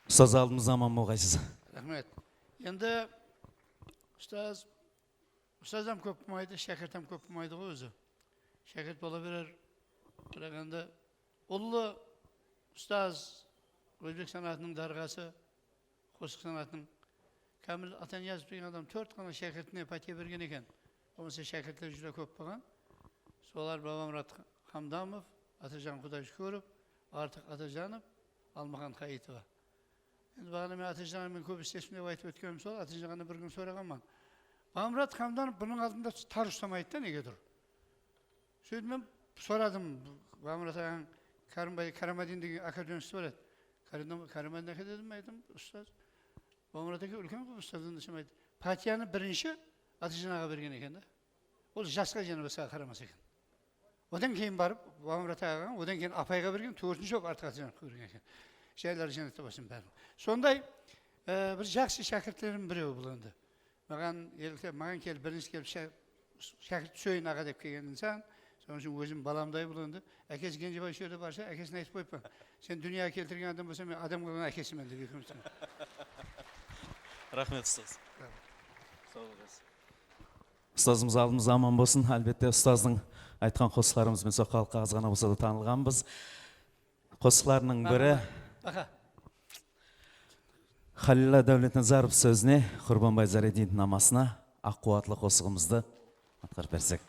Ustaz, aldımızda aman bolǵaysız. Raxmet. Endi ustaz, ustaz hám kóp bolmaydı, shákirt hám kóp bolmaydı ǵoy ózi. Shákirt bola berer. Biraq endi ullı ustaz, ózbek sanatınıń darǵası, qosıq sanatınıń Kámil Ataniyazov degen adam tórt ǵana shákirtine pátiya bergen eken. Bolmasa shákirtleri júdá kóp bolǵan. Solar Babamurat Hamdamov, Atajan Qudayshúkirov, Artıq Atajanov, Almaxan Hayitova. Endi baǵana men Atajan aǵamen kóp islestim dep aytıp ótkenim sol, Atajan aǵadan bir kún soraǵanman. Babamurat Hamdamov bunıń aldında tar ustamaydı da, negedur. Sóytip men soradım, Babamurat aǵań Kárimbay, Karamadin degen akkordeonisti bar edi. Karamadin, Karamadin aka dedim, ayttım, ustaz. Babamurat aka úlken ǵoy ustazdan desem ayttı. Pátiyanı birinshi Atajan aǵa bergen eken da. Ol jasqa jáne basqaǵa qaramas eken. Odan keyin barıp Babamurat aǵaǵa, odan keyin apayǵa bergen, tórtinshi bolıp Artıq Atajanovqa bergen eken. Jayları jánnette bolsın báriniń. Sonday, e, bir jaqsı shákirtlerim birewi bul endi. Maǵan, elke-, maǵan kelip, birinshi kelip shá-, shákirt túseyin aǵa dep kelgen insan. Sonıń ushın ózim balamday bul endi. Ákesi Genjebay usı jerde barsa, ákesine aytıp qoyıppan. Sen dúnyaǵa keltirgen adam bolsań, men adam qılǵan ákesimen dep ekewimizdiń. Raxmet, ustaz. Raxmet. Saw bolıńız. Ustazımız aldımızda aman bolsın. Álbette, ustazdıń aytqan qosıqlarımız benen sol xalıqqa az ǵana bolsa da tanılǵanbız. Qosıqlarınıń biri. Axa. Halilla Dáwletnazarov sózine, Qurbanbay Zaredinov namasına Aq quwatlı qosıǵımızdı atqarıp bersek.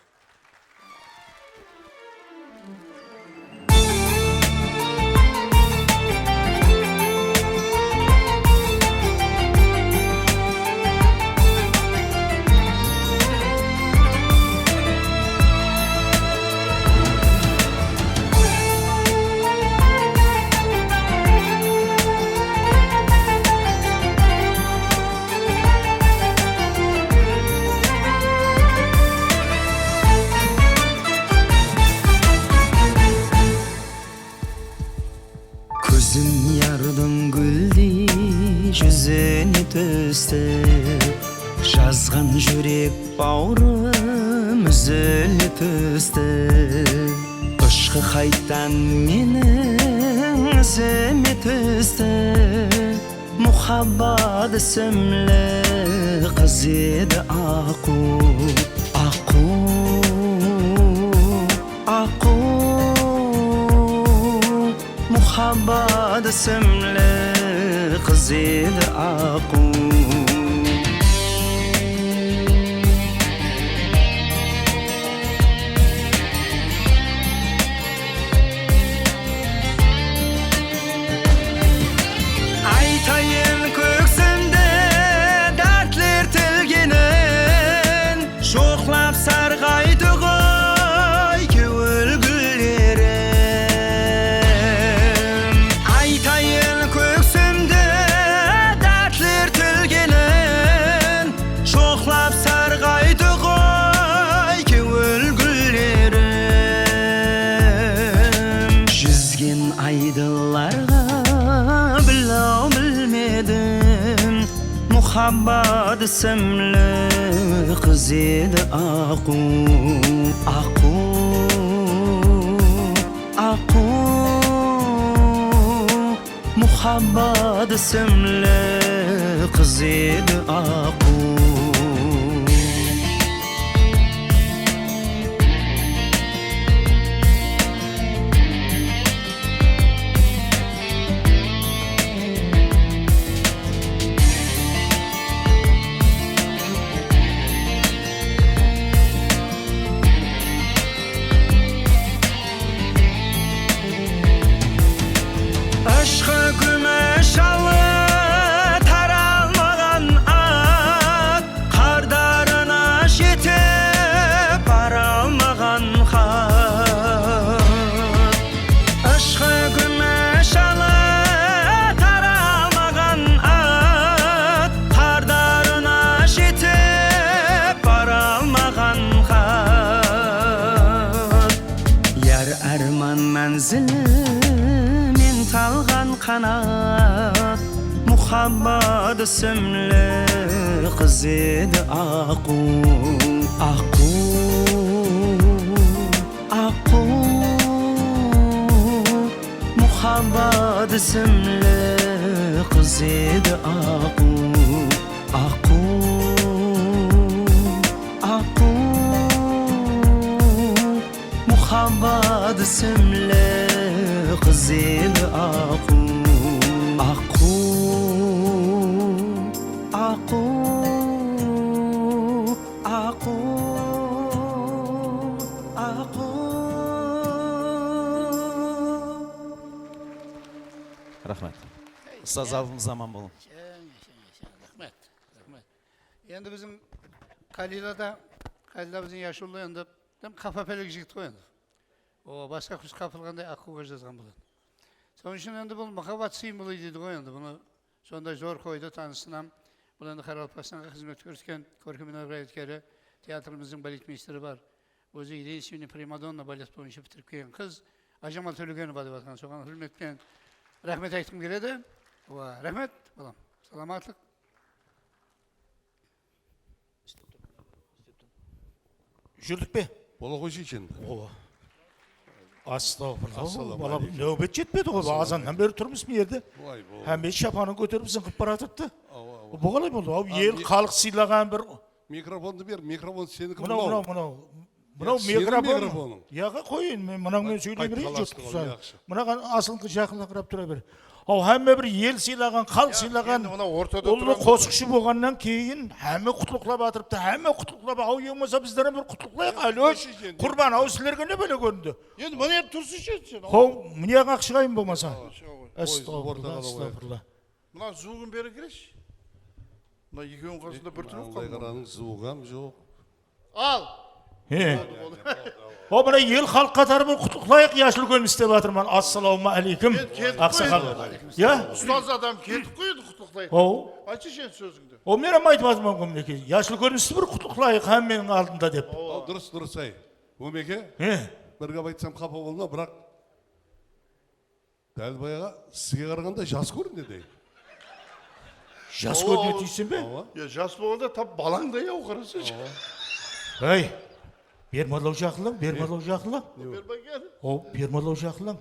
Kózim yardıń gúldey júzine tústi. Jazǵan júrek bawrım úzile tústi. Ushqı qayttan meniń izime tústi. Muhabbat isimli qız edi aqu, aqu, aqu. Muhabbat isimli qız edi aqu. Aytayın kóksimde dártler tilgenin, joqlap sarǵaydı ǵoy kewil gúllerim. Aytayın kóksimde dártler tilgenin, joqlap sarǵaydı ǵoy kewil gúllerim. Júzgen aydınlarǵa bilaw bilmedim. Muhabbat isimli qız edi aqu, aqu, aqu. Muhabbat isimli qız edi aqu. Ushqı kúmish alıp Qanat, Muhabbat ismli qız edi, aquv, aquv, aquv. Muhabbat ismli qız edi, aquv, aquv, aquv. Muhabbat ismli qız edi, aquv, aquv, aquv, aquv, aquv. Raxmet. Ustaz abımız aman bolıń. Raxmet, raxmet. Endi biziń Kalila da, Kalila biziń yashullı endi, dem qapa pálek jigit ǵoy endi. O, basqa qus qapılǵanday aqquwǵa jazǵan boladı. Sonıń ushın endi bul muhabbat simvolı deydi ǵoy endi. Bunı sonday zor qoydı, tanısın hám. Bul endi Qaraqalpaqstanǵa xızmet kórsetken kórkem meropriyatkeri, teatrımızdıń baletmeysteri bar. Ózi единственный primadonna balet boyınsha pitirip kelgen qız, Ájamál Tólegenova dep atırǵan, soǵan húrmet penen raxmet aytqım keledi. Wa, raxmet, balam. Salamatlıq. Júrdik pe? Bola qoyshı endi. Owa. Astagfirullah. Assalawma aleykum. Balam, náwbet jetpedi ǵoy. Azannan beri turmız mına jerde. Hámme shapanın kóterip zıńqıp baratırıptı. Awa, awa. Bul qalay boldı? Aw, el, xalıq sıylaǵan bir. Mikrofondı ber, mikrofon seniki. Mınaw, mınaw, mınaw. Mınaw mikrofon. Yaǵa qoyın, men mınaw menen sóyley bereyin, jurttıqsań. Mınaǵan asılıńqı jaqınıraq tura ber. Aw, hámme bir el sıylaǵan, xalıq sıylaǵan, ullı qosıqshı bolǵannan keyin hámme qutlıqlap atırıptı, hámme qutlıqlap, aw, eń bolmasa bizler hám bir qutlıqlayıq, Alyosh, Qurban, aw, sizlerge ne bále kórindi? Endi mına jerde tursınshı sen. Haw, mına jaqqa shıǵayın bolmasa. Astagfirullah, astagfirullah. Mına zıwıǵın beri kireshshi. Mına ekewiniń qasında bir turıp qaldı. Mınanday qarań, zıwıǵı hám joq. Al. He. O, mına el xalıq qatarı bir qutlıqlayıq, yashıl kórinis dep atırman. Assalawma aleykum, aqsaqal. Ya? Ustaz adam ketip qoydı, qutlıqlayıq. Haw. Aytshı sen sózińdi. O, men hám aytıp atırman, Ómeke. Yashıl kórinisti bir qutlıqlayıq hámmeniń aldında dep. Al, durıs, durıs, ay. Ómeke. He. Bir gáp aytsam, qapa bolma, biraq Dálbay aǵa, sizge qaraǵanda jas kórinedi. Jas kórinedi deyseń be? Awa. Ya, jas bolǵanda tap balańday-aw, qarasańshı. Hey, bermalaw jaqınlań, bermalaw jaqınlań. Bermay kel. O, bermalaw jaqınlań.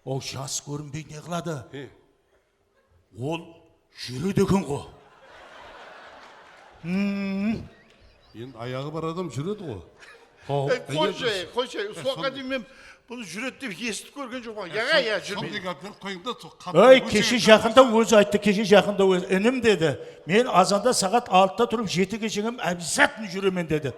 O, jas kórinbey ne qıladı? He. Ol júredi eken ǵo. Hmm. Endi ayaǵı bar adam júredi ǵo. Ey, qoyshay, qoyshay, usı waqıtqa deyin men bunı júredi dep esitip kórgen joqpan. Yaǵa, ya, júrmeydi. Sonday gápler qoyıń da, sol qatı. Ey, keshe jaqında ózi ayttı, keshe jaqında ózi. Inim dedi, men azanda saǵat altıda turıp, jetige shekem обязательно júremen dedi.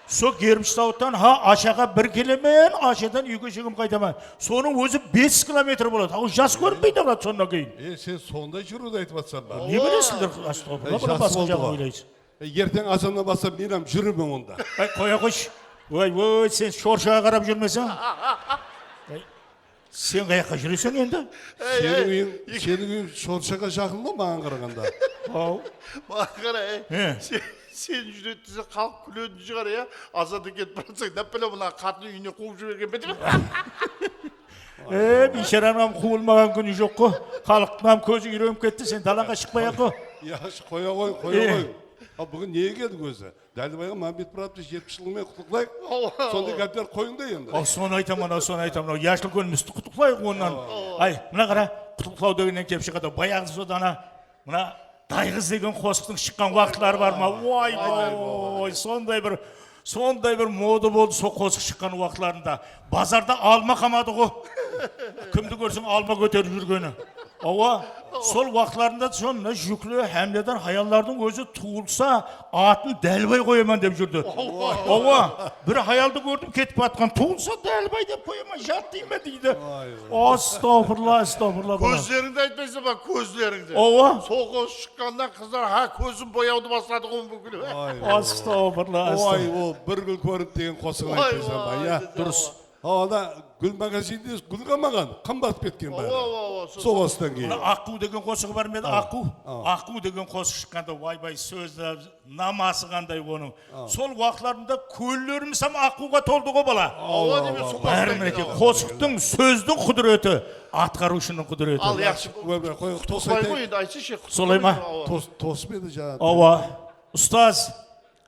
Sol Germishsawıttan ha Ashaǵa bir kelemen, Ashadan úyge shekem qaytaman. Sonıń ózi bes kilometr boladı. Al, jas kórinbey ne qıladı sonnan keyin? E, sen sonday júriwdi aytıp atsań ba? Ne bilesińler, astagfirullah, basqa jaǵın oylaysız. E, erteń azannan baslap men hám júremen onda. Ay, qoya qoyshı. Oy, oy, sen shorshaǵa qarap júrmeseń. Ay, sen qayaqqa júreseń endi? Seniń úyiń, seniń úyiń shorshaǵa jaqın ǵo maǵan qaraǵanda. Aw. Maǵan qara, ey. Sen, sen júredi dese, xalıq kúletin shıǵar, ya? Azanda ketip baratsań, dáppele mına qatın úyine quwıp jibergen be dep. E, biysharańnıń quwılmaǵan kúni joq ǵo. Xalıqtıń hám kózi úyrenip ketti, sen dalaǵa shıqpay-aq ǵo. Yaqshı, qoya ǵoy, qoya ǵoy. A, búgin nege keldik ózi? Dálbayǵa Mámbetmuratovtı jetpis jılı menen qutlıqlayıq. Sonday gápler qoyıń da endi. Aw, sonı aytaman, aw, sonı aytaman. Aw, yashıl kórinbeydi qutlıqlayıq onnan. Ay, mına qara, qutlıqlaw degennen kelip shıǵadı. Bayaǵı sodana, mına Dayǵız degen qosıqtıń shıqqan waqıtları bar ma? Oy, oy, sonday bir, sonday bir moda boldı sol qosıq shıqqan waqıtlarında. Bazarda alma qamadı ǵo. Kimdi kórseń, alma kóterip júrgeni. Awa, sol waqıtlarında sonda júkli hámileden hayallardıń ózi tuwılsa, atın Dálbay qoyaman dep júrdi. Awa, bir hayaldı kórdim, ketip atqan, tuwılsa Dálbay dep qoyaman, jat deymen deydi. Astagfirullah, astagfirullah. Kózlerińdi aytpaysań ba, kózlerińdi. Awa. Sol qosıq shıqqannan qızlar, ha, kózim boyawdı basladı ǵo búgin. Astagfirullah, astagfirullah. Oy, o bir gúl kórinip degen qosıǵın aytpaysań ba, ya? Durıs. Ana gúl magazininde gúl qalmaǵan, qımbatıp ketken bári. Awa, awa, awa, sol, sol bastan keyin. Mına Aqqıw degen qosıǵı bar ma edi? Awa, Aqqıw. Awa. Aqqıw degen qosıq shıqqanda, oybay, sózi, naması qanday onıń. Awa. Sol waqıtlarında kóllerimiz hám Aqqıwǵa toldı ǵo, bala. Awa, awa, deme, awa, sol awa. Bári bastan minekey, keyin, awa. Qosıqtıń, sózdiń qúdireti, atqarıwshınıń qúdireti. Al, yaqshı. Qoy, qoy, tos aytayıq. Qoy, endi aytsınshı. Solay ma? Awa. Tos, tos pa edi jańa? Awa. Ustaz,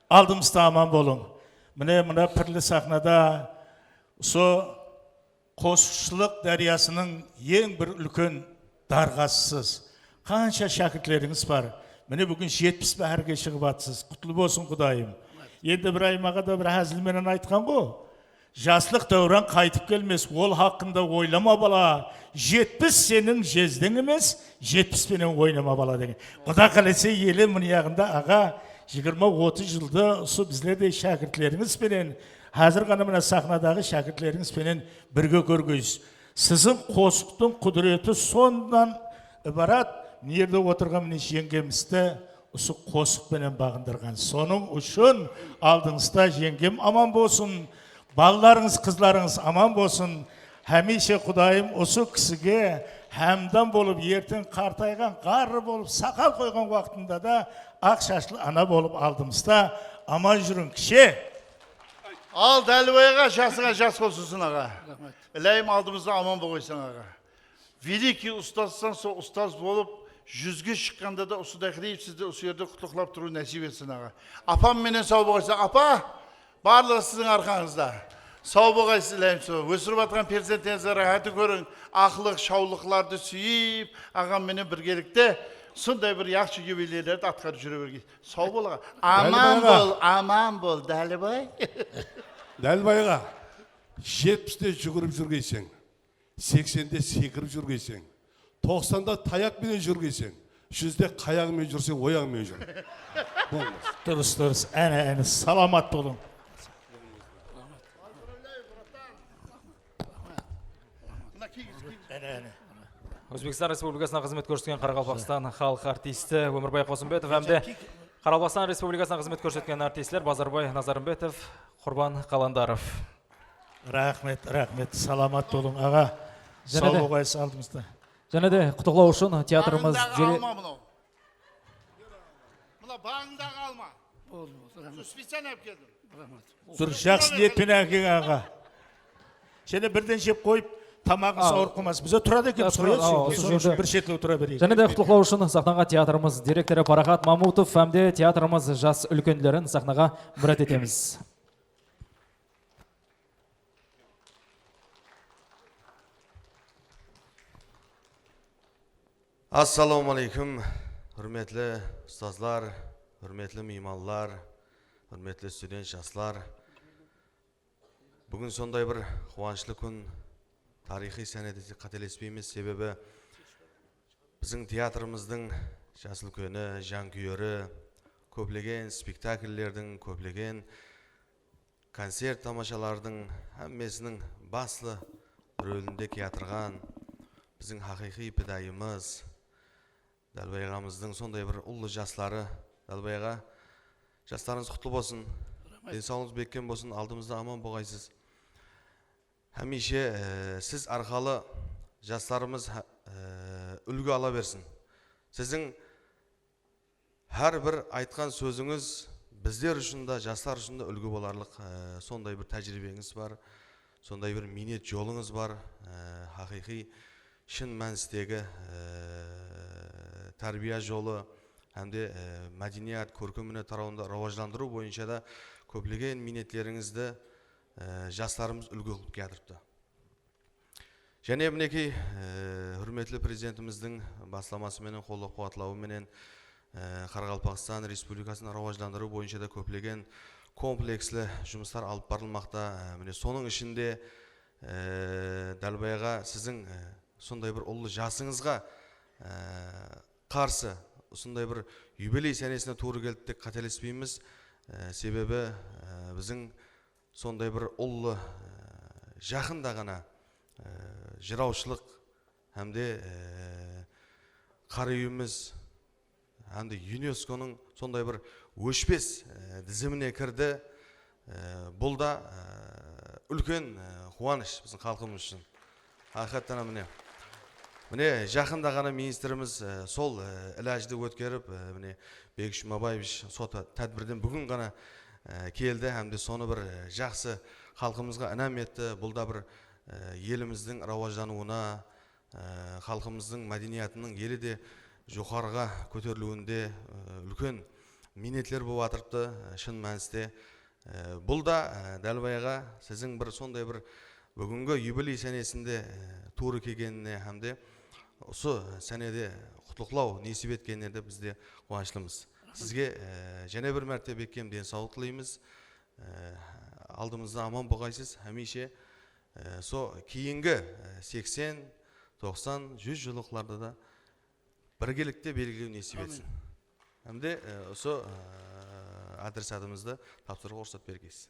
aldımızda aman bolıń. Mine, mına pirli saxnada usı qosıqshılıq dáryasınıń eń bir úlken darqazısız. Qansha shákirtlerińiz bar. Mine, búgin jetpis báhirge shıǵıp atsız. Qutlı bolsın, Qudayım. Endi Ibrayım aǵa da bir házil menen aytqan ǵo. Jaslıq dáwran qaytıp kelmes, ol haqqında oylama, bala. Jetpis seniń jezdeń emes, jetpis penen oynama, bala, degen. Quda qálese, ele mına jaǵında, aǵa, jigirma, otız jıldı usı bizlerdey shákirtlerińiz penen, házir ǵana mına saxnadaǵı shákirtlerińiz penen birge kórgeysiz. Siziń qosıqtıń qúdireti sonnan ibarat, mına jerde otırǵan mine jeńgemizdi usı qosıq penen baǵındırǵan. Sonıń ushın aldıńızda jeńgem aman bolsın, balalarıńız, qızlarıńız aman bolsın. Hámiyshe Qudayım usı kisige hámdan bolıp, erteń qartayǵan, ǵarrı bolıp, saqal qoyǵan waqtında da aq shashlı ana bolıp aldımızda aman júriń, kishe. Al, Dálibay aǵa, jasıńa jas qosılsın, aǵa. Raxmet. Ilayım aldımızda aman bolıp qoysın, aǵa. Великий ustazsań, sol ustaz bolıp, júzge shıqqanda da usıday qılıp sizdi usı jerde qutlıqlap turıw násiyp etsin, aǵa. Apam menen saw bolıp qoysın. Apa, barlıǵı siziń arqańızda. Saw bolıp qoysın, ilayım, sol. Ósirip atırǵan perzentlerińizge raxáti kóriń, aqlıq, shawlıqlardı súyip, aǵam menen birgelikte sonday bir yaqshı yubileylerdi atqarıp júre bergey. Saw bol, aǵa. Aman bol, aman bol, Dálibay. Dálibay aǵa, jetpiste júgirip júrgeyseń. Seksende sekirip júrgeyseń, toqsanda tayaq penen júrgeyseń, júzde qayaǵıń menen júrseń, oyaǵıń menen júr. Bolmaz. Durıs, durıs. Áne, áne, salamat bolıń. Áne, áne. Ózbekstan Respublikasına xızmet kórsetken Qaraqalpaqstan xalıq artisti Ómirbay Qosımbetov hám de Qaraqalpaqstan Respublikasına xızmet kórsetken artistler Bazarbay Nazarımbetov, Qurban Qalandarov. Raxmet, raxmet. Salamat bolıń, aǵa. Jáne de, saw bolıp qoyasız aldımızda. Jáne de qutlıqlaw ushın teatrımız baǵındaǵı dire- alma mınaw. Mına baǵındaǵı alma. Boldı, boldı, raxmet. Sol specialno alıp keldim. Raxmet. Bir jaqsı niyet penen ákelgen, aǵa. Jáne birden jep qoyıp, tamaǵıńız awırıp qalmasın. Bizler turadı ekenbiz ǵoy, bir shetlew tura bereyik. Jáne de qutlıqlaw ushın saxnaǵa teatrımız direktorı Paraxat Mamutov hám de teatrımız jas úlkenlerin saxnaǵa mirát etemiz. Assalawma áleykum, húrmetli ustazlar, húrmetli miymanlar, húrmetli student jaslar. Búgin sonday bir quwanıshlı kún, tariyxıy sánede qátelespeymiz, sebebi biziń teatrımızdıń jas úlkeni, jankúyeri, kóplegen spektakllerdiń, kóplegen koncert-tamashalardıń hámmesiniń baslı rolinde kiyatırǵan biziń haqıyqıy pidayımız, Dálibay aǵamızdıń sonday bir ullı jasları. Dálibay aǵa, jaslarıńız qutlı bolsın. Raxmet. Densawlıǵıńız bekkem bolsın, aldımızda aman bolǵaysız. Hámiyshe, e, siz arqalı jaslarımız há-, e, úlgi ala bersin. Siziń hár bir aytqan sózińiz bizler ushın da, jaslar ushın da úlgi bolarlıq, e, sonday bir tájiriybeńiz bar, sonday bir miynet jolıńız bar. E, haqıyqıy, shın mánistegi, e, tárbiya jolı hám de, e, mádeniyat, kórkem óner tarawında rawajlandırıw boyınsha da kóplegen miynetlerińizdi, e, jaslarımız úlgi qılıp kiyatırıptı. Jáne, minekey, e, húrmetli Prezidentimizdiń baslaması menen, qollap-quwatlawı menen, e, Qaraqalpaqstan Respublikasın rawajlandırıw boyınsha da kóplegen kompleksli jumıslar alıp barılmaqta. E, mine, sonıń ishinde, e, Dálibay aǵa, siziń, e, usınday bir ullı jasıńızǵa, e, qarsı usınday bir yubiley sánesine tuwrı keldi dep qátelespeymiz. E, sebebi, e, biziń sonday bir ullı, e, jaqında ǵana, e, jırawshılıq hám de, e, qara úyimiz hám de YUNESKOnıń sonday bir óshpes, e, dizimine kirdi. E, bul da, e, úlken, e, quwanısh biziń xalqımız ushın. Haqıyqattan hám mine, mine, jaqında ǵana ministrimiz, e, sol, e, ilajdı ótkerip, e, mine, Begish Jumabaevich sol tá-, tádbirden búgin ǵana, e, keldi hám de sonı bir, e, jaqsı xalqımızǵa inam etti. Bul da bir, e, elimizdiń rawajlanıwına, e, xalqımızdıń mádeniyatınıń ele de joqarıǵa kóteriliwinde, e, úlken miynetler bolıp atırıptı, e, shın mániste. E, bul da, e, Dálibay aǵa, siziń bir sonday bir búgingi yubiley sánesinde, e, tuwrı kelgenine hám de usı sánede qutlıqlaw nesip etkenine de biz de quwanıshlımız. Sizge, e, jáne bir márte bekkem densawlıq tileymez. E, aldımızda aman bolǵaysız hámiyshe. E, so keyingi, e, seksen, toqsan, júz jıllıqlarda da birgelikte belgilew nesip etsin. Hám de, e, usı, e, adresatımızdı tapsırıwǵa ruxsat bergeysiz.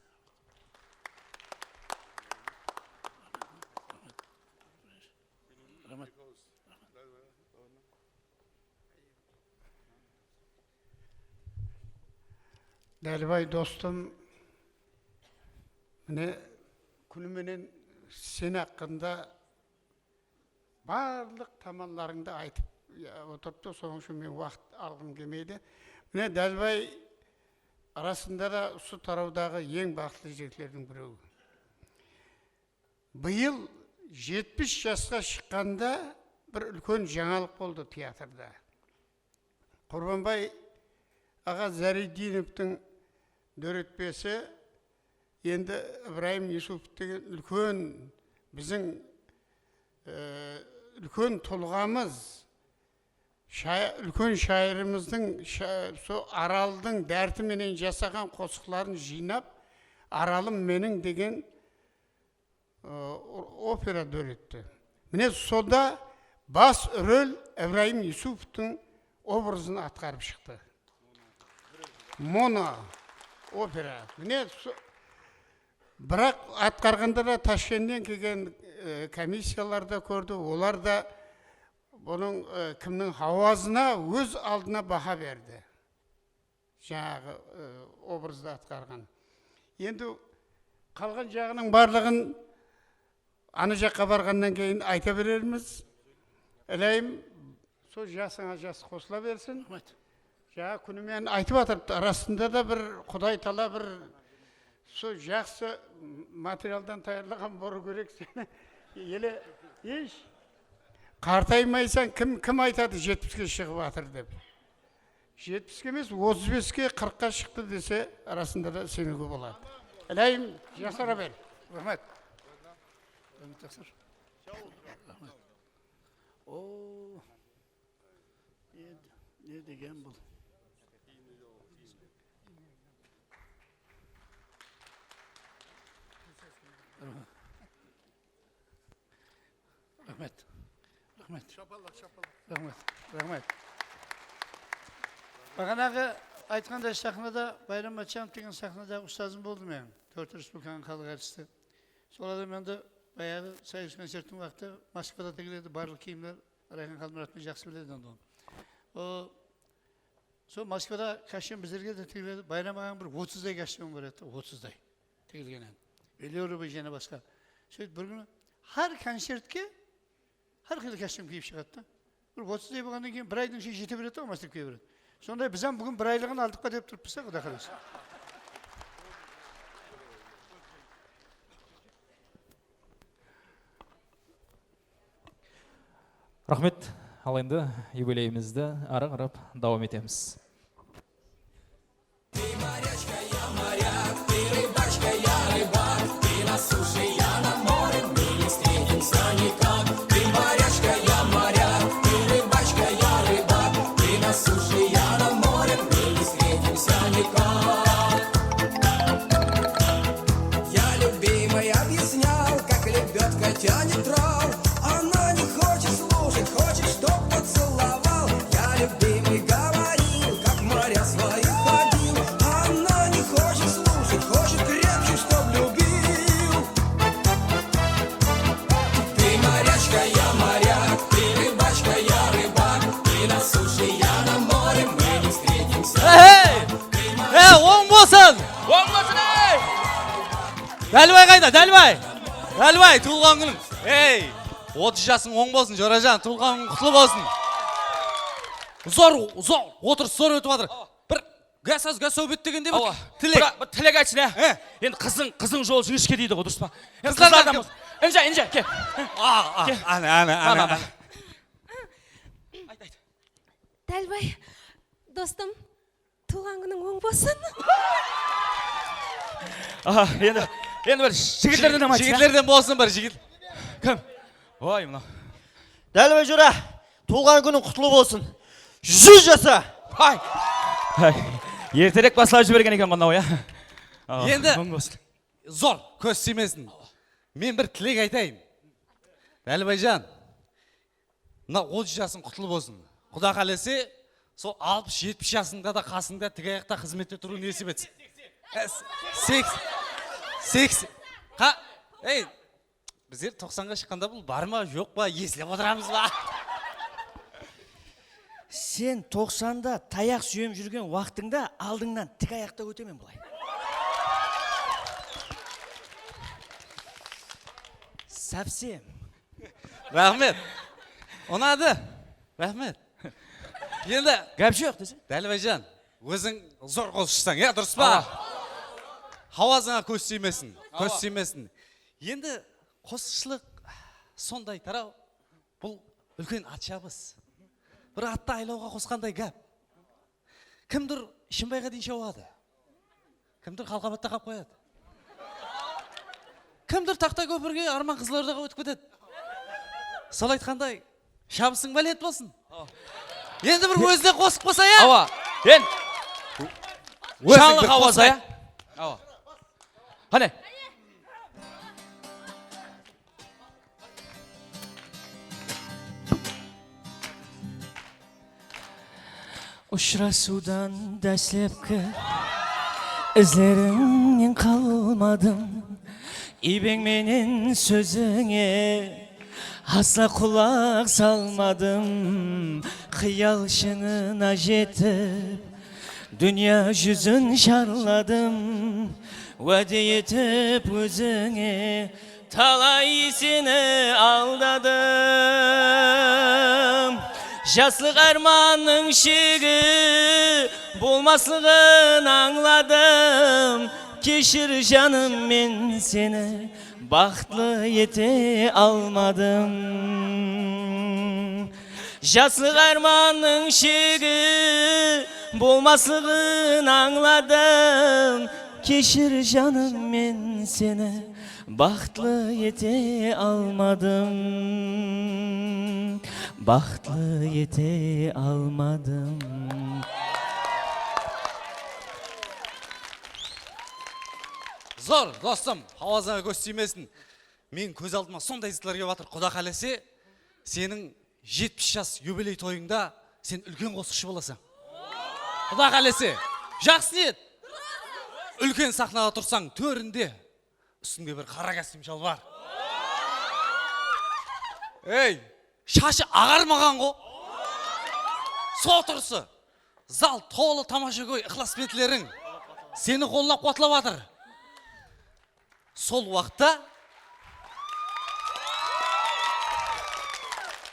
Dálibay dostım, mine, kúni menen sen haqqında barlıq tamanlarıńdı aytıp, ya, otırıptı, sonıń ushın men waqıt alǵım kelmeydi. Mine, Dálibay arasında da usı tarawdaǵı eń baxıtlı jigitlerdiń birewi. Bıyıl jetpis jasqa shıqqanda bir úlken jańalıq boldı teatrda. Qurbanbay aǵa Záredinovtıń dóretpesi, endi Ibrayım Yusupov degen úlken biziń, e, úlken tulǵamız, shay-, úlken shayırımızdıń sha-, so Araldıń dárti menen jasaǵan qosıqların jıynap, Aralım meniń degen o-, opera dóretti. Mine, sonda bas rol Ibrayım Yusupovtıń obrazın atqarıp shıqtı. Mono opera. Mine, so-, biraq atqarǵanda da Tashkentten kelgen, e, komissiyalar da kórdi. Olar da bunıń, e, kimniń hawazına óz aldına baha berdi. Jańaǵı, e, obrazdı atqarǵan. Endi qalǵan jaǵınıń barlıǵın ana jaqqa barǵannan keyin ayta berermiz. Ilayım, sol jasıńa jas qosıla bersin. Raxmet. Jańa kúni menen aytıp atırıptı, arasında da bir quday taala bir sol jaqsı materialdan tayarlaǵan bolıw kerek seni. Ele, hesh qartaymaysań, kim, kim aytadı jetpiske shıǵıp atır dep? Jetpiske emes, otız beske, qırıqqa shıqtı dese, arasında da iseniwge boladı. Ilayım, jasara ber. Raxmet. Raxmet, Jaqsır. Raxmet. O, ne, ne degen bul? Raxmet. Raxmet. Raxmet. Raxmet. Raxmet. Baǵanaǵı aytqanday, saxnada Bayram Matchanov degen saxnadaǵı ustazım boldı meniń. Tórtinshi respublikanıń xalıq artisti. Sol adam endi bayaǵı Soyuz koncertiniń waqtı Moskvada tigiledi, barlıq kiyimler Rayxan Xalmuratovtıń jaqsı biledi endi onı. O, sol Moskvada kostyum bizlerge de tigiledi. Bayram aǵań bir otızday kostyumı bar edi, otızday. Tigilgen edi. Velyorova jáne basqa. Sóytip bir kúni hár koncertke hár qıylı kostyum kiyip shıǵadı da. Bir otızday bolǵannan keyin bir aydıń ishine jete beredi de, almastırıp kiye beredi. Sonday biz hám búgin bir aylıǵın aldıq pa dep turıppız da, Quday qálese. Raxmet. Al endi yubileyimizdi arı qarap dawam etemiz. Ты морячка, я моряк, ты рыбачка, я рыбак, ты на суше, я на море, мы не встретимся никак. Ты морячка, я моряк, ты рыбачка, я рыбак, ты на суше, я на море, мы не встретимся никак. Я любимой объяснял, как лебёдка тянет трал. Она не хочет слушать, хочет, чтоб поцеловал. Я любимой говорил, как моря свои ходил. Она не хочет слушать, хочет крепче, чтоб любил. Ты морячка, я моряк, ты рыбачка, я рыбак, ты на суше, я на море, мы не встретимся. Эй! Эй, oń bolsın! Oń bolsın, ey! Dálbay qayda, Dálbay? Dálbay, tuwılǵan kúniń. Ey, otız jasıń oń bolsın, jorajan, tuwılǵan kúniń qutlı bolsın. Zor, zor, otırıs zor ótip atır. Bir gásaz, gásawbet degende bir tilek. Awa. Bir, bir tilek aytsın, á? He. Endi qızıń, qızıń jol jińishke deydi ǵoy, durıs pa? Endi qızlardan qızlardan kim? Bolsın. Inja, Inja, kel. A, a, kel. Áne, áne, áne. Ayt, ayt. Dálbay, dostım, tuwılǵan kúniń oń bolsın. Aha, endi, endi bir jigitlerden de aytsın, á? Jigitlerden bolsın bir jigit. Kim? Oy, mınaw. Dálbay jora, tuwılǵan kúniń qutlı bolsın. Júz jasa! Hay! Hay! Erterek baslap jibergen eken mınaw, ya. Awa, endi oń bolsın. Zor, kóz tiymesin. Men bir tilek aytayın. Dálbayjan, mına otız jasıń qutlı bolsın. Quda qálese, sol alpıs, jetpis jasıńda da qasıńda tik ayaqta xızmette turıw nesip etsin. E, s-, seks-, seks-, qa-, ey, bizler toqsanǵa shıqqanda bul bar ma, joq pa, eslep otıramız ba? Sen toqsanda tayaq súyem júrgen waqtıńda aldıńnan tik ayaqta ótemen bılay. Совсем. Raxmet. Unadı. Raxmet. Endi gáp joq dese. Dálbayjan, óziń zor qosıqshısań, ya, durıs pa? Awa. Hawazıńa kóz tiymesin. Awa. Kóz tiymesin. Endi qosıqshılıq sonday taraw. Bul úlken at shabıs. Bir attı aylawǵa qosqanday gáp. Kimdur Shımbayǵa deyin shawadı. Kimdur Xalqabatta qap qoyadı. Kimdur Taxtakópirge, Arman Qızılordaǵa ótip ketedi. Sol aytqanday, shabısıń bálent bolsın. Endi bir ózine qosıq bolsa, ya? Awa. En óziń janlı bir hawazda, qosıq ayt. Ya? Awa. Qáne. Ushırasıwdan dáslepki izlerińnen qalmadım. Iybeń menen sózińe asla qulaq salmadım. Qıyal shıńına jetip, dúnya júzin sharladım. Wáde etip ózińe talay seni aldadım. Jaslıq ármannıń shegi bolmaslıǵın ańladım. Keshir, janım, men seni baxıtlı ete almadım. Jaslıq ármannıń shegi bolmaslıǵın ańladım. Keshir, janım, men seni baxıtlı ete almadım. Baxıtlı ete almadım. Zor, dostım, hawazıńa kóz tiymesin. Meniń kóz aldıma sonday zatlar kelip atır. Quda qálese, seniń jetpis jas yubiley toyıńda sen úlken qosıqshı bolasań. Quda qálese, jaqsı niyet. Úlken saxnaǵa tursań, tórinde ústińde bir qara kostyum shalbar. Ey, shashı aǵarmaǵan ǵo. Sol turısı. Zal tolı tamashagóy, ıqlasbentleriń seni qollap-quwatlap atır. Sol waqıtta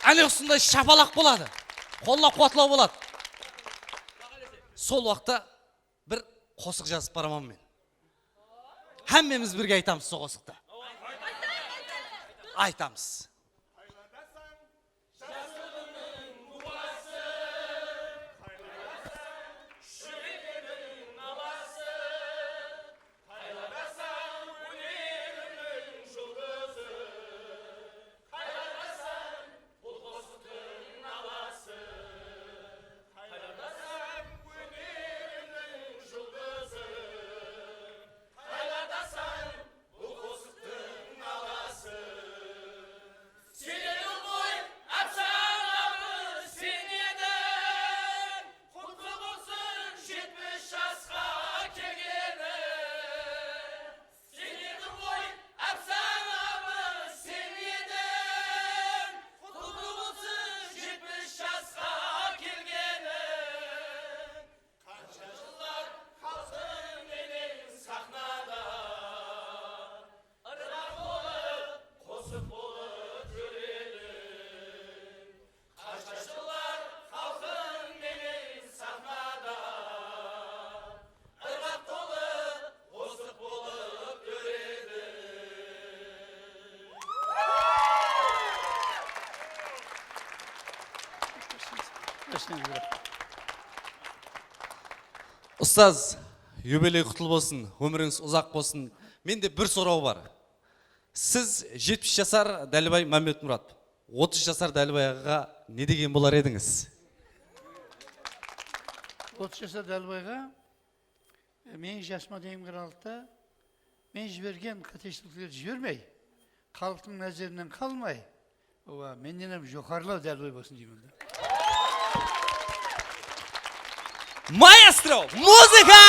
áne usınday shapalaq boladı. Qollap-quwatlaw boladı. Sol waqıtta bir qosıq jazıp baraman men. Hámmemiz birge aytamız sol qosıqtı. Aytamız. bolıp júredi. Qansha jıllar xalqım menen saxnada, ırǵaq tolı qosıq bolıp dóredi. Ustaz, yubiley qutlı bolsın, ómirińiz uzaq bolsın. Mende bir soraw bar. Siz jetpis jasar Dálibay Mámbetmuratov, otız jasar Dálibay aǵaǵa ne degen bolar edińiz? Otız jasar Dálibay aǵa, e, meniń jasıma deyin qaralıqta, men jibergen qáteshiliklerdi jibermey, xalıqtıń názerinen qalmay, Owa, mennen hám joqarılaw Dálibay bolsın deymen da. Maestro, muzıka!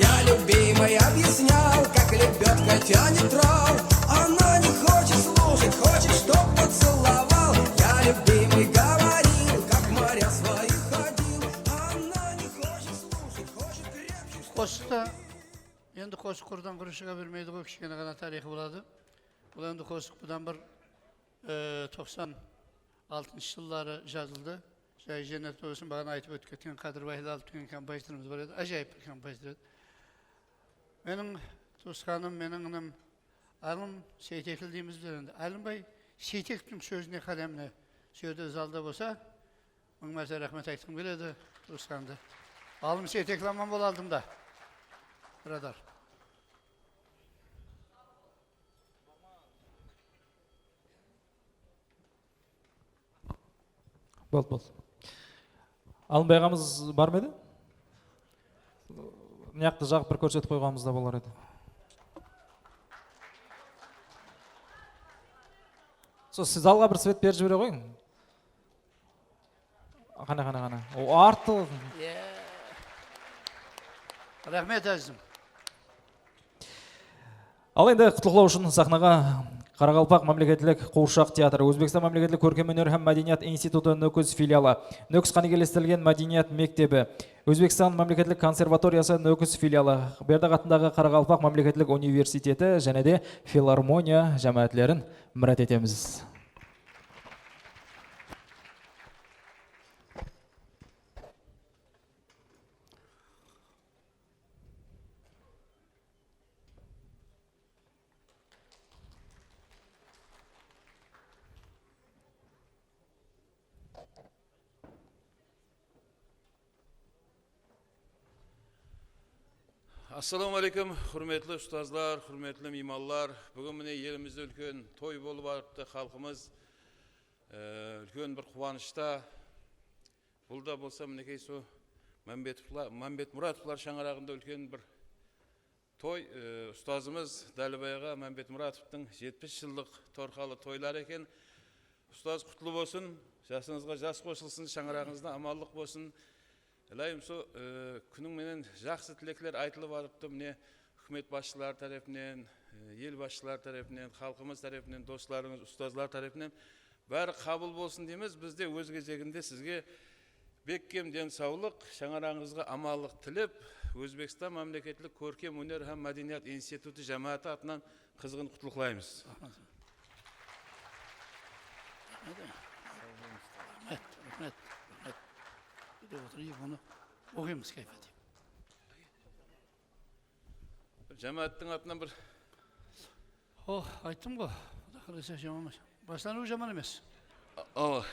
Я любимой объяснял, как лебёдка тянет трал. Она не хочет слушать, хочет, чтоб поцеловал. Я любимой говорил, как моря свои ходил. Она не хочет слушать, хочет крепче. Qosıqta, endi qosıq qurdan qurı shıǵa bermeydi ǵoy, kishkene ǵana tariyxı boladı. Bul endi qosıq budan bir, e, toqsan altınshı jılları jazıldı. Jayı jennet bolsın, baǵana aytıp ótip ketken Qádirbaylı Alıp degen kompozitorımız bar edi, ájayıp bir kompozitor edi. Meniń tuwısqanım, meniń inam Alım Seytekli deymiz bizler endi. Alımbay Seytekovtıń sózine, qálemine, sol jerde zalda bolsa, mıń márte raxmet aytqım keledi, tuwısqandı. Alım Seytekli, aman bol aldımda, biradar. Boldı, boldı. Alımbay aǵamız bar ma edi? Mıyaqtı jaǵıp bir kórsetip qoyǵanımız da bolar edi. Sol, siz zalǵa bir svet berip jibere qoyıń. Qáne, qáne, qáne. O, arttı. Raxmet, ázizim. Al endi qutlıqlaw ushın saxnaǵa Qaraqalpaq mámleketlik quwırshaq teatrı, Ózbekstan mámleketlik kórkem óner hám mádeniyat institutı Nókis filialı, Nókis qánigelestirilgen mádeniyat mektebi, Ózbekstan mámleketlik konservatoriyası Nókis filialı, Berdaq atındaǵı Qaraqalpaq mámleketlik universiteti jáne de filarmoniya jámáátlerin mirát etemiz. Assalawma áleykum, húrmetli ustazlar, húrmetli miymanlar. Búgin mine elimizde úlken toy bolıp atırıptı, xalqımız, e, úlken bir quwanıshta. Bul da bolsa, minekey, so Mámbetovla-, Mámbetmuratovlar shańaraǵında úlken bir toy, e, ustazımız Dálibay aǵa Mámbetmuratovtıń jetpis jıllıq torqalı toyları eken. Ustaz, qutlı bolsın, jasıńızǵa jas qosılsın, shańaraǵıńızda amanlıq bolsın. Ilayım, so, e, kúniń menen jaqsı tilekler aytılıp atırıptı, mine, húkimet basshıları tárepinen, e, el basshıları tárepinen, xalqımız tárepinen, doslarıńız, ustazlar tárepinen bári qabıl bolsın deymiz. Biz de óz gezeginde sizge bekkem densawlıq, shańaraǵıńızǵa amanlıq tilep, Ózbekstan mámleketlik kórkem óner hám mádeniyat institutı jámááti atınan qızǵın qutlıqlaymız. Raxmet. Raxmet, raxmet, raxmet. Júdep otırayıq, onı oqıymız, káyf etip. Bir jámááttiń atınan bir. Oh, ayttım ǵo, Quda qálese jaman emes. Baslanıwı jaman emes. A-, awa.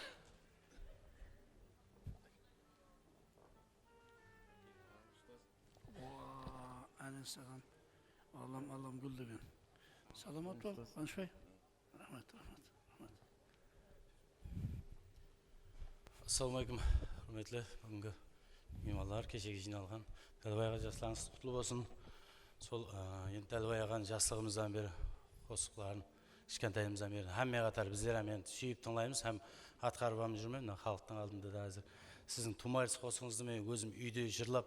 Owa, áne saǵan. Allam, Allam gúl degen. Salamat bol, Quwanıshbay. Raxmet, raxmet, raxmet. Assalawma áleykum, húrmetli búgingi miymanlar, keshege jıynalǵan. Dálibay aǵa, jaslarıńız qutlı bolsın. Sol, ı, endi Dálibay aǵanıń jaslıǵımızdan beri qosıqların, kishkentayımızdan beri hámme qatar bizler hám endi súyip tıńlaymız hám atqarıp hám júrmen, mına xalıqtıń aldında da házir siziń Tumaris qosıǵıńızdı men ózim úyde jırlap,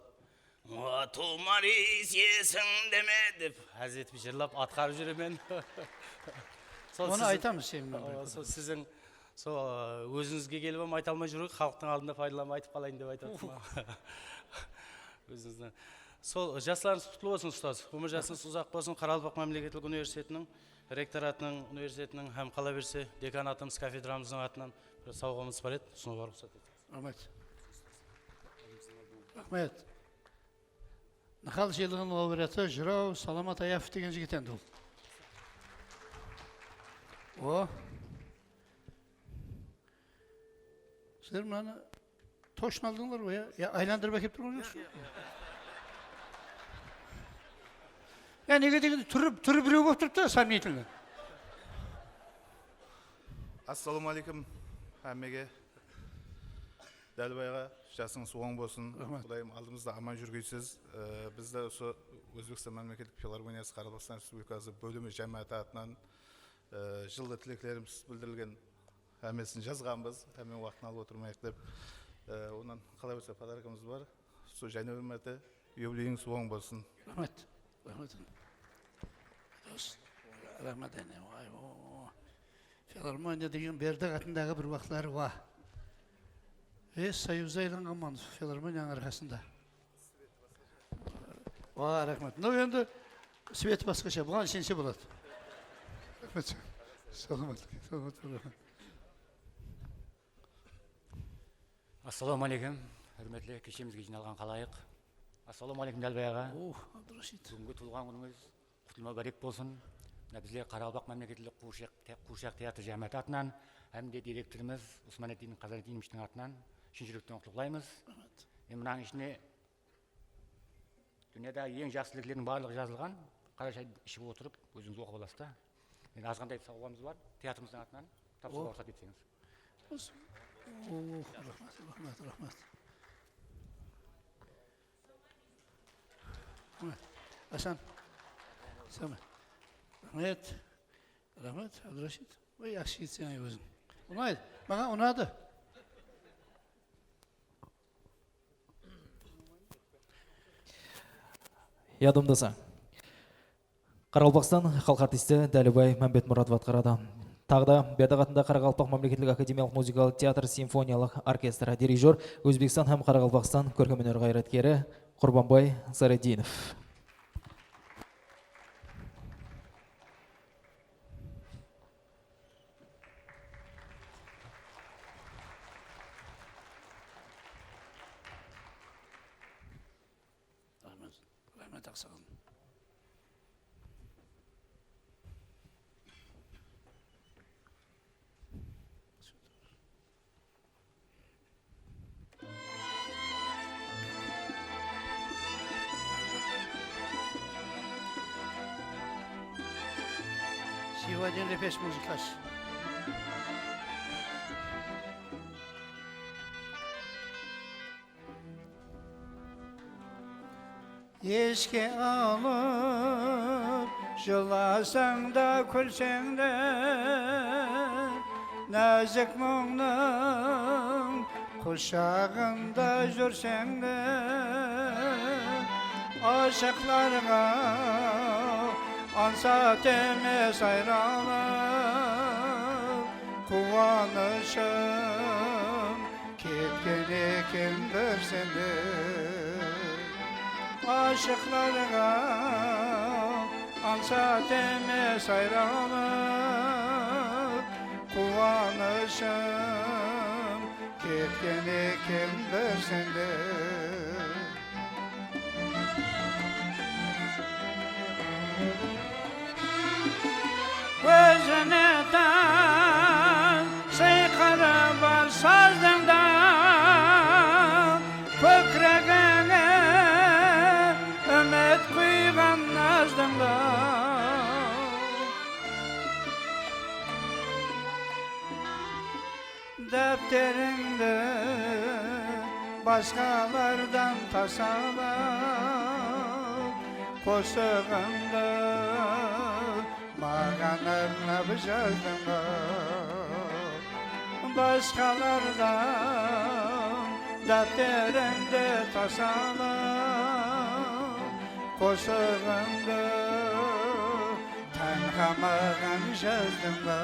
Tuwmar iyis esinde me dep, ház etip jırlap atqarıp júremen. Sol Onı siziń, aytamız, Sheńmen bir kún. Sol siziń, sol, ı, ózińizge kelip hám ayta almay júrip, xalıqtıń aldında paydalanıp aytıp qalayın dep aytıp atırman. Ózińizden. Sol, jaslarıńız qutlı bolsın, ustaz. Ómir jasıńız uzaq bolsın. Qaraqalpaq mámleketlik universitetiniń rektoratınıń, universitetiniń hám qala berse dekanatımız, kafedramızdıń atınan bir sawǵamız bar edi. Usınıwǵa ruxsat etiń. Raxmet. Raxmet. Nıxal sıylıǵınıń laureatı jıraw Salamat Ayapov degen jigit endi ol. O. Sizler mınanı toshın aldıńlar ǵoy, ya? Ya, aylandırıp ákep turǵan joqsız ǵoy? Ya, nege degende túri, túri birew bolıp turıptı, сомнительный. Assalawma aleykum hámmege. Dálibay aǵa, jasıńız oń bolsın. Raxmet. Qudayım aldımızda aman júrgeysiz. Ee, biz de usı Ózbekstan mámleketlik filarmoniyası Qaraqalpaqstan Respublikası bólimi jámááti atınan, ee, jıllı tileklerimiz bildirilgen hámmesin jazǵanbız, hámme waqtın alıp otırmayıq dep. Ee, onnan qala berse podarkamız bar. Sol jáne bir márte yubileyińiz oń bolsın. Raxmet. Raxmet. Dos, raxmet, áne, vay, o. Filarmoniya degen Berdaq atındaǵı bir waqıtları wa. E, Soyuzda aylanǵanman filarmoniyanıń arqasında. Wa, raxmet. Mınaw endi sveti basqasha, buǵan ishenshe boladı. Raxmet. Salamat, salamat bol, raxmet. Assalawma aleykum, húrmetli keshemizge jıynalǵan xalayıq. Assalawma aleykum, Dálbay aǵa. Oh, Abdurashid. Búgingi tuwılǵan kúnińiz qutlı múbárek bolsın. Mına bizler Qaraqalpaq mámleketlik quwırshaq te-, quwırshaq teatr jámááti atınan hám de direktorımız Usmaniddin Qazaniddinovishtiń atınan shın júrekten qutlıqlaymız. Raxmet. Endi mınanıń ishine dúnyadaǵı eń jaqsı tileklerdiń barlıǵı jazılǵan. Qarashay iship otırıp, ózińiz oqıp alasız da. Endi azǵantay sawǵamız bar, teatrımızdıń atınan tapsırıwǵa ruxsat etseńiz. Oh, raxmet, raxmet, raxmet. Raxmet. Asan. Samet. Raxmet. Raxmet, Abdurashid. Oy, yaqshı jigitseń óziń. Unaydı. Maǵan unadı. Yadımdasa. Qaraqalpaqstan xalıq artisti Dálibay Mámbetmuratov atqaradı. Taǵı da Berdaq atındaǵı Qaraqalpaq mámleketlik akademiyalıq muzıkalıq teatr simfoniyalıq orkestri, dirijyor, Ózbekstan hám Qaraqalpaqstan kórkem óner ǵayratkeri Qurbanbay Zaretdinov. Raxmet, raxmet, aqsaqal. Сегодня repes muzıkası. Eske alıp, jılasań da, kúlseń de, názik muńnıń qushaǵında júrseń de, ashıqlarǵa ańsat emes ayralıp, quwanıshım ketken eken bir sende. Ashıqlarǵa ańsat emes ayralıp, quwanıshım ketken eken bir sende. Ózine tán sıyqırı bar sazdıń da, kókiregińe úmit quyǵan nazdıń da. Dápterińdi basqalardan tasalap, qosıǵıńdı maǵan arnap jazdıń ba? Basqalardan dápterińdi tasalap, Qosıǵımdı tánha maǵan jazdıń ba?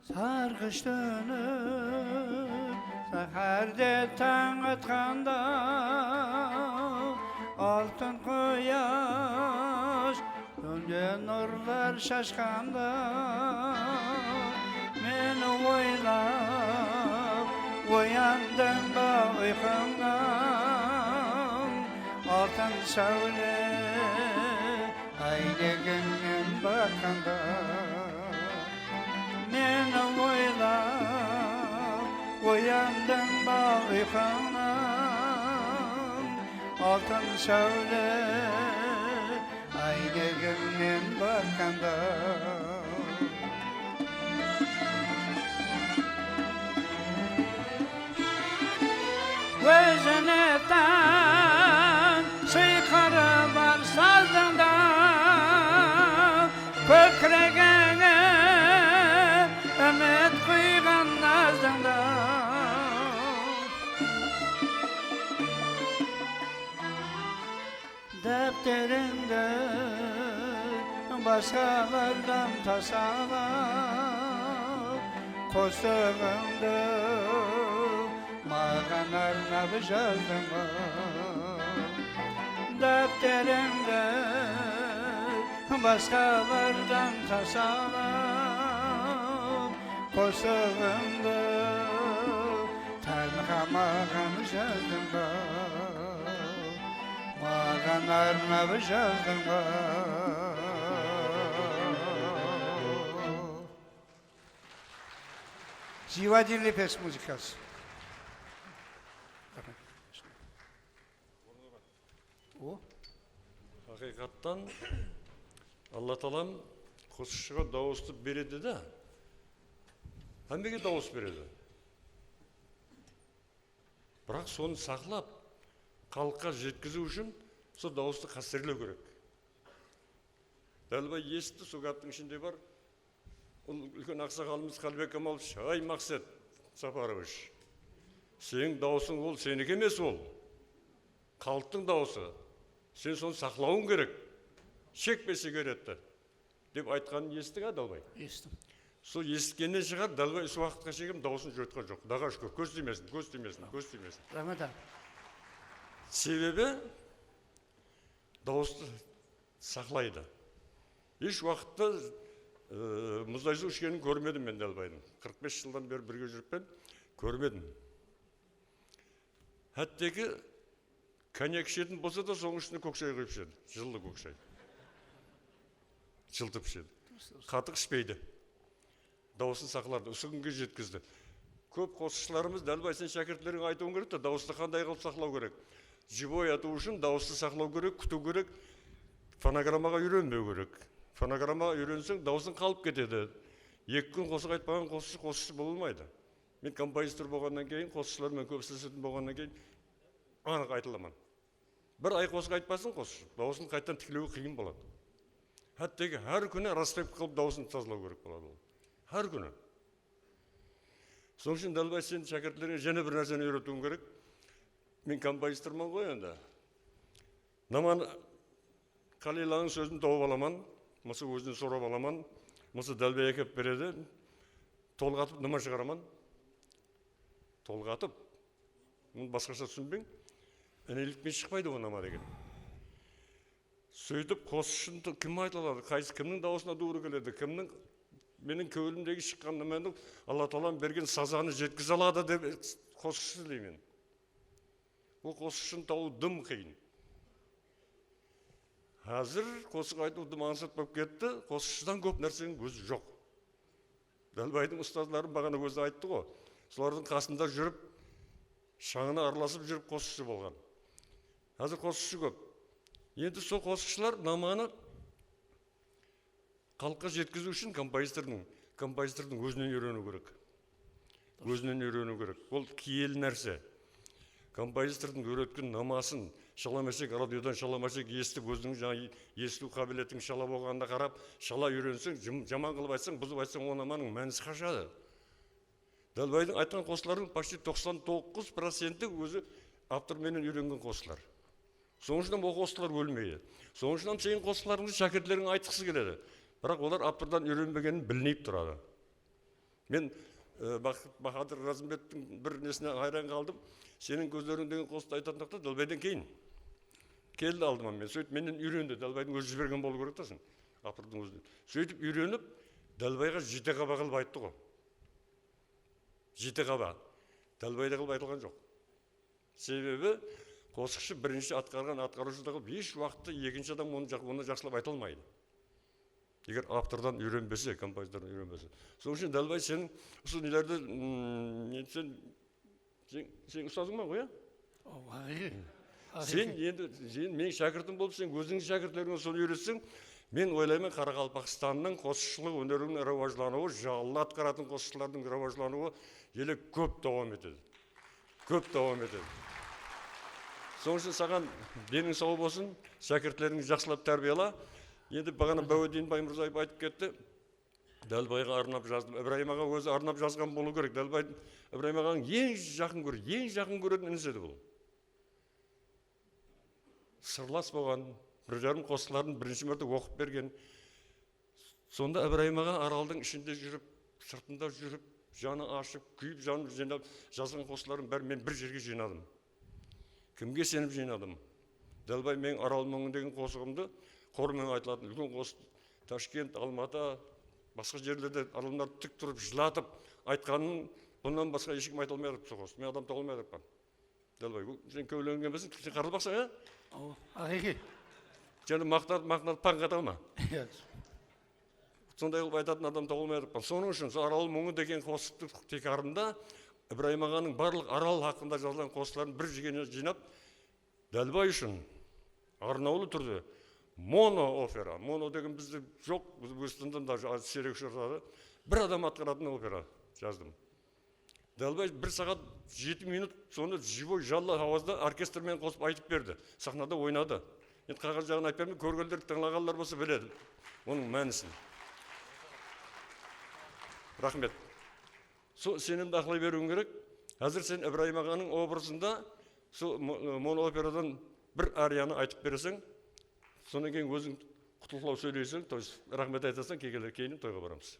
Sarǵısh túni sáhárde tań atqanda, altın quyash kúnde nurlar shashqanda, meni oylap oyandıń ba uyqıńnan, altın sáwle áynegińnen baqqanda? Meni oylap oyandıń ba uyqıńnan, altın sáwle áynegińnen baqqanda? Ózine tán sıyqırı bar sazdıń da, kókiregińe úmit quyǵan nazdıń da. Dápterińdi basqalardan tasalap, qosıǵıńdı maǵan arnap jazdıń ba? Dápterińdi basqalardan tasalap, qosıǵıńdı tánha maǵan jazdıń ba? Maǵan arnap jazdıń ba? Ziywa Dillipes muzıkası. O? Haqıyqattan, Alla taalam qosıqshıǵa dawıstı beredi de, hámmege dawıs beredi. Biraq sonı saqlap, xalıqqa jetkiziw ushın sol dawıstı qásterlew kerek. Dálbay esitti, sol gáptiń ishinde bar. Ul úlken aqsaqalımız Qálibek Kamalovich, "Áy, Maqset Saparovich, seniń dawısıń ol, seniki emes ol. Xalıqtıń dawısı. Sen sonı saqlawıń kerek. Shekpe sigaretti." Dep aytqanın esittiń-á, Dálbay? Esittim. Sol esitkennen shıǵar, Dálbay usı waqıtqa shekem dawısın joytqan joq. Qudaǵa shúkir, kóz tiymesin, kóz tiymesin, kóz tiymesin. Raxmet, aǵa. Sebebi dawıstı saqlaydı. Hesh waqıtta, e, muzday suw ishkenin kórmedim men Dálbaydıń. Qırq bes jıldan beri birge júrippen, kórmedim. Hátteki konyak ishetin bolsa da, sonıń ústine kók shay quyıp ishedi. Jıllı kók shay. Jıltıp ishedi. Qatıq ishpeydi. Dawısın saqladı, usı kúnge jetkizdi. Kóp qosıqshılarımız, Dálbay, sen shákirtlerińe aytıwıń kerek te, dawıstı qanday qılıp saqlaw kerek? Jiboy atıw ushın dawıstı saqlaw kerek, kútiw kerek, fonogrammaǵa úyrenbew kerek. Fonogrammaǵa úyrenseń, dawısıń qalıp ketedi. Eki kún qosıq aytpaǵan qosıqshı, qosıqshı bola almaydı. Men kompozitor bolǵannan keyin, qosıqshılar menen kóp islesetin bolǵannan keyin, anıq ayta alaman. Bir ay qosıq aytpasın qosıqshı, dawısın qaytadan tiklewi qıyın boladı. Hátteki hár kúni raspevka qılıp dawısın tazalaw kerek boladı ol. Hár kúni. Sonıń ushın, Dálbay, sen shákirtlerińe jáne bir nárseni úyretiwiń kerek. Men kompozitorman ǵoy endi. Naman Qáliylanıń sózin tawıp alaman, mısı ózinen sorap alaman, mısı Dálbay ákep beredi. Tolǵatıp nama shıǵaraman. Tolǵatıp. Bunı basqasha túsinbeń. Inilikpen shıqpaydı ǵoy nama degen. Sóytip qosıqshını kim ayta aladı, qaysı kimniń dawısına tuwrı keledi, kimniń, meniń kewlimdegi shıqqan nemendi, Alla taalam bergen sazanı jetkize aladı dep qosıqshı izleymen. Bul qosıqshını tawıw dım qıyın. Házir qosıq aytıw dım ańsat bolıp ketti, qosıqshıdan kóp nárseniń ózi joq. Dálbaydıń ustazları baǵana ózi ayttı ǵo, solardıń qasında júrip, shańına aralasıp júrip qosıqshı bolǵan. Házir qosıqshı kóp. Endi sol qosıqshılar namanı xalıqqa jetkiziw ushın kompozitordıń, kompozitordıń ózinen úyreniw kerek. Ózinen úyreniw kerek. Ol kiyeli nárse. Kompozitordıń úyretken namasın, shalama-shek, radiodan shalama-shek esitip, ózińniń jańa esitiw qábiletiń shala bolǵanına qarap, shala úyrenseń, jım-, jaman qılıp aytsań, buzıp aytsań, ol namanıń mánisi qashadı. Dálbaydıń aytqan qosıqlarınıń почти toqsan toǵız procenti ózi avtor menen úyrengen qosıqlar. Sonıń ushın hám ol qosıqlar ólmeydi. Sonıń ushın hám seniń qosıqlarıńdı shákirtleriń aytqısı keledi. Biraq olar avtordan úyrenbegenin bilmey turadı. Men, e, Bah-, Bahadır Razımbettiń bir nesine hayran qaldım. Seniń kózleriń degen qosıqtı aytatın waqıtta Dálbaydan keyin keldi aldıma men. Sóytip mennen úyrendi. Dálbaydıń ózi jibergen bolıw kerek ta, sen avtordıń ózi. Sóytip úyrenip, Dálbayǵa jeti qaba qılıp ayttı ǵo. Jeti qaba. Dálbayda qılıp aytılǵan joq. Sebebi qosıqshı birinshi atqarǵan atqarıwshı da qılıp, hesh waqıtta ekinshi adam onı jaq-, onı jaqsılap ayta almaydı. Eger avtordan úyrenbese, kompozitordan úyrenbese. Sonıń ushın Dálbay, sen usı nelerdi, mm, sen, sen, sen ustazıń ba, ya? Awa, e. Sen endi, sen meniń shákirtim bolıp, sen ózińniń shákirtlerińe sonı úyretseń, men oylayman, Qaraqalpaqstannıń qosıqshılıq óneriniń rawajlanıwı, jallı atqaratın qosıqshılardıń rawajlanıwı ele kóp dawam etedi. Kóp dawam etedi. Sonıń ushın saǵan deniń saw bolsın, shákirtlerińdi jaqsılap tárbiyala. Endi baǵana Báwedin Baymırzaev aytıp ketti. Dálbayǵa arnap jazdım. Ibrayım aǵa ózi arnap jazǵan bolıw kerek. Dálbay Ibrayım aǵanıń eń jaqın kóre-, eń jaqın kóretin inisi edi bul. Sırlas bolǵan, bir jarım qosıqların birinshi márte oqıp bergen. Sonda Ibrayım aǵa Araldıń ishinde júrip, sırtında júrip, janı ashıp, kúyip, janıp, jıynap, jazǵan qosıqların bárin men bir jerge jıynadım. Kimge isenip jıynadım? Dálbay, meniń Aral muńı degen qosıǵımdı qor menen aytılatın úlken qosıq, Tashkent, Almatı, basqa jerlerde adamlardı tik turıp, jılatıp aytqanın bunnan basqa hesh kim ayta almay atırıptı sol qosıqtı. Men adam taba almay atırıppan. Dálbay, sen kewlengenbesiń, sen qaraqalpaqsań, ya? Awa, aqıyqıy. Jáne maqtar, maqtar pań qata ma? Iya. Sonday qılıp aytatın adam taba almay atırıppan. Sonıń ushın sol Aral muńı degen qosıqtıń tiykarında Ibrayım aǵanıń barlıq Aral haqqında jazılǵan qosıqların bir jerge jıynap, Dálbay ushın arnawlı túrde mono opera, mono degen bizde joq, biz Ózbekstanda da sirek ushırasadı, bir adam atqaratın opera jazdım. Dálbay bir saat jeti minut sonı живой, jallı hawazda orkestr menen qosıp aytıp berdi. Saxnada oynadı. Endi qalǵan jaǵın aytıp bermey, kórgenler, tıńlaǵanlar bolsa biledi onıń mánisin. Raxmet. Sol isenimdi aqlay beriwiń kerek. Házir sen Ibrayım aǵanıń obrazında sol mo-, mono operadan bir ariyanı aytıp bereseń, sonnan keyin óziń qutlıqlaw sóyleyseń, то есть raxmet aytasań, keyinleri keyin toyǵa baramız.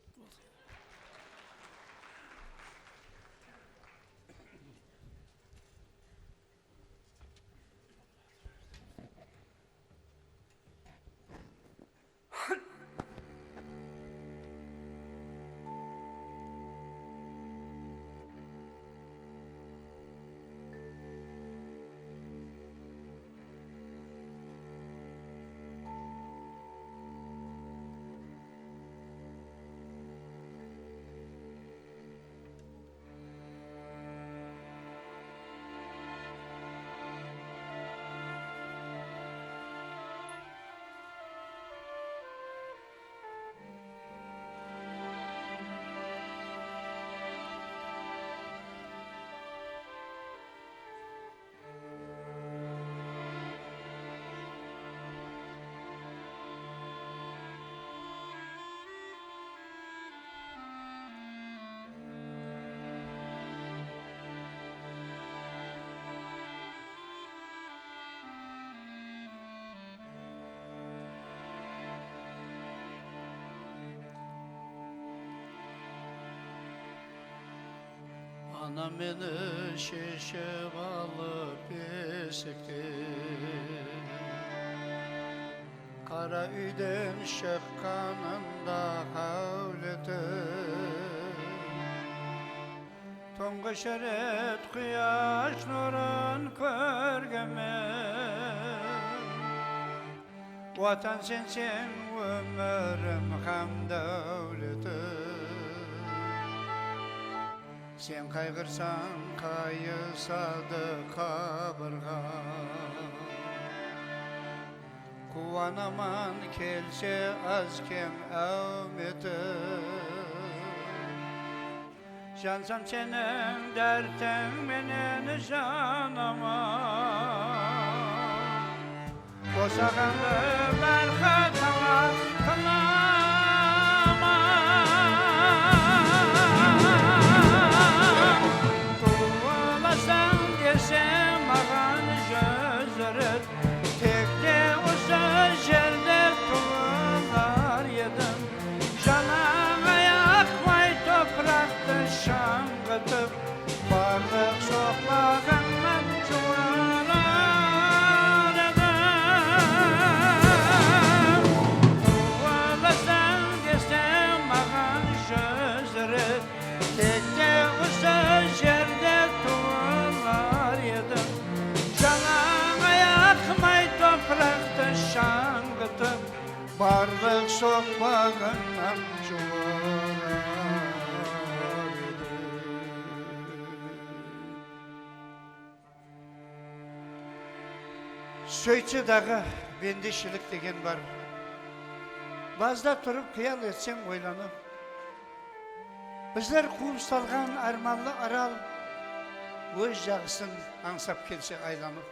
Anam meni sheship alıp besikten, qara úyden shıqqanında háwletip, tuńǵısh ret quyash nurın kórgenmen. Watan senseń ómirim hám dáwletim. Sen qayǵırsań, qayısadı qabırǵam. Quwanaman, kelse az-kem áwmetim. Jansam seniń dártiń menen janaman. Bosaǵandı bárha talap qılaman. Quwalasań dese maǵan júz ret, tek te usı jerde tuwılar edim. Jalań ayaq may topıraqtı shańǵıtıp, barlıq soqpaǵıńnan juwarar edim. Quwalasań dese maǵan júz ret, tek te usı jerde tuwılar edim. Jalań ayaq may topıraqtı shańǵıtıp, barlıq soqpaǵıńnan juwarar edim. Sóytse daǵı bendeshilik degen bar. Bazda turıp qıyal etseń oylanıp, bizler quwıp salǵan ármanlı Aral óz jaǵısın ańsap kelse aylanıp.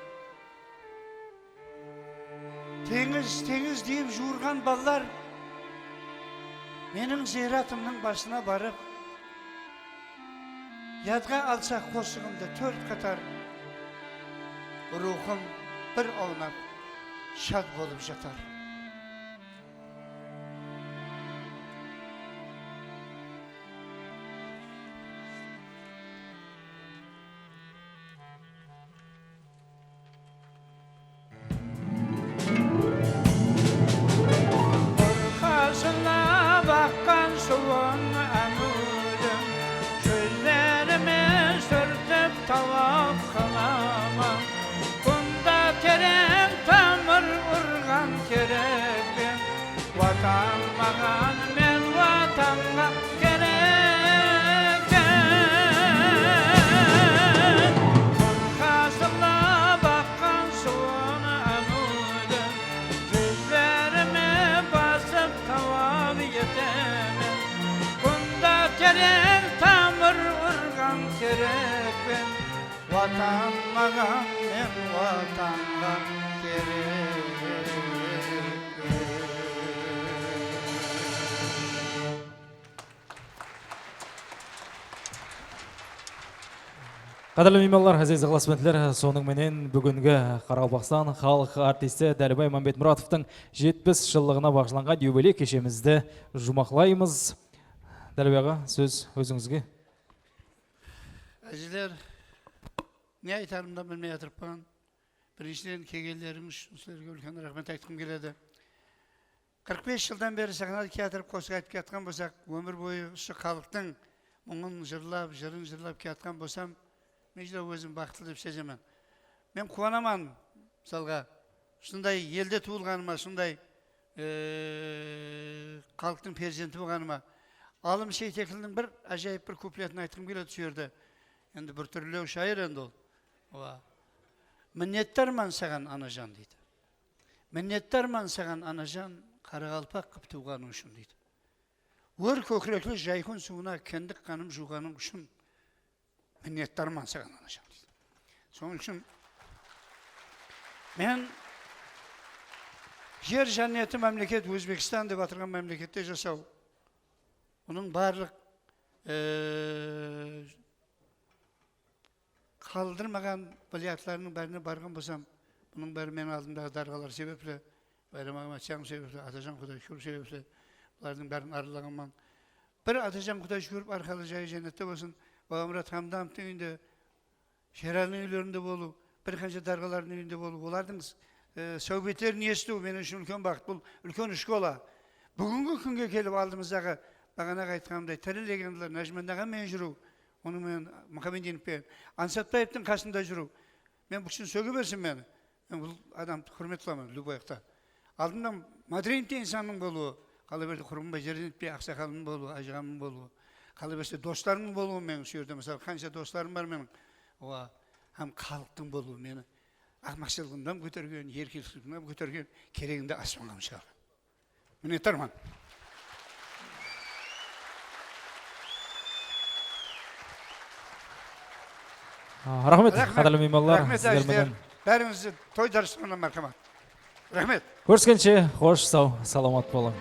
Teńiz, teńiz deyip juwırǵan ballar meniń zıyratımnıń basına barıp, yadqa alsa qosıǵımdı tórt qatar, ruwxım bir awnap, shad bolıp jatar. Bırqasınıp aqqan suwın ámiwdiń, júzlerime súrtip tawap qılaman. Bunda tereń tamır urǵan terekpen, Watan maǵan, men Watanǵa kerekpen. Qazıqlap aqqan suwın ámiwdiń, júzlerime basıp tawap etemen. Bunda tereń tamır urǵan terekpen. Watan maǵan, men Watanǵa kerekpen. Qádirli miymanlar, áziz ıqlasbentler, sonıń menen búgingi Qaraqalpaqstan xalıq artisti Dálibay Mámbetmuratovtıń jetpis jıllıǵına baǵıshlanǵan yubiley keshemizdi juwmaqlaymız. Dálibay aǵa, sóz ózińizge. Ázizler, ne aytarımdı bilmey atırıppan. Birinshiden, kelgenlerińiz ushın sizlerge úlken raxmet aytqım keledi. Qırq bes jıldan beri saxnada kiyatırıp, qosıq aytıp kiyatqan bolsaq, ómir boyı usı xalıqtıń muńın jırlap, jırın jırlap kiyatqan bolsam, men júdá ózim baxıtlı dep sezemen. Men quwanaman, mısalǵa, usınday elde tuwılǵanıma, usınday, e, xalıqtıń perzenti bolǵanıma. Alım Seyteklinniń bir ájayıp bir kupletin aytqım keledi usı jerde. Endi bir túrlew shayır endi ol. Wa. Minnetdarman saǵan, anajan, deydi. Minnetdarman saǵan, anajan, qaraqalpaq qıp tuwǵanıń ushın, deydi. Ór kókirekli Jayxun suwına kindik qanım juwǵanıń ushın minnetdarman saǵan, anajan, deydi. Sonıń ushın men jer jánneti mámleket Ózbekstan dep atırǵan mámlekette jasaw, bunıń barlıq, e, qaldırmaǵan vilayatlarınıń bárine barǵan bolsam, bunıń bári meniń aldımdaǵı darǵalar sebepli, Bayram aǵam Atjanov sebepli, Atajan Qudayshúkirev sebepli, bulardıń bárin aralaǵanman. Bir Atajan Qudayshúkirev arqalı jayı jánnette bolsın, Babamurat Hamdamovtıń úyinde, Sheraliniń úylerinde bolıw, bir qansha darǵalardıń úyinde bolıw, olardıń, e, sáwbetlerin esitiw meniń ushın úlken baxıt. Bul úlken shkola. Búgingi kúnge kelip aldımızdaǵı, baǵanaǵı aytqanımday, tiri legendalar Nájimaddin aǵam menen júriw, onıń menen Muxamedinov penen Ansatbaevtıń qasında júriw. Men bul kishini sóge bersin meni. Men bul adamdı húrmet qılaman, любой waqıtta. Aldında Madrinovtıń insannıń bolıwı, qalaberse Qurbanbay Jergenetbay aqsaqalımnıń bolıwı, ájaǵamnıń bolıwı, qalaberse doslarımnıń bolıwı meniń usı jerde, mısalı, qansha doslarım bar meniń. Wa, hám xalıqtıń bolıwı meni aqmaqshılıǵımnan kótergen, erkekshiligimnen kótergen, kereginde aspanǵa shıǵarǵan. Minnetdarman. A, raxmet, qádirli miymanlar, sizler menen. Raxmet, ájder. Bárińizdi toy darısınan márhamat. Raxmet. Kóriskenshe, xosh, saw, salamat bolıń.